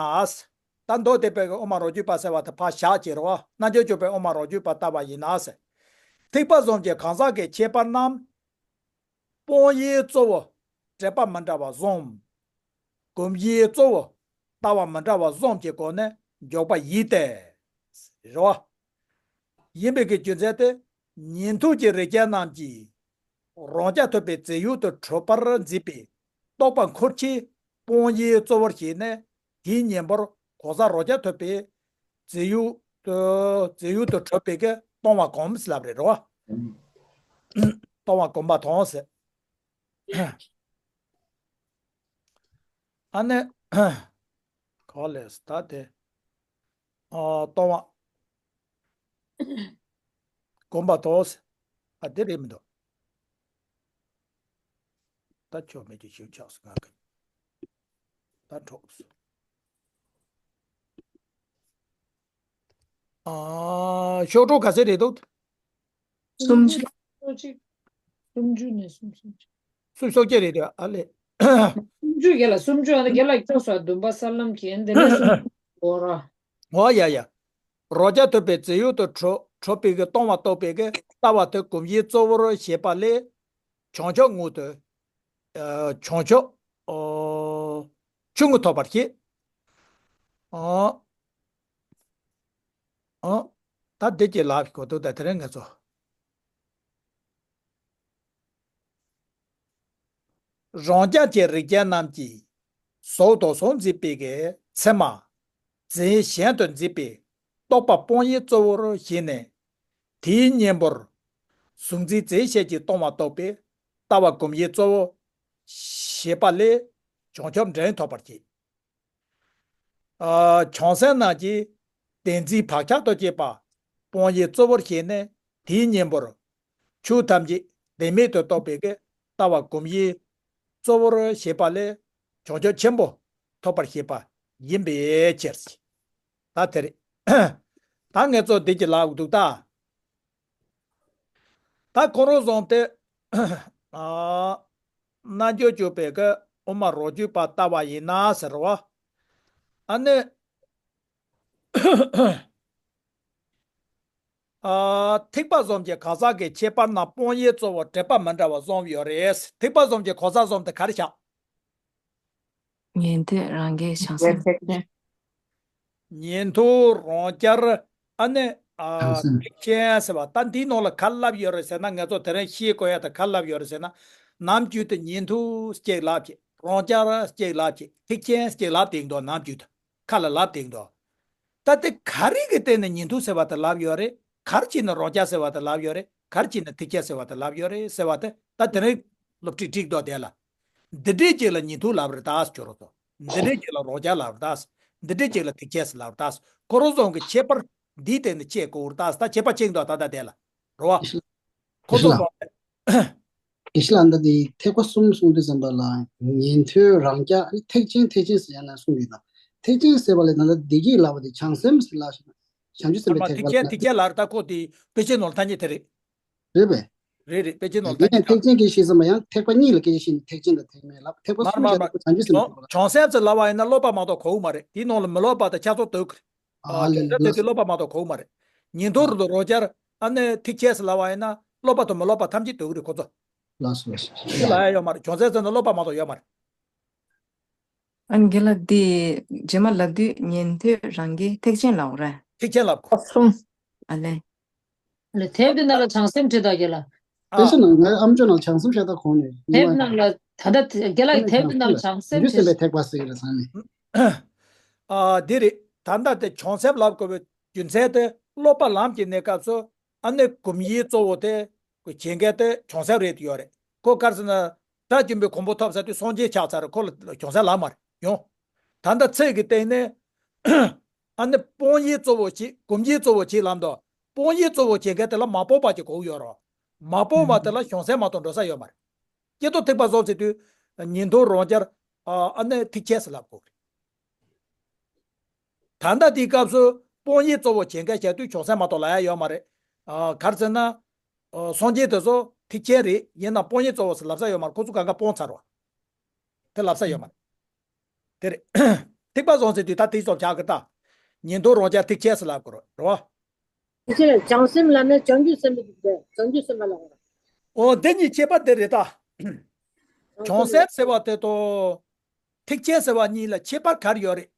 ད་མདོ་སྡེ་པའི་དབུ་མ་རང་རྒྱུད་པ་ཟེར་བ་དེ་ཕར་བཞག་ཅེས་རེད་བ། རྣལ་འབྱོར་སྤྱོད་པའི་དབུ་མ་རང་རྒྱུད་པ་ལྟ་བ་ཡིན་ན་ཟེར། ཐེག་པ་གསུམ་གྱི་གང་ཟག་གི་ཁྱད་པར་རྣམས། སྤོང་བྱའི་གཙོ་བོ་འབྲེལ་པ་མི་འདྲ་བ་གསུམ། གོམས་གཤིས་གཙོ་བོ་ལྟ་བ་མི་འདྲ་བ་གསུམ་གྱི་སྒོ་ནས་འཇོག་པ་ཡིན་ཏེ། རེད་བ། ཡིན་པའི་གི་རྒྱུ་མཚན་དེ། ཉན་ཐོས་ཀྱི་རིགས་ཅན་རྣམས་ཀྱིས་རང་རྐྱ་ཐུབ་པའི་རྫས་ཡུལ་དུ་གྲུབ་པར་འཛིན་པའི་རྟོག་པ་འཁོར་ཕྱེད་སྤོང་བྱའི་གཙོ་བོར་བྱས་ནས། དེའི་གཉེན་པོར་གང་ཟག་རང་རྐྱ་ཐུབ་པའི་རྫས་ཡུལ་དུ་རྫས་ཡུལ་དུ་གྲུབ་པའི་གི་སྟོང་པ་གོམས་ལབ་རེད་རོ། སྟོང་པ་གོམས་པ་དང་ཟེར། ཨ་ནི། ག་ལས་ད་དེ། ཨ། སྟོང་པ་གོམས་པ་དང་ཟེར། ཨ། དེ་རེད་མི་འདུག་ད་ཆོག་མེད་ཀྱི་ཞིབ་ཆགས་སུ་ང་གི། ད་འཕྲོག་སོང་། ཨ། ཤོག་གྲངས་ག་ཚད་རེད་འདུག་སུམ་ཅུ། སོ་གཅིག་སུམ་ཅུ་ནས་སུམ་སུམ་ཅུ། སུམ་སོ་བརྒྱད་རེད་དེ་ཨ་ལས། སུམ་ཅུ་བརྒྱད་ལ་སུམ་ཅུ་ཨ་ནི་བརྒྱད་ལ་ཁྱོགས་སོ་བདུན་པ་ས་ལམ་གྱི་འདི་ནས་སུམ་ཅུ་འོ་ར། འོ་ཡ་ཡ། རང་རྐྱ་ཐུབ་པའི་རྫས་ཡུལ་དུ་གྲུབ་གྲུབ་པའི་གི་སྟོང་པ་རྟོགས་པའི་གི་ལྟ་བ་དེ་གོམས་གཤིས་གཙོ་བོར་བྱེད་པ་ལས། བྱང་ཆུབ་ངོ་དུ། ཨ། བྱང་ཆུབ། ཨོ། ཆུང་ངུ་ཐོབ་པར་བྱེད། ཨོ། ཨོ། ད་འདི་གྱི་ལབ་དགོས་འདུག་ད་དེ་རིང་ང་ཚོ། རང་རྐྱ་གི་རིགས་ཅན་རྣམས་ཀྱིས་གཟུགས་དང་གཟུགས་འཛིན་པའི་གི་ཚད་མ། རྫས་གཞན་དུ་འཛིན་པའི་རྟོག་པ་སྤོང་བྱའི་གཙོ་བོར་བྱས་ནས། དེའི་གཉེན་པོར་གཟུགས་འཛིན་རྫས་གཞན་གྱིས་སྟོང་པ་རྟོགས་པའི་ལྟ་བ་གོམས་གཤིས་གཙོ་བོ་བྱེད་པ་ལས་བྱང་ཆུབ་འབྲིང་ཐོབ་པར་བྱེད། ཨ། བྱང་སེམས་རྣམས་ཀྱིས་ བདེན་འཛིན་བག་ཆགས་དང་བཅས་པ་སྤོང་བའི་གཙོ་བོར་བྱས་ནས། དེའི་གཉེན་པོར་ཆོས་ཐམས་ཅད་བདེན་མེད་དུ་རྟོགས་པའི་ལྟ་བ་སྒོམ་བྱའི་གཙོ་བོར་བྱེད་པ་ལས་བྱང་ཆུབ་ཆེན་པོ་ཐོབ་པར་བྱེད་པ་ཡིན་པའི་ཕྱིར། ད་དེ་རེད། ད་ངས་ཚོ་འདི་གྱི་ལབ་འདུག་ད། ད་ཁོ་རང་བཟུང་སྟེ། ཨ། རྣལ་འབྱོར་སྤྱོད་པའི་གི་དབུ་མ་རང་རྒྱུད་པ་ལྟ་བ་ཡིན་ན་ཟེར་བ། ཨ་ནི། ཨ། ཐེག་པ་གསུམ་གྱི་གང་ཟག་གི་ཁྱད་པར་རྣམས་སྤོང་བའི་གཙོ་བོར་འགྲེལ་པ་མི་འདྲ་བ་གསུངས་ཡོད་རེད། ཐེག་པ་གསུམ་གྱི་གང་ཟག་གསུམ་དེ་ག་རེ་བྱ། ཉན་ཐོས་རང་རྒྱལ་བྱང་སེམས། ཉན་ཐོས་རང་རྒྱལ། ཨ་ནི། ཨ། བྱང་སེམས། ཐེག་ཆེན་ཟེར་བ་ད་འདིའི་ནང་ལ་ག་རེ་ལབ་ཡོད་རེད་ཟེར་ན། ང་ཚོ་དེ་རིང་ཤེས་དགོས་ཡ་དེ་ག་རེ་ལབ་ཡོད་རེད་ཟེར་ན། ནམ་རྒྱུན་དུ་ཉན་ཐོས་ཅིག་ལབ་ཀྱི། རང་རྒྱལ་ཅིག་ལབ་ཀྱི། ཐེག་ཆེན་ཅིག་ལབ་བསྡད་འདུག་ནམ་རྒྱུན་དུ་ཁ་ལ་ལབ་བསྡད་འདུག་ད་དེ་ག་རེ་གི་སྟེང་ནས་ཉན་ཐོས་ཟེར་བ་དེ་ལབ་ཡོད་རེད། ག་རེ་བྱས་ནས་རང་རྒྱལ་ཟེར་བ་དེ་ལབ་ཡོད་རེད། ག་རེ་བྱས་ནས་ཐེག་ཆེན་ཟེར་བ་དེ་ལབ་ཡོད་རེད་ཟེར་བ་དེ་ད་དེ་རིང་སློབ་ཁྲིད་ཁྲིད་མདོག་དེ་ལ། འདི་འདྲའི་ཅིག་ལ་ཉན་ཐོས་ལབ་རེད་ད་ཟེར་རོ། འདི་འདྲའི་ཅིག་ལ་རང་རྒྱལ་ལབ་རེད་ད། འདི་འདྲའི་ཅིག་ལ་ཐེག་ཆེན་ཟེར་ལབ་རེད་ད། ཁོ་རང་ཚོ་གི་ཁྱད་པར་འདིའི་སྟེང་ནས་ཕྱེ་དགོས་རེད་ད། ད་ཁྱད་པར་ཕྱེ་མདོག་ད་ད་དེ་ལ་རོ་བ། ཁོ་ཚོ་ལ། དགེ་བཤེས་ལགས། ད་འདི་ཐེག་པ་གསུམ་གསུང་དུས་ཙམ་པ་ལ་ཉན་ཐོས་རང་རྒྱལ་ཐེག་ཆེན་ཐེག་ཆེན་ཟེར་ཡ་ན་གསུང་གི་ཡོད་ན། ཐེག་ཆེན་ཟེར་བ་ལས་ད་ལྟ་བདེ་སྐྱིད་ལབ་པ་དེ་བྱང་སེམས་ཟེར་ལབ་ཤེ་ན། བྱང་ཆུབ་སེམས་དཔའི་ཐེག་པ་ལ་ཐེག་ཆེན་ཐེག་ཆེན་ལབ་རེད་ད། ཁོ་དེ་དཔེ་ཆའི་ནང་ལ་ཐ་སྙད་དེ་རེད། རེད་པས། རེད་རེད། དཔེ་ཆའི་ནང་ལ་ཐ་སྙད་དེ། ཐེག་ཆེན་གྱི་ཤེས་ཙམ་པ་ཡང་ཐེག་པ་གཉིས་ལ་སྐད་ཆ་བཤད་ནས་ཐེག་ཆེན་དང་ཐེག་དམན་ལབ། ཐེག་པ་གསུམ་བཤད་ན་བྱང་ཆུབ་སེམས་དཔའི་ཐེག་པ་ལ། བྱང་སེམས་ཟེར་ལབ་པ་ཡིན་ན་སློབ་པ་མ་གཏོགས་གོ་གི་མ་རེད། དེའི་ནང་ལ་མི་སློབ་པ་དང་ཁྱད་མཚར་འདུག་གི་རེད། ཨ་ལས་དེ་ལས་དེ་དེ་སློབ་པ་མ་གཏོགས་གོ་མ་རེད། ཉན་ཐོས་རུ་རང་རྒྱལ། ཨ་ནི་ཐེག་ཆེན་ཟེར་ལབ་པ་ཡིན་ན་སློབ་པ་དང་མི་སློབ་པ་ཐམས་ཅད་འདུ་གི་རེད་ཁོ་ཚོ། ལགས་སོ་ལགས་སོ། དེ་ལ་ཡ་ཡོད་མ་རེད། བྱང་སེམས་ཟེར་ན་སློབ་པ་མ་གཏོགས་ཡོད་མ་རེད། ཨ་ནི་རྒན་ལགས་འདི་རྗེས་མ་ལབ་དུས་ཉན་ཐོས་རང་རྒྱལ་ཐེག་ཆེན་ལབ་རེད། ཐེག་ཆེན་ལབ་དགོས། ཨ་ལས། ཨ་ལས། ལས་དེབ་འདི་ནང་ལ་བྱང་སེམས་བྲིས་དང་རྒན་ལགས། ཨ། དེ་ཚོ་ནང་ངའི་ཨམ་ཅོག་ནང་བྱང་སེམས་ཤ་སྟག་གོང་ནས་ཡིན་དེབ་པ། ནང་ལ་ད་ལྟ་རྒན་ལགས་ཀྱི་དེབ་འདི་ནང་ལ་བྱང་སེམས་བྱང་ཆུབ་སེམས་དཔའི་ཐེག་པ་ཟེར་གྱི་རེད་བསམ་ནས། ཨ་འདི་རེད། ད་ལྟ་དེ་བྱང་སེམས་ལབ་དགོས་པའི་རྒྱུ་མཚན་དེ་སློབ་པ་ལམ་གྱི་གནས་སྐབས་སུ་ཨ་ནི་སྒོམ་ཡུལ་གཙོ་བོ་དེ་བྱེད་མཁན་དེ་བྱང་སེམས་རེད་ཡོད་རེད། ཁོ་ག་རེ་ཟེར་ན་དགྲ་བཅོམ་པའི་གོ་འཕང་ཐོབ་ཚར་དུས་སངས་རྒྱས་ཆགས་ཚར་རེད། ཁོ་ལ་བྱང་སེམས་ལབ་མ་རེད་ཡོང་། ད་ལྟ་ཚིག་གི་སྟེང་ནས་ཨ་ནི་སྤོང་ཡུལ་གཙོ་བོ་བྱེད། སྒོམ་ཡུལ་གཙོ་བོ་བྱེད་ལབ་འདུག་སྤོང་ཡུལ་གཙོ་བོ་བྱེད་མཁན་དེ་ལ་མ་སྤོང་བ་ཅིག་གོ་གི་ཡོད་རེད། མ་སྤོང་བ་དེ་ལ་བྱང་སེམས་མ་གཏོགས་འགྲོ་ས་ཡོད་མ་རེད། ཀྱེ་ཏོ་ཐེག་པ་གསུམ་ཟེར་དུས་ཉན་ཐོས་རང་རྒྱལ། ཨ་ནི་ཐེག་ཆེན་ཟེར་ལབ་དགོས་རེད། ད་ལྟ་དེའི་སྐབས་སུ་སྤོང་ཡུལ་གཙོ་བོ་བྱེད་མཁན་བྱས་དུས་བྱང་སེམས་མ་གཏོགས་ལབ་ཡ་ཡོད་མ་རེད། ཨ་ག་རེ་ཟེར་ན། ཨ་སངས་རྒྱས་དེ་ཚོ་ཐེག་ཆེན་རེད། ཡིན་ན་སྤོང་ཡུལ་གཙོ་བོ་ཟེར་ལབ་ས་ཡོད་མ་རེད། ཁོ་ཚོ་གང་ག་སྤོང་ཚར་བ། དེ་ལབ་ས་ཡོད་མ་རེད། དེ་རེད། ཐེག་པ་གསུམ་ཟེར་དུས་ད་དེའི་ཚོ་བྱ་གི་ད། ཉན་ཐོས་རང་རྒྱལ་ཐེག་ཆེན་ཟེར་ལབ་དགོས་རེད་བ། དེ་ཕྱིར་བྱང་སེམས་ལབ་ན་བྱང་ཆུབ་སེམས་དཔའི་རྒྱུད་དེ་བྱང་ཆུབ་སེམས་དཔའ་ལ་འོ་འདི་གཉིས་ཁྱད་པར་དེ་རེད་ད། བྱང་སེམས་ཟེར་བ་དེ་དང་། ཐེག་ཆེན་ཟེར་བ་གཉིས་ལ་ཁྱད་པར་ག་རེ་ཡོད་རེད།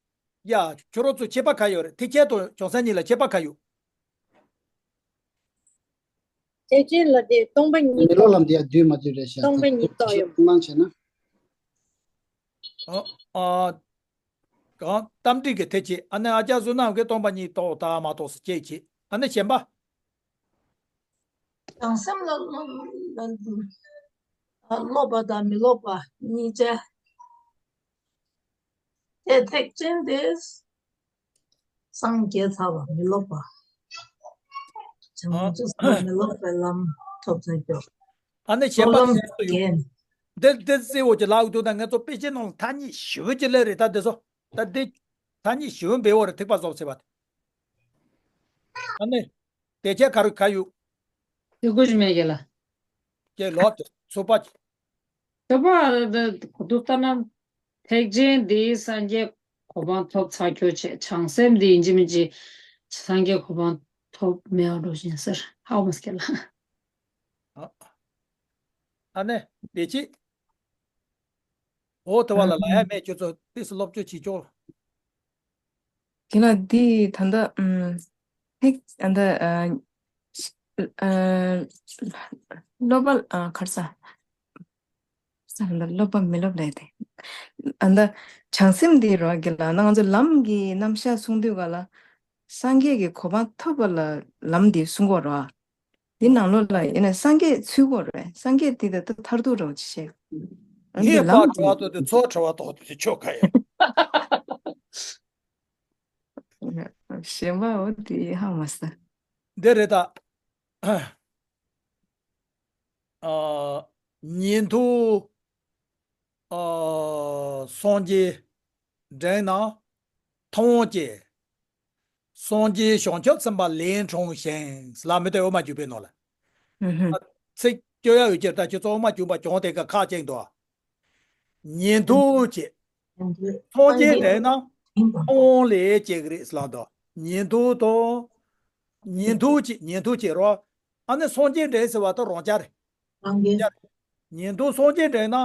ཡ། ཁྱོད་རང་ཚོ་ཁྱད་པར་ག་ཡོད་རེད། ཐེག་ཆེན་དང་བྱང་སེམས་གཉིས་ལ་ཁྱད་པར་ག་ཡོད། ཐེག་ཆེན་ལ་དེ་སྟོང་པ་ཉིད་མི་སློབ་ལམ་དེ་ཡང་བསྡུས་མ་བསྡུས་རེད་ཤག་སྟོང་པ་ཉིད་རྟོགས་ཡོད། ཐེག་ཆེན་ལ་བྱས་ན། ཨ་ཨ། གང་རྟ་མགྲིན་གྱི་ཐེག་ཆེན། ཨ་ནི་ཨ་ཅག་བསོད་ནམས་ཀྱིས་སྟོང་པ་ཉིད་རྟོགས་དང་མ་རྟོགས་སུ་སྐྱེས་ཀྱི། ཨ་ནི་གཞན་པ། བྱང་སེམས་ལ་སློབ་པ་དང་མི་སློབ་པ་གཉིས་ཆ། དེ་ཐེག་ཆེན་དེ་སངས་རྒྱས་ཚར་བ་མི་སློབ་པ། བྱང་ཆུབ་སེམས་དཔའ་མི་སློབ་པའི་ལམ་ཐོབ་ཚར་ཀྱོག་ཨ་ནི་གཞན་པ་སློབ་ལམ་གཞན་དུ་ཡོང་། རྒན། འདི་འདི་གསལ་བོ་ཅིག་ལབ་འདུག་ད་ང་ཚོ་དཔེ་ཆའི་ནང་ལ་ཐ་སྙད་ཞིབ་པོ་ཅིག་སླེབས་རེད་ད་འདི་ཚོ། ད་འདི་ཐ་སྙད་ཞིབ་པོ་འབེལ་བ་རེད། ཐེག་པ་གསུམ་ཟེར་བ་དེ། ཨ་ནི། དེ་ཆ་ག་རུ་ག་ཡོད། དེ་གོ་ཞིག་མེད་ཀྱི་ལ། ཀྱེ་ལོག་སྟེ་ཚོད་པ་ཅིག་ཚོད་པ་གོ་དུས་ལྟ་ན། ཐེག་ཆེན་འདིས་སངས་རྒྱས་གོ་འཕང་ཐོབ་ཚར་ཁྱོད་བྱས། བྱང་སེམས་འདིས་ཡིན་གཅིག་མིན་གཅིག་སངས་རྒྱས་གོ་འཕང་ཐོབ་མེད་པ་འགྲོ་བཞིན་ཟེར་ཧ་གོ་མ་སོང་ལ། ཨ་ནི་དེ་ཅི། འོ་དེ་བ་ལ་ལ་ཡ་མེད། ཁྱོད་ཚོ་ཏིས་སློབ་སྦྱོང་བྱེད་ཆོག་ལ། ཁྱེད་ལ་འདི་ད་ལྟ་ཨམ། ཧེག་ཨ་འདི་ཨ་ཨ་སློབ་པ་ཨ་ག་རེ་ཟ། ས་ལ་སློབ་པ་མི་སློབ་ལས་དེ། ཨ་འདི་བྱང་སེམས་འདི་རོ་གི་ལ་ན་ང་ཚོ་ལམ་གྱི་རྣམ་གཞག་གསུང་དུས་ག་ལ། སངས་རྒྱས་ཀྱི་གོ་འཕང་ཐོབ་པ་ལ་ལམ་འདི་གསུང་གོ་རོ། འདི་ནང་ལོགས་ལ་ཡིན་ན་སངས་རྒྱས་ཚུལ་གོ་རོ། སངས་རྒྱས་འདི་ད་ལྟ་མཐར་ཐུག་རོ་ཅི་བྱེད། ཨ་འདི་ངས་ལམ་ཕར་འགྲོ་བ་ཐོག་དེ་ཚོ་བྲལ་བ་ཐོག་དེ་ཆོ་ག་ཡ། གཞན་པ་འོ་དེ་ཧ་མ་སོང་། འདི་རེད་ད། ཉན་ཐོས། སངས་རྒྱས་འབྲིང་ནང་ཐུབ་དབང་སྐྱེས། སངས་རྒྱས་བྱང་ཆུབ་སེམས་དཔའ་ལས་བྱུང་ཞིང་ལ་མི་དེ་འོ་མ་འཇུག་པའི་ནང་ལ། ཚིག་སྐྱོ་ཡ་ཡོད་ཀྱི་ད་ཁྱོད་ཚོ་འོ་མ་འཇུག་པ་གྱོང་དེ་ག་ཁག་ཅིག་འདུག་ཉན་ཐོས་ཀྱི། སངས་རྒྱས་འབྲིང་ན་ཐུབ་དབང་ལས་སྐྱེ་གི་རེད་ལབ་འདུག་ཉན་ཐོས་དང་། ཉན་ཐོས་ཀྱི་ཉན་ཐོས་ཀྱི་རོ། ཨ་ནི་སངས་རྒྱས་འབྲིང་ཟེར་བ་ད་རང་རྐྱ་རེད། རང་རྐྱ་རེད། ཉན་ཐོས་སངས་རྒྱས་འབྲིང་ན་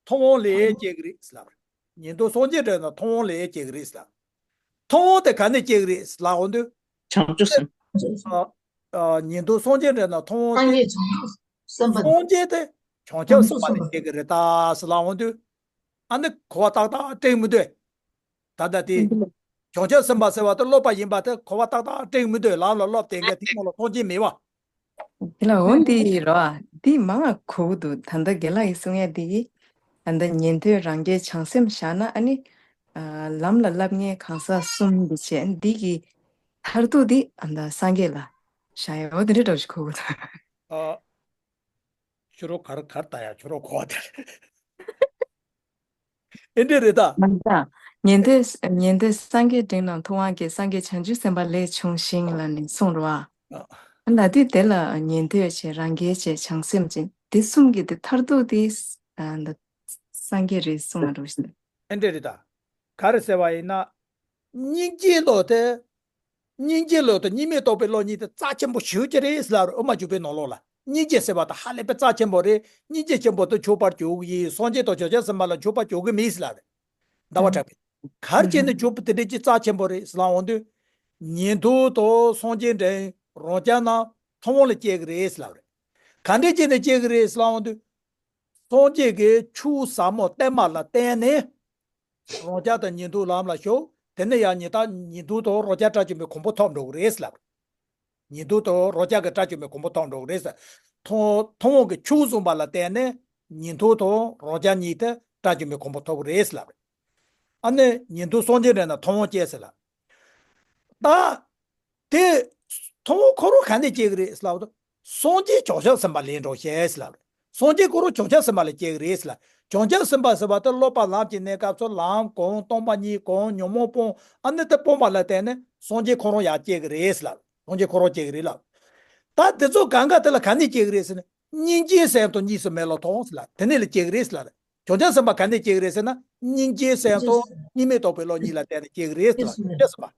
ཐུབ་དབང་ལས་སྐྱེ་གི་རེད་ལབ་རེད། ཉན་ཐོས་སངས་རྒྱས་འབྲིང་ན་ཐུབ་དབང་ལས་སྐྱེ་གི་རེད་ལབ། ཐུབ་དབང་དེ་ག་ནས་སྐྱེ་གི་རེད་ལབ་འོང་དུས། བྱང་ཆུབ་སེམས། ཉན་ཐོས་སངས་རྒྱས་འབྲིང་ན་ཐུབ་དབང་དེ། སངས་རྒྱས་དེ་བྱང་ཆུབ་སེམས་དཔའ་ནས་སྐྱེ་གི་རེད་ད་ཟེར་ལབ་འོང་དུས། ཨ་ནི་གོ་བ་ཏག་ཏག་སྤྲད་མི་འདུག་ད་ལྟ་དེ། བྱང་ཆུབ་སེམས་དཔའ་ཟེར་བ་དེ་སློབ་པ་ཡིན་པ་དེ་གོ་བ་ཏག་ཏག་སྤྲད་མི་འདུག་ལམ་ལ་སློབ་དེ་འགའ་དེ་སྔོན་ལ་མཐོང་རྒྱུ་མེད་བ། དེ་ལ་འོ་འདི་རོ། འདི་མང་ང་གོ་གི་འདུག་ད་ལྟ་རྒན་ལགས་ཀྱིས་གསུང་ཡ་འདི་གི། ད་ལྟ་ཉན་ཐོས་རང་རྒྱལ་བྱང་སེམས་བཞག་ན་ཨ་ནི། ལམ་ལ་བསླབ་གཉེར་གང་ཟག་གསུམ་འདི་བྱས་འདི་གི། མཐར་ཐུག་འདི་ཨ་ད་སངས་རྒྱས་ལ་བཞག་ཡ་འོ་དེ་འདྲ་འདྲ་བོ་ཞིག་གོ་གི་འདུག་ཨ། ཁྱོད་རོ་གར་གར་ལྟ་ཡ་ཁྱོད་རོ་གོ་བ་དེ། ཨེ་འདྲས་རེད་ད། མ་ད། ཉན་ཐོས་ཉན་ཐོས་སངས་རྒྱས་འབྲིང་ནང་ཐུབ་དབང་གི་སངས་རྒྱས་བྱང་ཆུབ་སེམས་དཔའ་ལས་བྱུང་ཞིང་ལ་ནི་གསུངས་རོ། ཨ། ལ་དུས་དེ་ལ་ཉན་ཐོས་བྱས་རང་རྒྱལ་བྱས་བྱང་སེམས་བྱས་དེ་གསུམ་གྱི་དེ་མཐར་ཐུག་དེ་ཨ་ད་སངས་རྒྱས་རེད་གསུངས་མ་འགྲོ་ཞིང་། ཨེ་འདྲས་རེད་ད། ག་རེ་ཟེར་བ་ཡིན་ན། སྙིང་རྗེའི་བློ་དེ། སྙིང་རྗེའི་བློ་དང་གཉིས་མེད་རྟོགས་པའི་བློ་གཉིས་དེ་རྩ་ཆེན་པོ་ཞེ་པོ་ཅིག་རེད་ཟེར་ལབ་རེད་དབུ་མ་འཇུག་པའི་ནང་ལོགས་ལ། སྙིང་རྗེ་ཟེར་བ་དེ་ཧ་ལས་པའི་རྩ་ཆེན་པོ་རེད། སྙིང་རྗེ་ཆེན་པོ་དེ་མཆོད་པར་གྱུར་ཡིན། སངས་རྒྱས་དང་བྱང་ཆུབ་སེམས་དཔའ་ལ་མཆོད་པར་གྱུར་གི་མེད་ཟེར་ལབ་རེད། ཟླ་བ་གྲགས་པས། ག་རེ་བྱས་ནས་མཆོད་པ་དེ་འདྲ་ཅིག་རྩ་ཆེན་པོ་རེད་ཟེར་ལབ་འོང་དུས། ཉན་ཐོས་དང་སངས་རྒྱས་འབྲིང་རང་རྐྱ་ན་ཐུབ་དབང་ལ་སྐྱེ་གི་རེད་ཟེར་ལབ་རེད། ག་འདྲས་བྱས་ནས་སྐྱེ་གི་རེད་ཟེར་ལབ་འོང་དུས། སངས་རྒྱས་ཀྱི་ཆོས་ཟབ་མོ་བསྟན་པ་ལ་བརྟེན་ནས། རང་རྐྱ་དང་ཉན་ཐོས་ལམ་ལ་ཞུགས། དེ་ནས་ཡང་ཉན་ཐོས་ཉན་ཐོས་དང་རང་རྐྱ་དགྲ་བཅོམ་པའི་གོ་འཕང་ཐོབ་འགྲོ་གི་རེད་ཟེར་ལབ། ཉན་ཐོས་དང་རང་རྐྱ་གི་དགྲ་བཅོམ་པའི་གོ་འཕང་ཐོབ་འགྲོ་གི་རེད་ཟེར། ཐུབ་ཐུབ་དབང་གི་ཆོས་བཟུང་བ་ལ་བརྟེན་ནས་ཉན་ཐོས་དང་རང་རྐྱ་གཉིས་དེ་དགྲ་བཅོམ་པའི་གོ་འཕང་ཐོབ་གི་རེད་ཟེར་ལབ། ཨ་ནི་ཉན་ཐོས་སངས་རྒྱས་འབྲིང་ན་ཐུབ་དབང་སྐྱེས་ཟེར་ལབ། ད། དེ། ཐུབ་དབང་ཁོ་རང་ག་ནས་སྐྱེ་གི་རེད་ལབ་དུས། སངས་རྒྱས་བྱང་ཆུབ་སེམས་དཔའ་ལས་འགྲོ་ཞེས་ལབ་རེད། སངས་རྒྱས་ཁོ་རང་བྱང་ཆུབ་སེམས་དཔའ་ལ་སྐྱེ་གི་རེད་ལབ། བྱང་ཆུབ་སེམས་དཔའ་ཟེར་བ་དེ་སློབ་པ་ལམ་གྱི་གནས་སྐབས་སུ་ལམ་གང་སྟོང་པ་ཉིད་གང་ཉོན་མོངས་སྤོང་ཨ་ནི་དེ་སྤོང་བ་ལ་བརྟེན་ནས་སངས་རྒྱས་ཁོ་རང་ཡར་སྐྱེ་གི་རེད་ལབ། སངས་རྒྱས་ཁོ་རང་སྐྱེ་གི་རེད་ལབ། ད་དེ་ཚོ་གང་ག་དེ་ལ་ག་ནས་སྐྱེ་གི་རེད་ཟེར་ན། སྙིང་རྗེའི་སེམས་དང་གཉིས་སུ་མེད་པར་མཐོང་ཟེར་ལབ། དེ་ནས་ལ་སྐྱེ་གི་རེད་ཟེར་ལབ་རེད། བྱང་ཆུབ་སེམས་དཔའ་ག་ནས་སྐྱེ་གི་རེད་ཟེར་ན། སྙིང་རྗེའི་སེམས་དང་གཉིས་མེད་རྟོགས་པའི་བློ་གཉིས་ལ་བརྟེན་ནས་སྐྱེ་གི་རེད་ཟེར་ལབ་རེད། བྱང་ཆུབ་སེམས་དཔའ།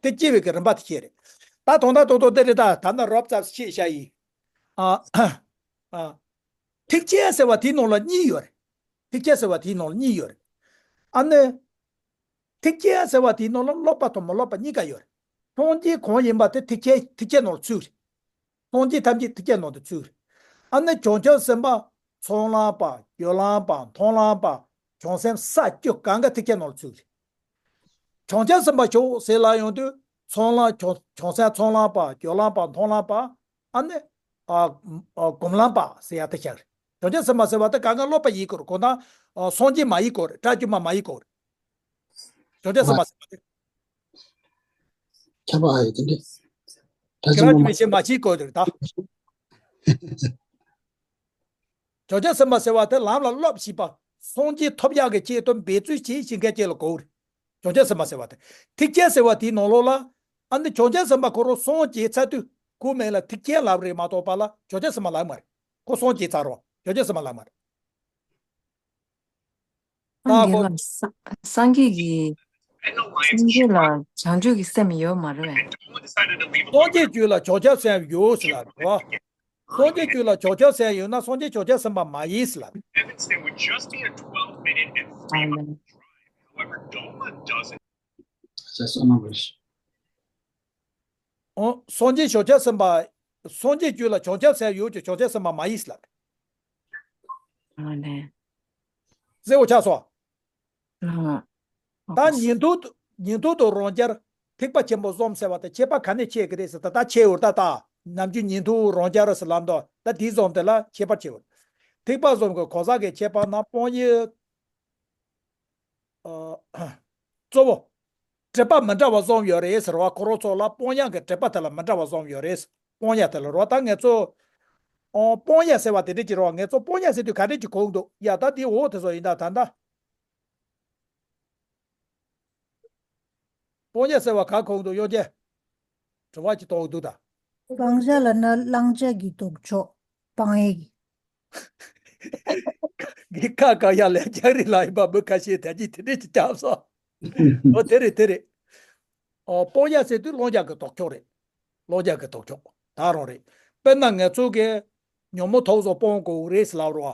དེ་སྐྱེ་བའི་གི་རིམ་པ་དེ་ཤེས་རེད། ད་དོན་དག་ཏོག་ཏོག་དེ་རེད། ད་ད་ནི་རོབ་ཙམ་ཤེས་བྱ་ཡིན། ཨ། ཨ། ཐེག་ཆེན་ཟེར་བ་དེའི་ནང་ལ་གཉིས་ཡོད་རེད། ཐེག་ཆེན་ཟེར་བ་དེའི་ནང་ལ་གཉིས་ཡོད་རེད། ཨ་ནི། ཐེག་ཆེན་ཟེར་བ་དེའི་ནང་ལ་སློབ་པ་དང་མི་སློབ་པ་གཉིས་ཀ་ཡོད་རེད། སངས་རྒྱས་གང་ཡིན་པ་དེ་ཐེག་ཆེན་ཐེག་ཆེན་ནང་ལ་ཚུད་རེད། སངས་རྒྱས་ཐམས་ཅད་ཐེག་ཆེན་ནང་དུ་ཚུད་རེད། ཨ་ནི་བྱང་ཆུབ་སེམས་དཔའ་ཚོགས་ལམ་པ་སྦྱོར་ལམ་པ་མཐོང་ལམ་པ་བྱང་སེམས་ས་བཅུ་གང་ག་ཐེག་ཆེན་ནང་ལ་ཚུད་རེད། བྱང་ཆུབ་སེམས་དཔའ་ཞོག་ཟེར་ལ་ཡོང་དུས་ཚོགས་ལམ་བྱང་བྱང་སེམས་ཚོགས་ལམ་པ་སྦྱོར་ལམ་པ་མཐོང་ལམ་པ་ཨ་ནི་ཨ་ཨ་སྒོམ་ལམ་པ་ཟེར་ཡ་དེ་ཤར་རེད། བྱང་ཆུབ་སེམས་དཔའ་ཟེར་བ་དེ་གང་ག་སློབ་པ་ཡིན་དགོས་རེད། གོ་ན་ཨ་སངས་རྒྱས་མ་ཡིན་དགོས་རེད། དགྲ་བཅོམ་པ་མ་ཡིན་དགོས་རེད། བྱང་ཆུབ་སེམས་དཔའ་ཟེར་བ་དེ། ཁྱབ་པ་ཨ་ཡོད་དེ་འདྲ། དགྲ་བཅོམ་པ་མ་ཡིན་དགོས་རེད་ད། བྱང་ཆུབ་སེམས་དཔའ་ཟེར་བ་དེ་ལམ་ལ་སློབ་ཤེས་པ། སངས་རྒྱས་ཐོབ་ཡག་གི་ཆེད་དུ་འབད་རྩོལ་བྱེད་ཤེས་མཁན་ཅིག་ལ་གོ་རེད། བྱང་ཆུབ་སེམས་དཔའ་ཟེར་བ་དེ། ཐེག་ཆེན་ཟེར་བ་དེའི་ནང་ལོགས་ལ། ཨ་ནི་བྱང་ཆུབ་སེམས་དཔའ་ཁོ་རང་སངས་རྒྱས་ཚར་དུས་ཁོའི་མིང་ལ་ཐེག་ཆེན་ལབ་རེད་མ་གཏོགས་པ་ལ་བྱང་ཆུབ་སེམས་དཔའ་ལབ་མ་རེད། ཁོ་སངས་རྒྱས་ཚར་རོ་བྱང་ཆུབ་སེམས་དཔའ་ལབ་མ་རེད། ད་ཁོ། སངས་རྒྱས་ལ་སངས་རྒྱས་ཀྱི་སངས་རྒྱས་ལ་བྱང་ཆུབ་ཀྱི་སེམས་ཡོད་མ་རེད་པས། སངས་རྒྱས་རྒྱུད་ལ་བྱང་ཆུབ་སེམས་ཡོད་ཟེར་ལ་རོ། སངས་རྒྱས་རྒྱུད་ལ་བྱང་ཆུབ་སེམས་ཡོད་ན་སངས་རྒྱས་བྱང་ཆུབ་སེམས་དཔའ་མ་ཡིན་ཟེར་ལ། ཨ་ལེ། ཨོ། སངས་རྒྱས་བྱང་ཆུབ་སེམས་དཔའ། སངས་རྒྱས་རྒྱུད་ལ་བྱང་ཆུབ་སེམས་ཡོད་ཀྱང་བྱང་ཆུབ་སེམས་དཔའ་མ་ཡིན་ཟེར་ལ། ཨ་ལེ། གསལ་པོ་ཆགས་སོང་། ཨ། ད་ཉན་ཐོས་ཉན་ཐོས་དང་རང་རྒྱལ་ཐེག་པ་ཆེན་པོ་གསུམ་ཟེར་བ་དེ་ཁྱད་པར་ག་ནས་ཕྱེ་གི་རེད་ཟེར་ད་ད་ཕྱེ་འོར་ད་ད་ནམ་རྒྱུན་ཉན་ཐོས་རང་རྒྱལ་ཟེར་ལབ་འདུག་ད་དེ་གསུམ་དེ་ལ་ཁྱད་པར་ཕྱེ་འོར། ཐེག་པ་གསུམ་གྱི་གང་ཟག་གི་ཁྱད་པར་ན་སྤོང་ཡུལ། ཨ། གཙོ་བོ། སྒྲིབ་པ་མི་འདྲ་བ་བཟོ་ཡོད་རེད་ཟེར་བ། ཁོ་རང་ཚོ་ལ་སྤོང་ཡག་གི་སྒྲིབ་པ་དེ་ལ་མི་འདྲ་བ་བཟོ་ཡོད་རེད། སྤོང་ཡག་དེ་ལ་རོ། ད་ངེད་ཚོ་ཨོ་སྤོང་ཡག་ཟེར་བ་དེ་འདྲ་ཅིག་རོ། ངེད་ཚོ་སྤོང་ཡག་ཟེར་དུས་ག་འདྲ་ཅིག་གོ་གི་འདུག། ཡ་ད་དེ་འོ་དེ་ཚོ་ཡིན་ད། ད་ད་སྤོང་ཡག་ཟེར་བ་ག་གོ་གི་འདུག་གཡོ་སྒྱུ། དྲི་བ་ཅིག་གཏོང་གི་འདུག་ད། སྤང་བྱ་ལབ་ན་བླང་བྱ་གི་ལྡོག་ཕྱོགས་སྤང་ཡག་གི། གི་ཁ་ཁ་ཡ་ལས་རྒྱག་རེད་ལ། ཡིན་པ་མི་ཁ་ཤས་དལ་གྱིས་དེ་འདྲས་ཀྱི་རྒྱབ་སོ། ཨོ་དེ་རེད་དེ་རེད། ཨོ་སྤོང་ཡག་ཟེར་དུས་བླང་བྱ་གི་ལྡོག་ཕྱོགས་རེད། བླང་བྱ་གི་ལྡོག་ཕྱོགས་ད་རང་རེད། དཔེར་ན་ངེད་ཚོ་གི་ཉོན་མོངས་ཐོག་བཟོ་སྤོང་དགོས་རེད་ཟེར་ལབ་རོ།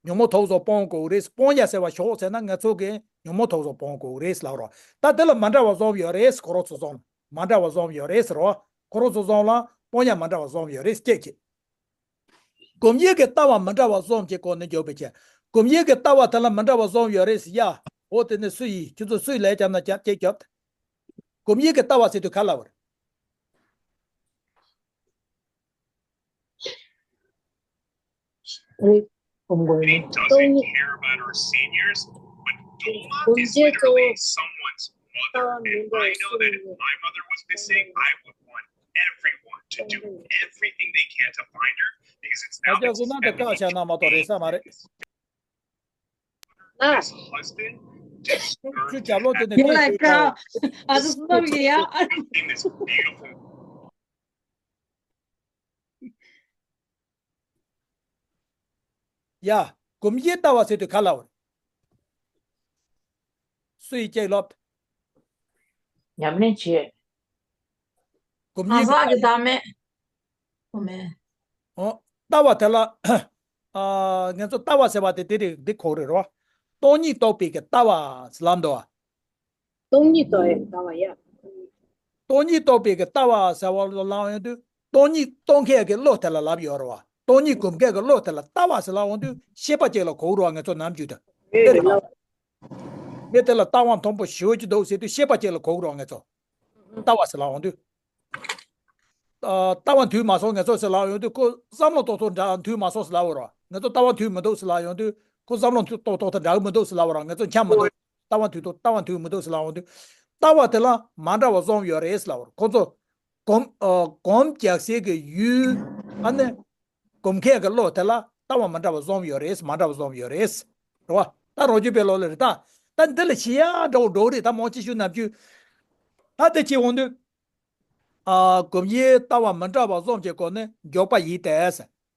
ཉོན་མོངས་ཐོག་བཟོ་སྤོང་དགོས་རེད། སྤོང་ཡག་ཟེར་བ་ཞོག་ཟེར་ན་ངེད་ཚོ་གི་ཉོན་མོངས་ཐོག་བཟོ་སྤོང་དགོས་རེད་ཟེར་ལབ་རོ། ད་དེ་ལ་མ་འདྲ་བ་བཟོ་ཡོད་རེད། ཁོ་རང་ཚོ་བཟོ་མ་འདྲ་བ་བཟོ་ཡོད་རེད་ཟེར་རོ། ཁོ་རང་ཚོ་བཟོ་ལ་སྤོང་ཡག་མ་འདྲ་བ་བཟོ་ཡོད་རེད་སྐད་ཆ། སྒོམ་ཡུལ་གྱི་ལྟ་བ་མི་འདྲ་བ་གསུམ་གྱི་སྐོར་ནས་འཇོག་པའི་ཆེད། སྒོམ་ཡུལ་གྱི་ལྟ་བ་དེ་ལ་མི་འདྲ་བ་གསུམ་ཡོད་རེད་ཟེར་ཡ། འོ་དེ་ནི་སུ་ཡིས་ཁྱོད་ཚོ་སུས་ལས་བརྒྱབ་ན་བརྒྱབ་ཅེས་བརྒྱབ། སྒོམ་ཡུལ་གྱི་ལྟ་བ་ཟེར་དུས་ག་ལ་བར། རེད། སྒོམ་དགོས་ཡིན། It doesn't care about our seniors, but Doma is literally someone's mother, and I know that if my mother was missing, I would want everyone to do everything they can to find her, because it's now ད་ཅག་གཟུགས་ནང་དུ་བཀག་བྱས་ན་མ་གཏོགས་རེད་ས་མ་རེད། This husband disturbed his ཡིན་ལ་ཀ། ཨ་ཟུག་སོགས་ཀྱི་ཡ། This beautiful ཡ། སྒོམ་གྱི་ལྟ་བ་ཟེར་དུས་ག་ལ་བར། སུ་ཡིས་ཅེས་ལོབ། ཉམས་ལེན་བྱེད། སྒོམ་གྱི་ལྟ་བ། ཨོ་མེ། ཨོ། ལྟ་བ་དེ་ལ། ཨ། ངེད་ཚོ་ལྟ་བ་ཟེར་བ་དེ་དེ་རིགས་འདི་གོ་རེད་རོ། སྟོང་ཉིད་རྟོགས་པའི་གི་ལྟ་བ་ཟེར་ལབ་འདུག་བ། སྟོང་ཉིད་རྟོགས་ཡ་ལྟ་བ་ཡ། སྟོང་ཉིད་རྟོགས་པའི་གི་ལྟ་བ་ཟེར་བ་ལ་ལབ་ཡོང་དུས་སྟོང་ཉིད་རྟོགས་མཁན་གི་བློ་དེ་ལ་ལབ་ཡོད་རེད་བ། སྟོང་ཉིད་སྒོམ་མཁན་གི་བློ་དེ་ལ་ལྟ་བ་ཟེར་ལབ་ཡོང་དུས་ཤེས་པ་ཅིག་ལ་གོ་རེད་བ། ངེད་ཚོ་ནམ་རྒྱུན་དུ་དེ་རེད་བ། མི་དེ་ལ་ལྟ་བ་མཐོན་པོ་ཞེ་པོ་ཅིག་འདུག་ཟེར་དུས་ཤེས་པ་ཅིག་ལ་གོ་རེད་བ། ངེད་ཚོ་ལྟ་བ་ཟེར་ལབ་ཡོང་དུས། ཨ། ལྟ་བ་འདུས་མ་སོང་ངེད་ཚོ་ཟེར་ལབ་ཡོང་དུས་ཁོ་བསམ་བློ་ཏོག་ཏོག་འདྲ་འདུས་མ་སོང་ཟེར་ལབ་ཡོད་རེད་བ། ངེད་ཚོ་ལྟ་བ་འདུས་མི་འདུག་ཟེར་ལབ་ཡོང་དུས་ཁོ་བསམ་བློ་ཏོག་ཏོག་དང་འདྲ་གི་མི་འདུག་ཟེར་ལབ་ཡོད་རེད་བ། ངེད་ཚོ་འཁྱམ་མི་འདུག་ལྟ་བ་འདུས་འདུག་ལྟ་བ་འདུས་མི་འདུག་ཟེར་ལབ་ཡོང་དུས། ལྟ་བ་དེ་ལ་མ་འདྲ་བ་གསུམ་ཡོད་རེད་ཟེར་ལབ་ཡོད་རེད། ཁོ་ཚོ་སྒོམ། ཨ། སྒོམ་རྒྱག་སའི་གི་ཡུལ། ཨ་ནི་སྒོམ་མཁན་གི་བློ་དེ་ལ་ལྟ་བ་མ་འདྲ་བ་གསུམ་ཡོད་རེད། མ་འདྲ་བ་གསུམ་ཡོད་རེད། རེད་བ། ད་རང་རྒྱུད་པའི་བློ་ལ་རེད་ད། ད་འདི་ལ་ཤེས་ཡག་འདྲ་བོ་འགྲོ་གི་རེད། ད་མང་ཆེ་ཤོས་ནམ་རྒྱུན། ད་དེ་བྱས་ཡོང་དུས། ཨ། སྒོམ་ཡུལ་ལྟ་བ་མི་འདྲ་བ་གསུམ་གྱི་སྐོར་ནས་འཇོག་པ་ཡིན་ཏེ།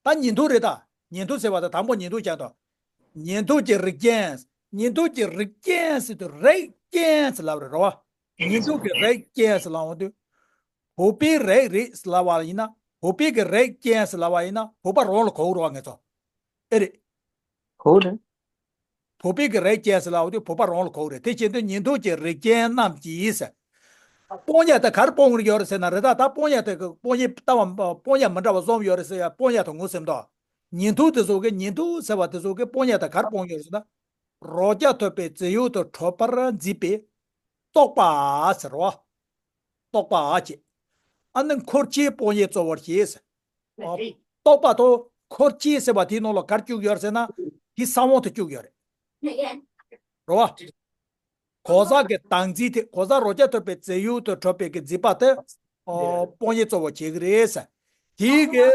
ད་ཉན་ཐོས་རེད་ད། ཉན་ཐོས་ཟེར་བ་ད་དང་པོ་ཉན་ཐོས་ཀྱང་དང་། ཉན་ཐོས་ཀྱི་རིགས་ཅན། ཉན་ཐོས་ཀྱི་རིགས་ཅན་ཟེར་དུས་རིགས་ཅན་ཟེར་ལབ་རེད་རོ། ཉན་ཐོས་ཀྱི་རིགས་ཅན་ཟེར་ལབ་ཡོང་དུས། བོད་པའི་རིགས་རེད་ཟེར་ལབ་པ་ཡིན་ན། བོད་པའི་གི་རིགས་ཅན་ཟེར་ལབ་པ་ཡིན་ན་བོད་པ་རང་ལ་གོ་རོ་ངེད་ཚོ། ཨེ་རེད། གོ་རེད། བོད་པའི་གི་རིགས་ཅན་ཟེར་ལབ་དུས་བོད་པ་རང་ལ་གོ་གི་རེད། དེ་བྱེད་དུས་ཉན་ཐོས་ཀྱི་རིགས་ཅན་རྣམས་ཀྱིས་ཟེར། སྤོང་ཡག་དེ་ག་རེ་སྤོང་གི་ཡོད་རེད་ཟེར་ན་རེད་ད། ད་སྤོང་ཡག་དེ་གི་སྤོང་ཡག་ལྟ་བ་སྤོང་ཡག་མི་འདྲ་བ་གསུམ་ཡོད་རེད་ཟེར་ཡ། སྤོང་ཡག་དེ་ངོ་ཟིན་ཏོ། ཉན་ཐོས་དེ་ཚོ་གི། ཉན་ཐོས་ཟེར་བ་དེ་ཚོ་གི་སྤོང་ཡག་དེ་ག་རེ་སྤོང་གི་ཡོད་རེད་ཟེར་ན། རང་རྐྱ་ཐུབ་པའི་རྫས་ཡོད་དུ་གྲུབ་པར་འཛིན་པའི་རྟོག་པ་ཟེར་བ། རྟོག་པ་ཨ་ཅེ། ཨ་ནི་འཁོར་བཅས་སྤོང་ཡག་གཙོ་བོར་བྱེད་ཟེར། ཨ། རྟོག་པ་དང་འཁོར་བཅས་ཟེར་བ་དེའི་ནང་ལ་ག་རེ་བཅུག་ཡོད་ཟེར་ན། དེའི་ས་བོན་དེ་བཅུག་ཡོད་རེད། རེད་བ། གང་ཟག་གི་བདག་འཛིན་དེ། གང་ཟག་རང་རྐྱ་ཐུབ་པའི་རྫས་ཡོད་དུ་གྲུབ་པའི་གི་འཛིན་པ་དེ། ཨ། སྤོང་ཡག་གཙོ་བོ་བྱེད་ཀྱི་རེད་ཟེར། དེའི་གི་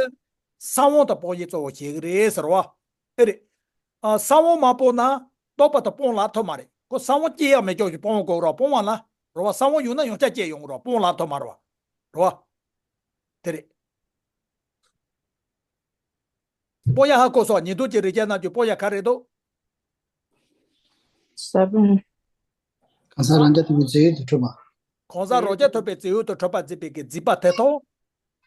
ས་བོན་དེ་སྤོང་ཡག་གཙོ་བོ་བྱེད་ཀྱི་རེད་ཟེར་བ། ཨེ་རེད། ཨ། ས་བོན་མ་སྤོང་ན་རྟོག་པ་དེ་སྤོང་ལ་ཐུབ་མ་རེད། ཁོ་ས་བོན་སྐྱེ་ཡག་མེད་ཀྱོག་ཅིག་སྤོང་དགོས་རོ། སྤོང་བ་ལ་རོ་བ། ས་བོན་ཡོད་ན་ཡང་བསྐྱར་སྐྱེ་ཡོང་རོ། སྤོང་ལ་ཐུབ་མ་རོ། རོ་བ། དེ་རེད། སྤོང་ཡག་ཧ་གོ་སོང་། ཉན་ཐོས་ཀྱི་རིགས་ཅན་རྣམས་ཀྱི་སྤོང་ཡག་ག་རེ་འདུག། ས་བོན། གང་ཟག་རང་རྐྱ་ཐུབ་པའི་རྫས་ཡོད་དུ་གྲུབ་པ། གང་ཟག་རང་རྐྱ་ཐུབ་པའི་རྫས་ཡོད་དུ་གྲུབ་པར་འཛིན་པའི་གི་འཛིན་པ་དེ་དང་།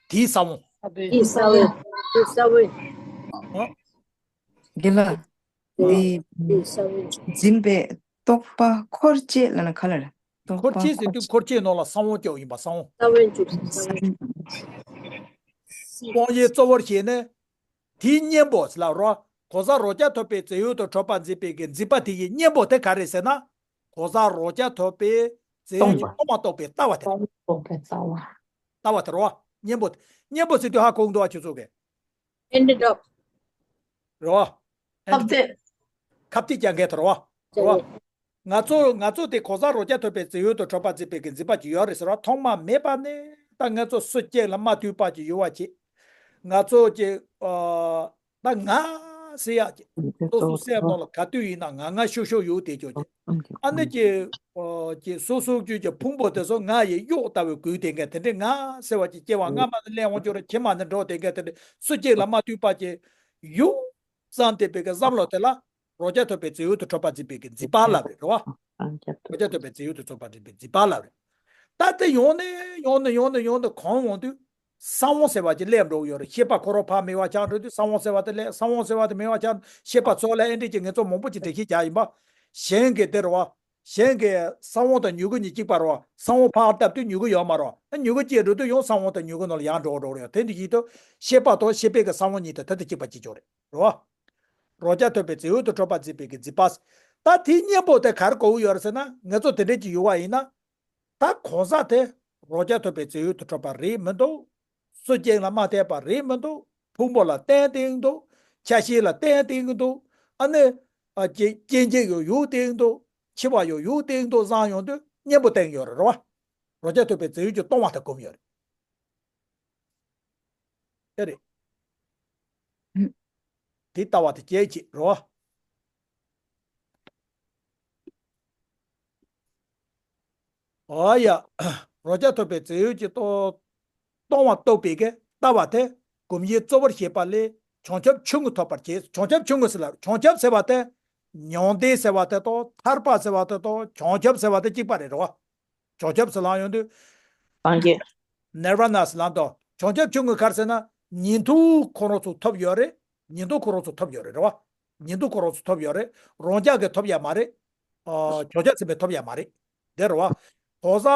དེའི་ས་བོན། དེའི་ས་བོན། དེའི་ས་བོན། ཨ། དེ་ལ། ཨ། དེའི་དེའི་ས་བོན། འཛིན་པའི་རྟོག་པ་འཁོར་བཅས་ལབ་ན་ག་ལ་རེད། རྟོག་པ་འཁོར་བཅས་ཟེར་དུས་འཁོར་བཅས་ནང་ལ་ས་བོན་ཀྱང་ཡིན་པ། ས་བོན། ས་བོན་བཅུག་ས་བོན། སྤོང་ཡག་གཙོ་བོར་བྱས་ནས། དེའི་གཉེན་པོ་ཟེར་ལབ་རོ། གང་ཟག་རང་རྐྱ་ཐུབ་པའི་རྫས་ཡོད་དུ་གྲུབ་པར་འཛིན་པའི་གི་འཛིན་པ་དེ་ཡི་གཉེན་པོ་དེ་ག་རེ་ཟེར་ན། གང་ཟག་རང་རྐྱ་ཐུབ་པའི་རྫས་ཡོད་ཀྱི་སྟོང་པ། སྟོང་པ་རྟོགས་པའི་ལྟ་བ་དེ། སྟོང་པ་རྟོགས་པའི་ལྟ་བ། ལྟ་བ་དེ་རོ། གཉེན་པོ། གཉེན་པོ་ཟེར་དུས་ཧ་གོ་གི་འདུག་བ། ཁྱོད་ཚོ་གི། ཨེན་ཊི་ཌོག་རོ། ཁ་གཏད། ཁ་གཏད་རྒྱག་མཁན་དེ་རོ། རོ། ང་ཚོ་ང་ཚོ་དེ་གང་ཟག་རང་རྐྱ་ཐུབ་པའི་རྫས་ཡུལ་དུ་གྲུབ་པར་འཛིན་པའི་གི་འཛིན་པ་ཅིག་ཡོད་རེད་ཟེར་བ། ཐོག་མ་མེད་པ་ནས་ད་ང་ཚོ་སུ་གཅིག་ལ་མ་ལྟོས་པ་ཅིག་ཡོད་པ་ཅིག་ང་ཚོ་ཅིག་ཨ། ད་ང་ཟེར་ཡག་ཅིག་སོ་སོ་སེམས་ནང་ལ་ག་དུས་ཡིན་ན་ང་ང་ཤོག་ཤོག་ཡོད་དེ་ཅོག་ཅིག་ཨ་ནི་ཅིག་ཨ། ཅིག་སོ་སོ་ཅིག་ཅིག་ཕུང་པོ་དེ་ཚོ་ང་ཡི་གཡོག་ལྟ་བུའི་གུས་དེ་འགའ་དེ་འདྲའི་ང་ཟེར་བ་ཅིག་སྐྱེ་བ་སྔ་མ་ནས་སླེབས་འོང་ཅོག་རེད། ཕྱི་མ་ནས་འགྲོ་དེ་འགའ་དེ་འདྲའི་སུ་གཅིག་ལ་མ་ལྟོས་པ་ཅིག་ཡོད་བསམ་བསྡད་པའི་གི་བསམ་བློ་དེ་ལ་རང་རྐྱ་ཐུབ་པའི་རྫས་ཡུལ་དུ་གྲུབ་པར་འཛིན་པའི་གི་འཛིན་པ་ལབ་རེད་རེད་བ། རང་རྐྱ་ཐུབ་རང་རྐྱ་ཐུབ་པའི་རྫས་ཡུལ་དུ་གྲུབ་པར་འཛིན་པའི་འཛིན་པ་ལབ་རེད། ད་དེ་ཡོང་ནས་ཡོང་ནས་ཡོང་ནས་ཡོང་ནས་གོམས་འོང་དུས་ས་བོན་ཟེར་བ་ཅིག་སླེབས་འགྲོ་གི་ཡོད་རེད། ཤེས་པ་ཁོ་རང་ཕར་མེད་པ་ཆགས་འགྲོ་དུས་ས་བོན་ཟེར་བ་དེ་སླེབས། ས་བོན་ཟེར་བ་དེ་མེད་པ་ཆགས། ཤེས་པ་ཚོ་ལ་ཨེ་འདྲས་ཀྱི་ངེས་ཚོ་མང་པོ་ཅིག་འགྲེལ་བཤད་རྒྱག་ཡིན་པ། གཞན་གྱི་དེ་རེད་བ། གཞན་གྱི་ས་བོན་དང་མྱུ་གུ་གཉིས་གཅིག་པ་རེད་བ། ས་བོན་ཕར་བཏབ་དུས་མྱུ་གུ་ཡོད་མ་རེད་བ། ཨ་མྱུ་གུ་སྐྱེས་འགྲོ་དུས་ཡང་ས་བོན་དང་མྱུ་གུ་ནང་ལ་ཡར་འགྲོ་འགྲོ་རེད་བ། དེ་འདྲ་ཡིན་དུས་ཤེས་པ་དང་ཤེས་པའི་གི་ས་བོན་གཉིས་དེ་དེ་དང་གཅིག་པ་གཅིག་རྐྱང་རེད་རེད་བ། རང་རྐྱ་ཐུབ་པའི་རྫས་ཡུལ་དུ་གྲུབ་པར་འཛིན་པའི་གི་འཛིན་པ། ད་དེའི་གཉེན་པོ་དེ་ག་རེ་གོ་གི་ཡོད་རེད་ཟེར་ན། ང་ཚོ་དེ་འདྲས་ཅིག་ཡོད་པ་ཡིན་ན། ད་གང་ཟག་དེ་རང་རྐྱ་ཐུབ་པའི་རྫས་ཡུལ་དུ་གྲུབ་པ་རེད་མི་འདུག་སུ་གཅིག་ལ་མ་ལྟོས་པ་རེད་མི་འདུག་ཕུང་པོ་ལ་བརྟེན་ཏེ་འདུག་ཆ་ཤས་ལ་བརྟེན་ཏེ་འདུག་ཨ་ནི། ཨ། སྐྱེ་སྐྱེ་འཇིག་ཡང་ཡོད་དེ་འདུག་འཆི་བ་ཡང་ཡོད་དེ་འདུག་བསམ་ཡོང་དུས་གཉེན་པོ་བསྟན་ཡོད་རེད་རེད་བ། རང་རྐྱ་ཐུབ་པའི་རྫས་ཡུལ་གྱི་སྟོང་པ་དེ་བསྒོམས་ཡོད་རེད། དེ་རེད། དེ་ལྟ་བ་དེ་སྐྱེད་བྱེད་རོ། ཨོ་ཡ། རང་རྐྱ་ཐུབ་པའི་རྫས་ཡུལ་གྱི་སྟོང་སྟོང་པ་རྟོགས་པའི་གི་ལྟ་བ་དེ་སྒོམ་བྱེད་གཙོ་བོར་བྱེད་པ་ལས་བྱང་ཆུབ་ཆུང་ངུ་ཐོབ་པར་བྱེད། བྱང་ཆུབ་ཆུང་ངུ་ཟེར་ལ། བྱང་ཆུབ་ཟེར་བ་དེ་མྱང་འདས་ཟེར་བ་དེ་དང་ཐར་པ་ཟེར་བ་དེ་དང་བྱང་ཆུབ་ཟེར་བ་དེ་གཅིག་པ་རེད་རོ། བྱང་ཆུབ་ཟེར་ལབ་ཡོང་དུས། སངས་རྒྱས། ནིར་ཝ་ན་ཟེར་ལབ་དང་། བྱང་ཆུབ་ཆུང་ངུ་ག་རེ་ཟེར་ན། ཉན་ཐོས་ཁོ་རང་ཚོ་ཐོབ་ཡོད་རེད། ཉན་ཐོས་ཁོ་རང་ཚོ་ཐོབ་ཡོད་རེད་རེད་བ། ཉན་ཐོས་ཁོ་རང་ཚོ་ཐོབ་ཡོད་རེད། རང་རྐྱ་གིས་ཐོབ་ཡ་མ་རེད། ཨ། བྱང་ཆུབ་སེམས་དཔས་ཐོབ་ཡ་མ་རེད། དེ་རེད་བ། གང་ཟག་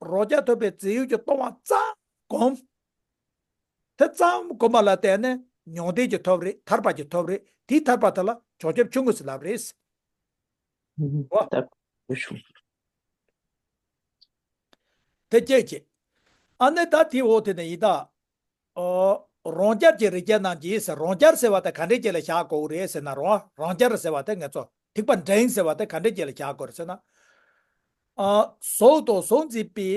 རང་རྐྱ་ཐུབ་པའི་རྫས་ཡུལ་གྱི་སྟོང་པ་ཙམ་སྒོམ། དེ་ཙམ་སྒོམ་པ་ལ་བརྟེན་ནས་མྱང་འདས་ཀྱི་ཐོབ་རེད། ཐར་པ་ཀྱི་ཐོབ་རེད། དེའི་ཐར་པ་དེ་ལ་བྱང་ཆུབ་ཆུང་ངུ་ཟེར་ལབ་རེད། ཨུ་ཧུ། བ། ད་བུ་ཆུང་། དེ་སྐྱེད་བྱེད། ཨ་ནི་ད་དེའི་འོག་དེ་ནས་ཡིན་ད། ཨོ། རང་རྐྱར་གྱི་རིགས་ཅན་རྣམས་ཀྱིས་ཟེར། རང་རྐྱར་ཟེར་བ་དེ་ག་འདྲས་ཅིག་ལ་བཞག་དགོས་རེད་ཟེར་ན་རོ། རང་རྐྱར་ཟེར་བ་དེ་ང་ཚོ་ཐེག་པ་འབྲིང་ཟེར་བ་དེ་ག་འདྲས་ཅིག་ལ་བཞག་དགོས་རེད་ཟེར་ན། ཨ། གཟུགས་དང་གཟུགས་འཛིན་པའི་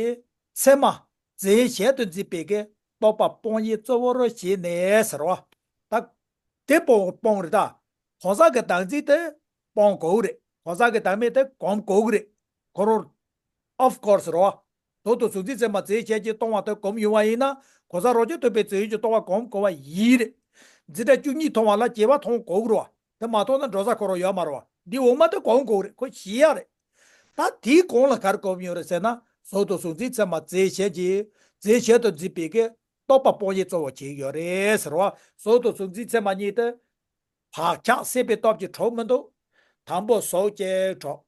མཚན་མ་རྫས་གཞན་དུ་འཛིན་པའི་གི་རྟོག་པ་སྤོང་བྱའི་གཙོ་བོར་བྱས་ནས་ཟེར་བ། ད་དེ་སྤོང་སྤོང་རེད་ད། གང་ཟག་གི་བདག་འཛིན་དེ་སྤོང་དགོས་རེད། གང་ཟག་གི་བདག་མེད་དེ་སྒོམ་དགོས་རེད། ཁོ་རང་། of course རོ། གཟུགས་དང་གཟུགས་འཛིན་མཚན་མ་རྫས་གཞན་གྱིས་སྟོང་པ་དེ་སྒོམ་ཡོང་བ་ཡིན་ན། གང་ཟག་རང་རྐྱ་ཐུབ་པའི་རྫས་ཡུལ་གྱི་སྟོང་པ་སྒོམ་དགོས་པ་ཡིན་རེད། འཛིན་གྲྭ་བཅུ་གཉིས་མཐོང་བ་ལ་སྐྱེ་བ་མཐོང་དགོས་རེད་བ། དེ་མ་མཐོང་ན་འགྲོ་ས་ཁོ་རང་ཡོད་མ་རེད་བ། འདི་འོག་མ་དེ་སྒོམ་དགོས་རེད། ཁོ་ཤེས་ཡ་རེད། ད་དེའི་གོང་ལ་ག་རེ་སྒོམ་ཡོད་རེད་ཟེར་ན། གཟུགས་དང་གཟུགས་འཛིན་མཚན་མ་རྫས་གཞན་གྱིས་རྫས་གཞན་དུ་འཛིན་པའི་གི་རྟོག་པ་སྤོང་བྱའི་གཙོ་བོར་བྱས་ཡོད་རེད་ཟེར་བ། གཟུགས་དང་གཟུགས་འཛིན་མཚན་མ་གཉིས་དེ་བག་ཆགས་སྲེད་པའི་སྟོབས་ཀྱིས་གྲུབ་མི་འདུག་དང་པོ་གཟུགས་ཀྱིས་གྲུབ།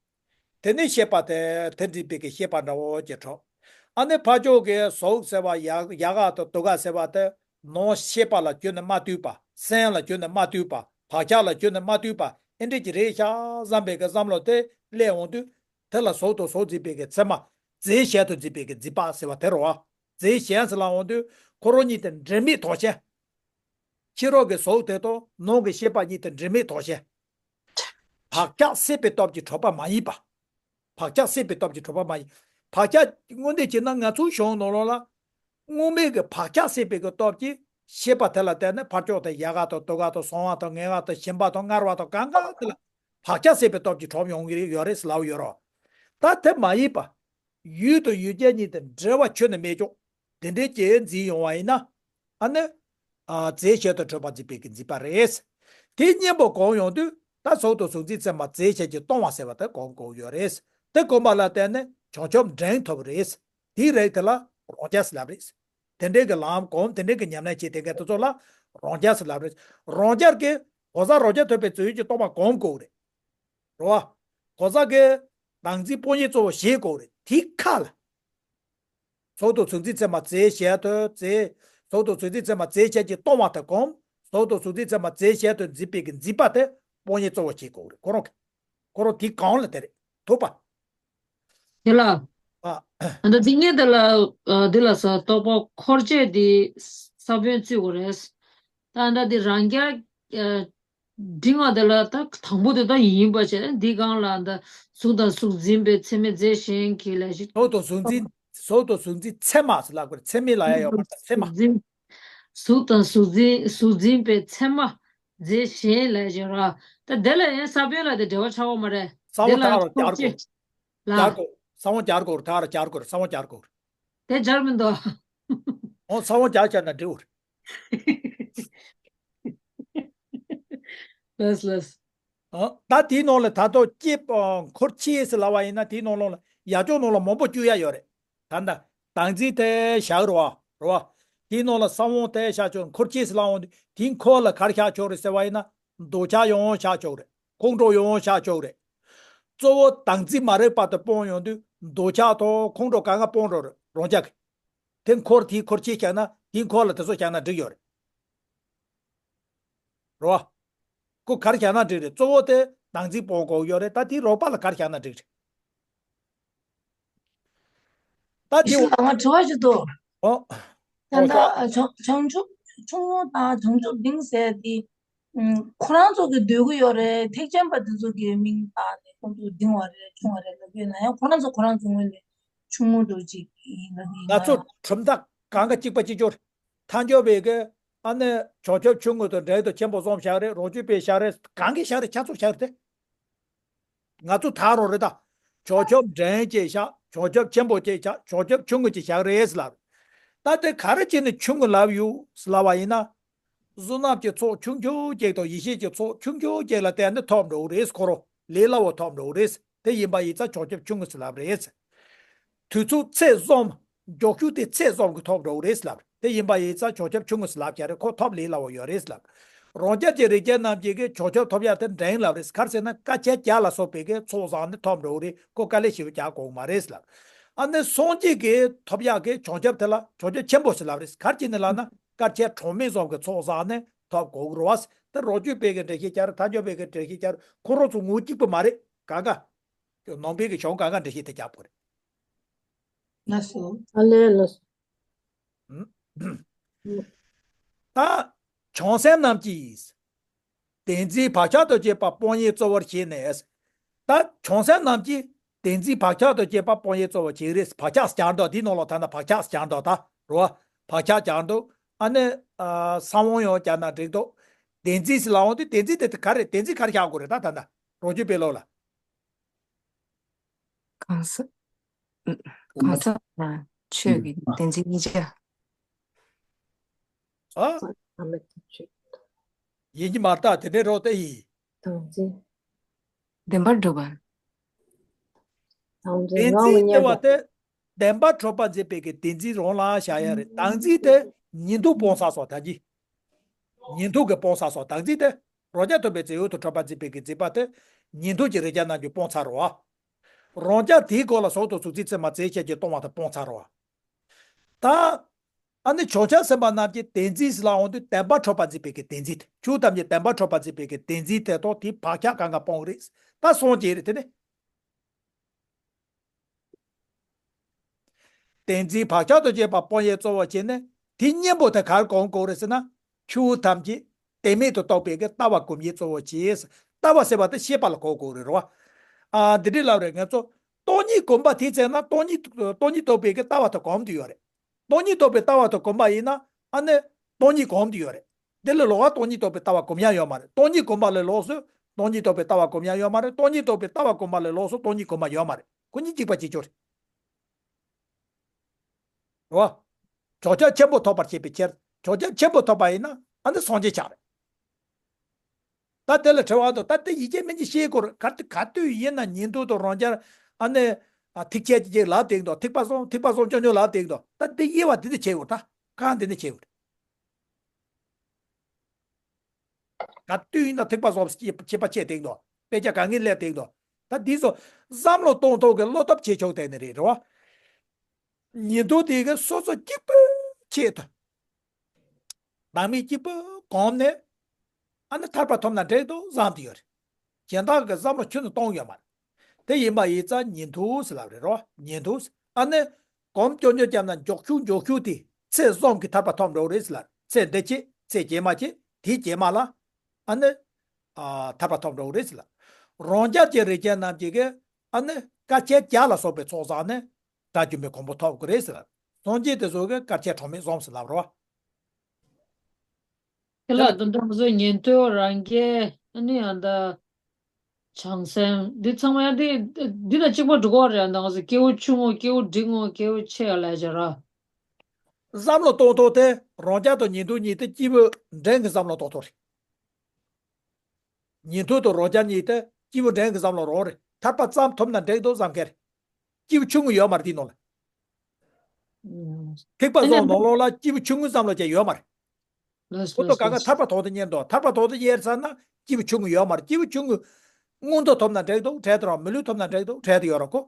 དེ་ནས་ཤེས་པ་དེ་དེ་འཛིན་པའི་གི་ཤེས་པ་འདྲ་བོ་ཅིག་གྲུབ། ཨ་ནི་ཕར་ཕྱོགས་ཀྱི་གཟུགས་ཟེར་བ། ཡ་ཡ་ག་དང་དུ་ག་ཟེར་བ་དེ་ནང་ཤེས་པ་ལ་གྱུར་ནས་མ་ལྟོས་པ། སེམས་ལ་གྱུར་ནས་མ་ལྟོས་པ། བག་ཆགས་ལ་གྱུར་ནས་མ་ལྟོས་པ། ཨེ་འདྲས་ཀྱི་རེད་ཤག་བསམ་པའི་གི་བསམ་བློ་དེ་སླེབས་འོང་དུས། དེ་ལ་གཟུགས་དང་གཟུགས་འཛིན་པའི་གི་མཚན་མ་རྫས་གཞན་དུ་འཛིན་པའི་གི་འཛིན་པ་ཟེར་བ་དེ་རེད་བ། རྫས་གཞན་ཟེར་ལབ་འོང་དུས་ཁོ་རང་གཉིས་དེ་འབྲེལ་མེད་དོགས་ཅན། ཕྱི་རོལ་གྱི་གཟུགས་དེ་དང་ནང་གི་ཤེས་པ་གཉིས་དེ་འབྲེལ་མེད་དོགས་ཅན། བག་ཆགས་སྲེད་པའི་སྟོབས་ཀྱིས་གྲུབ་པ་མ་ཡིན་པ། བག་ཆགས་སྲེད་པའི་སྟོབས་ཀྱིས་གྲུབ་པ་མ་ཡིན། བག་ཆགས་དངོས་འདས་བྱས་ན་ང་ཚོའི་གཞུང་ནང་ལོགས་ལ། དངོས་མེད་ཀྱི་བག་ཆགས་སྲེད་པའི་གི་སྟོབས་ཀྱིས་ཤེས་པ་དེ་ལ་བརྟེན་ནས་ཕར་ཕྱོགས་དེ་ཡལ་ག་དང་དུད་ཀ་དང་གསང་བ་དང་ངན་བ་དང་ཞེན་པ་དང་མངར་བ་དང་གང་ག་དེ་ལ་བག་ཆགས་སྲེད་པའི་སྟོབས་ཀྱིས་གྲུབ་ཡོང་གི་ཡོད་རེད་ཟེར་ལབ་ཡོད་རེད། ད་དེ་མ་ཡིན་པ། ཡུལ་དང་ཡུལ་ཅན་གཉིས་དེ་འབྲེལ་བ་ཁྱོན་ནས་མེད་ཀྱང་དེ་འདྲའི་སྐྱེ་འཛིན་ཡོང་བ་ཡིན་ན། ཨ་ནི། ཨ། རྫས་གཞན་དུ་གྲུབ་པར་འཛིན་པའི་གི་འཛིན་པ་རེད། དེའི་གཉེན་པོ་གོམས་ཡོང་དུས་ད་གཟུགས་དང་གཟུགས་འཛིན་མཚན་མ་རྫས་གཞན་གྱིས་སྟོང་པ་ཟེར་བ་དེ་གོམས་དགོས་ཡོད་རེད། དེ་གོམས་པ་ལ་བརྟེན་ནས་བྱང་ཆུབ་འབྲིང་ཐོབ་རེད། དེའི་རིགས་དེ་ལ་རང་རྐྱ་ཟེར་ལབ་རེད། དེ་འདྲའི་གི་ལམ་གོམས། དེ་འདྲའི་གི་ཉམས་ལེན་བྱེད་དེ་འགའ་དེ་ཚོ་ལ་རང་རྐྱ་ཟེར་ལབ་རེད། རང་རྐྱར་གི་གང་ཟག་རང་རྐྱ་ཐུབ་པའི་རྫས་ཡུལ་གྱི་སྟོང་པ་གོམས་དགོས་རེད། རེད་བ། གང་ཟག་གི་བདག་འཛིན་སྤོང་བྱའི་གཙོ་བོ་བྱེད་དགོས་རེད། དེའི་ཁ་ལ། གཟུགས་དང་གཟུགས་འཛིན་མཚན་མ་རྫས་གཞན་དུ་རྫས། གཟུགས་དང་གཟུགས་འཛིན་མཚན་མ་རྫས་གཞན་གྱིས་སྟོང་པ་དེ་གོམས། གཟུགས་དང་གཟུགས་འཛིན་མཚན་མ་རྫས་གཞན་དུ་འཛིན་པའི་གི་འཛིན་པ་དེ་སྤོང་བྱའི་གཙོ་བོ་བྱེད་དགོས་རེད། ཁོ་རང་གི། ཁོ་རང་དེའི་གོང་ལ་དེ་རེད། ཐུབ་པ། དེ་ལ། ཨ། ཨ། ད་འདི་ངས་དེ་ལ། ཨ། འདི་ལ་ས་རྟོག་པ་འཁོར་བྱེད་འདི་ས་བོན་བརྩི་དགོས་རེད། ད་ད་འདི་རང་རྐྱ། ཨ། འབྲིང་བ་དེ་ལ་ད་དང་པོ་དེ་ད་ཡིན་པ་བྱས། འདི་སྒང་ལ་ད་གཟུགས་དང་གཟུགས་འཛིན་པའི་ཚད་མས་རྫས་གཞན་གྱིས་ལས་ཞེས། གཟུགས་དང་གཟུགས་འཛིན། གཟུགས་དང་གཟུགས་འཛིན་ཚད་མ་ཟེར་ལབ་དགོས་རེད། ཚད་མས་ལབ་ཡ་ཡོད་མ་རེད། ཚད་མ། གཟུགས་དང་གཟུགས་འཛིན། གཟུགས་འཛིན་པའི་ཚད་མ་རྫས་གཞན་ལས་ཞེས་ར། ད་དེ་ལ་ཡང་ས་བོན་ལ་དེ་འབྲེལ་བ་ཆགས་ཀྱི་མ་རེད། ས་བོན་དེ་ལ་ད་རུང་ཕྱོགས་སྐྱེ་ལ། སྦྱར་དགོས། ས་བོན་སྦྱར་དགོས་རེད། ད་རུང་སྦྱར་དགོས་རེད། ས་བོན་སྦྱར་དགོས་རེད། དེ་སྦྱར་མི་འདུག་འོ་ས་བོན་སྦྱར་བྱས་ན་འགྲིག་གི་རེད། ལགས་ལགས། ཨ། ད་དེའི་ནང་ལ་ད་ལྟ་སྐྱེས་པ་འཁོར་སྐྱེས་ཟེར་ལབ་པ་ཡིན་ན། དེའི་ནང་ལོགས་ལ་ཡ་ཅོག་ནང་ལ་མང་པོ་བཅུག་ཡ་ཡོད་རེད། ད་ལྟ་བདག་འཛིན་དེ་བཞག་རེད་བ། རེད་བ། དེའི་ནང་ལ་ས་བོན་དེ་བཞག་ཆོག་འཁོར་སྐྱེས་ཟེར་ལབ་འོང་དུས། དེའི་འཁོར་ལ་ག་རེ་བཞག་ཆོག་རེད་ཟེར་བ་ཡིན་ན། འདོད་ཆགས་ཡང་བཞག་ཆོག་རེད། ཁོང་ཁྲོ་ཡང་བཞག་ཆོག་རེད། གཙོ་བོ་བདག་འཛིན་མ་རིག་པ་དེ་སྤོང་ཡོང་དུས། འདོད་ཆགས་དང་ཁོང་ཁྲོ་གང་ག་སྤོང་འགྲོ་རེད། རང་རྐྱ་གི། དེ་འཁོར་དེའི་འཁོར་སྐྱེས་བཞག་ན། དེའི་འཁོར་ལ་དེ་ཚོ་བཞག་ན་འགྲིག་ཡོད་རེད། རེད་བ། ཁོ་ག་རེ་བཞག་ན་འགྲིག་རེད། གཙོ་བོ་དེ་བདག་འཛིན་སྤོང་དགོས་ཡོད་རེད། ད་དེའི་རོགས་པ་ལ་ག་རེ་བཞག་ན་འགྲིག་རེད། ད་དེ། ཡིན་ལ་ང་དྲི་བ་ཞིག་འདུག་ཨོ། ད་ལྟ་བྱང་ཆུབ་ཆུང་ངུ་དང་བྱང་ཆུབ་འབྲིང་ཟེར་དེ། ཨུམ། ཁོ་རང་ཚོ་གི་འདོད་ཀྱི་ཡོད་རེད། ཐེག་ཆེན་པ་དེ་ཚོ་གི་མིང་བཏགས་ནས་ཁོང་ཚོ་འབྲིང་བ་རེད། ཆུང་བ་རེད་ལབ་ཀྱི་ཡོད་ན་ཡང་། ཁོ་རང་ཚོ་ཁོ་རང་ཚོ་ངོས་ནས་ཆུང་ངུ་འདྲ་ཅིག་ཡིན་ལབ་ཀྱི་ཡིན་ན། ང་ཚོ་གྲུབ་མཐའ་གང་ག་གཅིག་པ་གཅིག་གྱུར། ཐལ་འགྱུར་བའི་གི། ཨ་ནི་བྱང་ཆུབ་ཆུང་ངུ་དང་འབྲིང་དང་ཆེན་པོ་གསུམ་བཞག་རེད། རང་རྒྱུད་པའི་བཞག་རེད། གང་གི་བཞག་རེད། ཆ་ཚང་བཞག་རེད་དེ། ང་ཚོ་ད་རུང་རེད་ད། བྱང་ཆུབ་འབྲིང་ཅིག་བཞག་བྱང་ཆུབ་ཆེན་པོ་ཅིག་བཞག་བྱང་ཆུབ་ཆུང་ངུ་ཅིག་བཞག་རེད་ཟེར་ལབ། ད་དེ་ག་རེ་བྱས་ནས་ཆུང་ངུ་ལབ་ཡོད་ཟེར་ལབ་པ་ཡིན་ན། བསོད་ནམས་ཀྱི་ཚོགས་ཆུང་ཆུང་ཅིག་དང་ཡེ་ཤེས་ཀྱི་ཚོགས་ཆུང་ཆུང་ཅིག་ལ་བརྟེན་ནས་ཐོབ་འགྲོ་གི་རེད། ཁོ་རང་ལས་སླ་བོ་ཐོབ་འགྲོ་གི་རེད། དེ་ཡིན་པ་ཡིན་ཙང་བྱང་ཆུབ་ཆུང་ངུ་ཟེར་ལབ་རེད། དུས་ཚོད་ཚད་གསུམ། མགྱོགས་ཤོས་དེ་ཚད་གསུམ་གྱིས་ཐོབ་འགྲོ་གི་རེད་ལབ། དེ་ཡིན་པ་ཡིན་ཙང་བྱང་ཆུབ་ཆུང་ངུ་ཟེར་ལབ་ཀྱི་རེད། ཁོ་ཐོབ་ལས་སླ་བོ་ཡོད་རེད་ལབ། རང་རྒྱལ་གྱི་རིགས་ཅན་རྣམས་ཀྱིས་ཀྱི་བྱང་ཆུབ་ཐོབ་ཡག་དེ་འབྲིང་ལབ་རེད། ག་རེ་ཟེར་ན་དཀའ་སྤྱད་བརྒྱ་ལ་སོགས་པའི་གི་ཚོགས་བསགས་ནས་ཐོབ་འགྲོ་གི་རེད། ཁོ་དཀའ་ལས་ཞེ་པོ་རྒྱག་དགོས་མ་རེད་ལབ། ཨ་ནི་སངས་རྒྱས་ཀྱི་ཐོབ་ཡག་གི་བྱང་ཆུབ་དེ་ལ་བྱང་ཆུབ་ཆེན་པོ་ཟེར་ལབ་རེད། ག་རེ་བྱས་ནས་ལབ་ན་དཀའ་སྤྱད་གྲངས་མེད་གསུམ་གྱི་ཚོགས་བསགས་ནས་ཐོབ་དགོས་ཀྱི་རེད་བ། དེ་རང་རྒྱུད་པའི་གི་འགྲེལ་བཤད་རྒྱག་རེད། ཐལ་འགྱུར་བའི་གི་འགྲེལ་བཤད་རྒྱག་རེད། ཁོ་རང་ཚོ་ངོ་གཅིག་པ་མ་རེད། གང་ག་ནང་པའི་གི་གཞུང་གང་ག་འགྲེལ་བཤད་དེ་རྒྱག་དགོས་རེད། ལགས་སོ། ཨ་ལས་ལགས་སོ། ད་བྱང་སེམས་རྣམས་ཀྱིས་བདེན་འཛིན་བག་ཆགས་དང་བཅས་པ་སྤོང་བའི་གཙོ་བོར་བྱས་ནས། ད་བྱང་སེམས་རྣམས་ཀྱིས་བདེན་འཛིན་བག་ཆགས་དང་བཅས་པ་སྤོང་བའི་གཙོ་བོར་བྱེད་རེད། བག་ཆགས་སྦྱར་འདུག་དེའི་ནང་ལ་ཐ་ན་བག་ཆགས་སྦྱར་འདུག་ད་རོ། བག་ཆགས་སྦྱར་འདུག་ཨ་ནི་ཨ་ས་བོན་ཡང་སྦྱར་ན་འགྲིག་འདུག་བདེན་འཛིན་ཟེར་ལབ་འོང་དུས་བདེན་འཛིན་དེ་ག་རེད། བདེན་འཛིན་ག་རེ་བཞག་དགོས་རེད། ད་ད་ད་རང་རྒྱུད་པའི་ལུགས་ལ། གང་ཟག་གང་ཟག་དང་ཆོས་ཀྱི་བདེན་འཛིན་གཉིས་ཆ། ཨ། ཡིན་གྱི་མ་རེད་ད། དེ་འདྲའི་རོ་དེ་ཡིན། བདེན་པར་གྲུབ་པ། བདེན་འཛིན་ཟེར་བ་དེ་བདེན་པར་གྲུབ་པ་འཛིན་པའི་གི་བདེན་འཛིན་རང་ལ་བཞག་ཡ་རེད། བདག་འཛིན་དེ་ཉན་ཐོས་སྤོང་ཚར་སོང་། ད་གི་ཉན་ཐོས་ཀྱིས་སྤོང་ཚར་སོང་། བདག་འཛིན་དེ་རང་རྒྱལ་ཐོབ་པའི་རྫས་ཡོད་དུ་གྲུབ་པ་འཛིན་པའི་གི་འཛིན་པ་དེ་ཉན་ཐོས་ཀྱི་རིགས་ཅན་རྣམས་ཀྱིས་སྤོང་ཚར་རོ། རང་རྒྱལ་དེའི་སྒོ་ལ་གཟུགས་དང་གཟུགས་འཛིན་ཚད་མ་རྫས་གཞན་གྱིས་སྟོང་པ་དེ་སྤོང་ཚར་རོ། ད་ཨ་ནི་བྱང་ཆུབ་སེམས་དཔའ་རྣམས་ཀྱིས་བདེན་འཛིན་ཟེར་ལབ་འོང་དུས་བདེན་པར་གྲུབ་པ་འཛིན་པའི་གི་བདེན་འཛིན་དེ། ཆོས་ཐམས་ཅད་བདེན་པར་གྲུབ་པ་འཛིན་པའི་གི་བདེན་འཛིན་དེ་དང་དེའི་བག་ཆགས་གང་ག་སྤོང་རེད། ད་སངས་རྒྱས་རེད། དེ་ནི་བདེན་འཛིན་བག་ཆགས་དང་བཅས་པ་སྤོང་བའི་གཙོ་བོར་བྱས་ནས་དེའི་གཉེན་པོ་དེ་ག་རེ་གོམས་དགོས་རེད་ཟེར་ན། ཆོས་ཐམས་ཅད་བདེན་མེད་དུ་རྟོགས་པའི་གི་ལྟ་བ་སྒོམ་བྱེད་གཙོ་བོར་བྱས། ལྟ་བ་ཟེར་བ་དེ་ཤེས་པ་ལ་གོ་དགོས་རེད་རོ། ཨ་འདི་འདྲའི་ལབ་རེད། ང་ཚོ་སྟོང་ཉིད་སྒོམ་པ་དེ་བྱས་ན་སྟོང་ཉིད་སྟོང་ཉིད་རྟོགས་པའི་གི་ལྟ་བ་དེ་གོམས་དུ་ཡོད་རེད། སྟོང་ཉིད་རྟོགས་པའི་ལྟ་བ་དེ་གོམས་པ་ཡིན་ན་ཨ་ནི་སྟོང་ཉིད་གོམས་དུ་ཡོད་རེད། འདི་ལས་ལོགས་ཀ་སྟོང་ཉིད་རྟོགས་པའི་ལྟ་བ་གོམས་ཡ་ཡོད་མ་རེད། སྟོང་ཉིད་གོམས་པ་ལས་ལོགས་སུ་སྟོང་ཉིད་རྟོགས་པའི་ལྟ་བ་གོམས་ཡ་ཡོད་མ་རེད། སྟོང་ཉིད་རྟོགས་པའི་ལྟ་བ་གོམས་པ་ལས་ལོགས་སུ་སྟོང་ཉིད་གོམས་པ་ཡོད་མ་རེད། ཁོ་གཉིས་གཅིག་པ་གཅིག་གྱུར་རེད། རེད་བ། བྱང་ཆུབ་ཆེན་པོ་ཐོབ་པར་བྱེད་པའི་ཕྱིར། བྱང་ཆུབ་ཆེན་པོ་ཐོབ་པ་ཡིན་ན་ཨ་ནི་སངས་རྒྱས་ཆགས་རེད། ད་དེ་ལ་དྲི་བ་འདུག་ད་དེ་ཡིན་གཅིག་མིན་གཅིག་ཤེས་དགོས་རེད། ག་དུས་ག་དུས་ཡིན་ན་ཉན་ཐོས་དང་རང་རྒྱལ་ཨ་ནི་ཨ་ཐེག་ཆེན་གྱི་ལབ་བསྡད་འདུག་ཐེག་པ་གསུམ་ཐེག་པ་གསུམ་སྤྱོད་འཇུག་ལབ་བསྡད་འདུག་ད་དེ་དབྱེ་བ་འདི་འདྲ་ཕྱེ་དགོས་རེད། ད་གང་འདི་འདྲ་ཕྱེ་དགོས་རེད། ག་དུས་ཡིན་ན་ཐེག་པ་གསུམ་ཁྱད་པར་ཕྱེ་བསྡད་འདུག་དཔེ་ཆ་གང་གིས་སླེབས་བསྡད་འདུག་ད་འདི་ཚོ་བསམ་བློ་གཏོང་ཐུབ་མཁན་བློ་སྟོབས་ཆེ་ཆུང་དེ་ནི་རེད། རེད་བ། ཉན་ཐོས་དེ་གི་སོ་སོ་གཅིག་པུའི་ཆེད་དུ། བདག་མེད་གཅིག་པུ་གོམས་ནས་ཨ་ནི་ཐར་པ་ཐོབ་ན་འགྲིག་འདུག་བསམ་གྱི་ཡོད་རེད། གཞན་དག་གི་བསམ་བློ་ཁྱོན་ནས་གཏོང་ཡོད་མ་རེད། དེ་ཡིན་པ་ཡིན་ཙང་ཉན་ཐོས་ཟེར་ལབ་རེད་རོ། ཉན་ཐོས་ཨ་ནི་གོམས་སྐྱོ་སྐྱོ་བརྒྱབ་ན་མགྱོགས་ཤོས་མགྱོགས་ཤོས་དེ་ཚེ་གསུམ་གྱི་ཐར་པ་ཐོབ་འགྲོ་རེད་ཟེར་ལབ། ཚེ་འདི་ཕྱི་ཚེ་རྗེས་མ་ཕྱི་དེའི་རྗེས་མ་ལ་ཨ་ནི་ ཨ་ཐར་པ་ཐོབ་འགྲོ་གི་རེད་ཟེར་ལ། རང་རྒྱལ་གྱི་རིགས་ཅན་རྣམས་ཀྱིས་ཀྱི་ཨ་ནི་དཀའ་སྤྱད་བརྒྱ་ལ་སོགས་པའི་ཚོགས་བསགས་ནས་དགྲ་བཅོམ་པའི་གོ་འཕང་ཐོབ་ཀྱི་རེད་ཟེར་ལ། སངས་རྒྱས་དེ་ཚོ་གི་དཀའ་སྤྱད་གྲངས་མེད་བསགས་ཟེར་ལབ་རོ། དེ་ལ་དེ་ལ་དོན་དམ་བཟོ་ཉན་ཐོས་རང་རྒྱལ་ཨ་ནི་ཡང་ད་བྱང་སེམས་འདི་ཚང་མ་ཡང་འདི་འདི་དང་གཅིག་པ་འགྲོ་གི་རེད། ཡང་ད་ང་ཚོ་སྐྱེས་བུ་ཆུང་ངུ་སྐྱེས་བུ་འབྲིང་ངུ་སྐྱེས་བུ་ཆེ་ཡ་ལ་བྱ་ར། བསམ་བློ་གཏོང་ཐོག་དེ་རང་རྒྱལ་དང་ཉན་ཐོས་གཉིས་དེ་སྐྱེས་བུ་འབྲིང་གི་བསམ་བློ་གཏོང་ཐོག་རེད། ཉན་ཐོས་དང་རང་རྒྱལ་གཉིས་དེ་སྐྱེས་བུ་འབྲིང་གི་བསམ་བློ་རང་རེད། ཐར་པ་ཙམ་ཐོབ་ན་འགྲིག་འདུག་བསམ་མཁན་རེད། སྐྱེས་བུ་ཆུང་ངུ་ཡོད་མ་རེད་དེའི་ནང་ལ། ཨུམ། ཐེག་པ་ཨ་ནི་གསུམ་ནང་ལོགས་ལ་སྐྱེས་བུ་ཆུང་ངུའི་བསམ་བློ་ཅན་ཡོད་མ་རེད། ལགས་ཁོ་ལགས་ཚོ་གང་ག་ལགས། ཐར་པ་དོན་དུ་གཉེར་འདུག་ཐར་པ་དོན་དུ་གཉེར་ཚར་ན་སྐྱེས་བུ་ཆུང་ངུ་ཡོད་མ་རེད། སྐྱེས་བུ་ཆུང་ངུ་མངོན་མཐོ་ཐོབ་ན་འགྲིག་འདུག་བྲལ་དུ་རང་མི་ལུས་ཐོབ་ན་འགྲིག་འདུག་བྲལ་དུ་ཡོད་ར་ཁོ།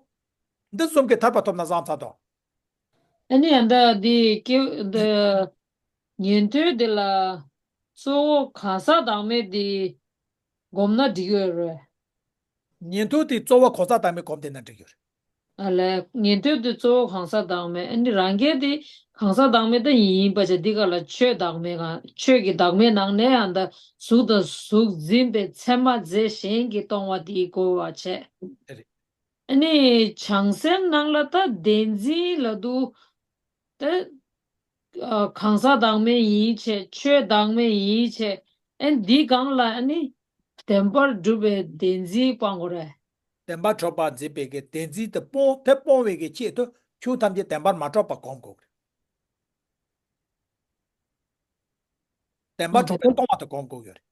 འདི་གསུམ་གྱི་ཐར་པ་ཐོབ་ན་བཟང་ཚར་དོ། ཨ་ནི་ཡང་ད་འདི་སྐྱེ་འདི་ཉན་ཐོས་འདི་ལ་གཙོ་བོ་གང་ཟག་བདག་མེད་འདི་སྒོམ་ན་འགྲིག་ཡོད་རེད། ཉན་ཐོས་དེ་གཙོ་བོ་གང་ཟག་བདག་མེད་སྒོམ་བསྡད་ན་འགྲིག་ཡོད་རེད། ཨ་ལས་ཉན་ཐོས་དེ་གཙོ་བོ་གང་ཟག་བདག་མེད། ཨ་ནི་རང་རྒྱལ་དེ་གང་ཟག་བདག་མེད་ད་ཡིན་པ་བྱས། འདི་ག་ལ་ཆོས་བདག་མེད་གང་ཆོས་ཀྱི་བདག་མེད་ནང་ནས་ཡང་ད་གཟུགས་དང་གཟུགས་འཛིན་པའི་མཚན་མ་རྫས་གཞན་གྱིས་སྟོང་བ་དེའི་རྒོལ་བ་བྱས། དེ་རེད། ཨ་ནི་བྱང་སེམས་ནང་ལ་ད་བདེན་འཛིན་ལ་འདུག་ད་ཨ་གང་ཟག་བདག་མེད་ཡིན་བྱས། ཆོས་བདག་མེད་ཡིན་བྱས། ཨ་ནི་འདི་སྒང་ལ་ཨ་ནི་བདེན་པར་གྲུབ་པའི་བདེན་འཛིན་སྤང་དགོས་རེད། བདེན་པར་གྲུབ་པ་འཛིན་པའི་གི་བདེན་འཛིན་དེ་སྤོང་། དེ་སྤོང་བའི་གི་ཆེད་དུ་ཆོས་ཐམས་ཅད་བདེན་པར་མ་གྲུབ་པ་སྒོམ་དགོས་རེད། བདེན་པ་ཨ་གྲུབ་པས་སྟོང་བ་དེ་སྒོམ་དགོས་ཀྱི་རེད།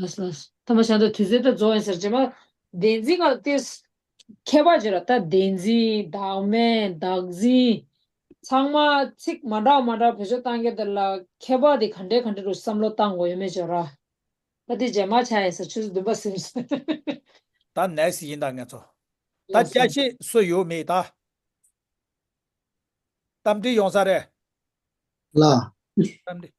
ལགས་ལགས། ཐ་མ་བཞག་འདུག་དུས་ཚོད་ད་རྫོགས་ཡིན་ཟེར། རྗེས་མ་བདེན་འཛིན་ག་དེ་ཁྱད་པར་ཅིག་ར། ད་བདེན་འཛིན། བདག་མེད། བདག་འཛིན། ཚང་མ་ཚིག་མ་འདྲ་མ་འདྲ་བེད་སྤྱོད་བཏང་གི་དེ་ལ་ཁྱད་པར་དེ་ག་འདྲས་ག་འདྲས་རུ་བསམ་བློ་བཏང་དགོས་ཡོད་མེད་ཅིག་ར། ད་དེ་རྗེས་མ་བྱ་ཡིན་ཟེར། ཆུ་ཚོད་བདུན་པ་ཟིན་ཟེར། ད་ནེག་སི་ཡིན་ད་ངེད་ཚོ། ད་ལགས་སོ། བསྐྱར་བཤད་སུ་ཡོད་མེད་ད། གཏམ་འདྲི་ཡོང་ས་རེད། ལགས། གཏམ་འདྲི།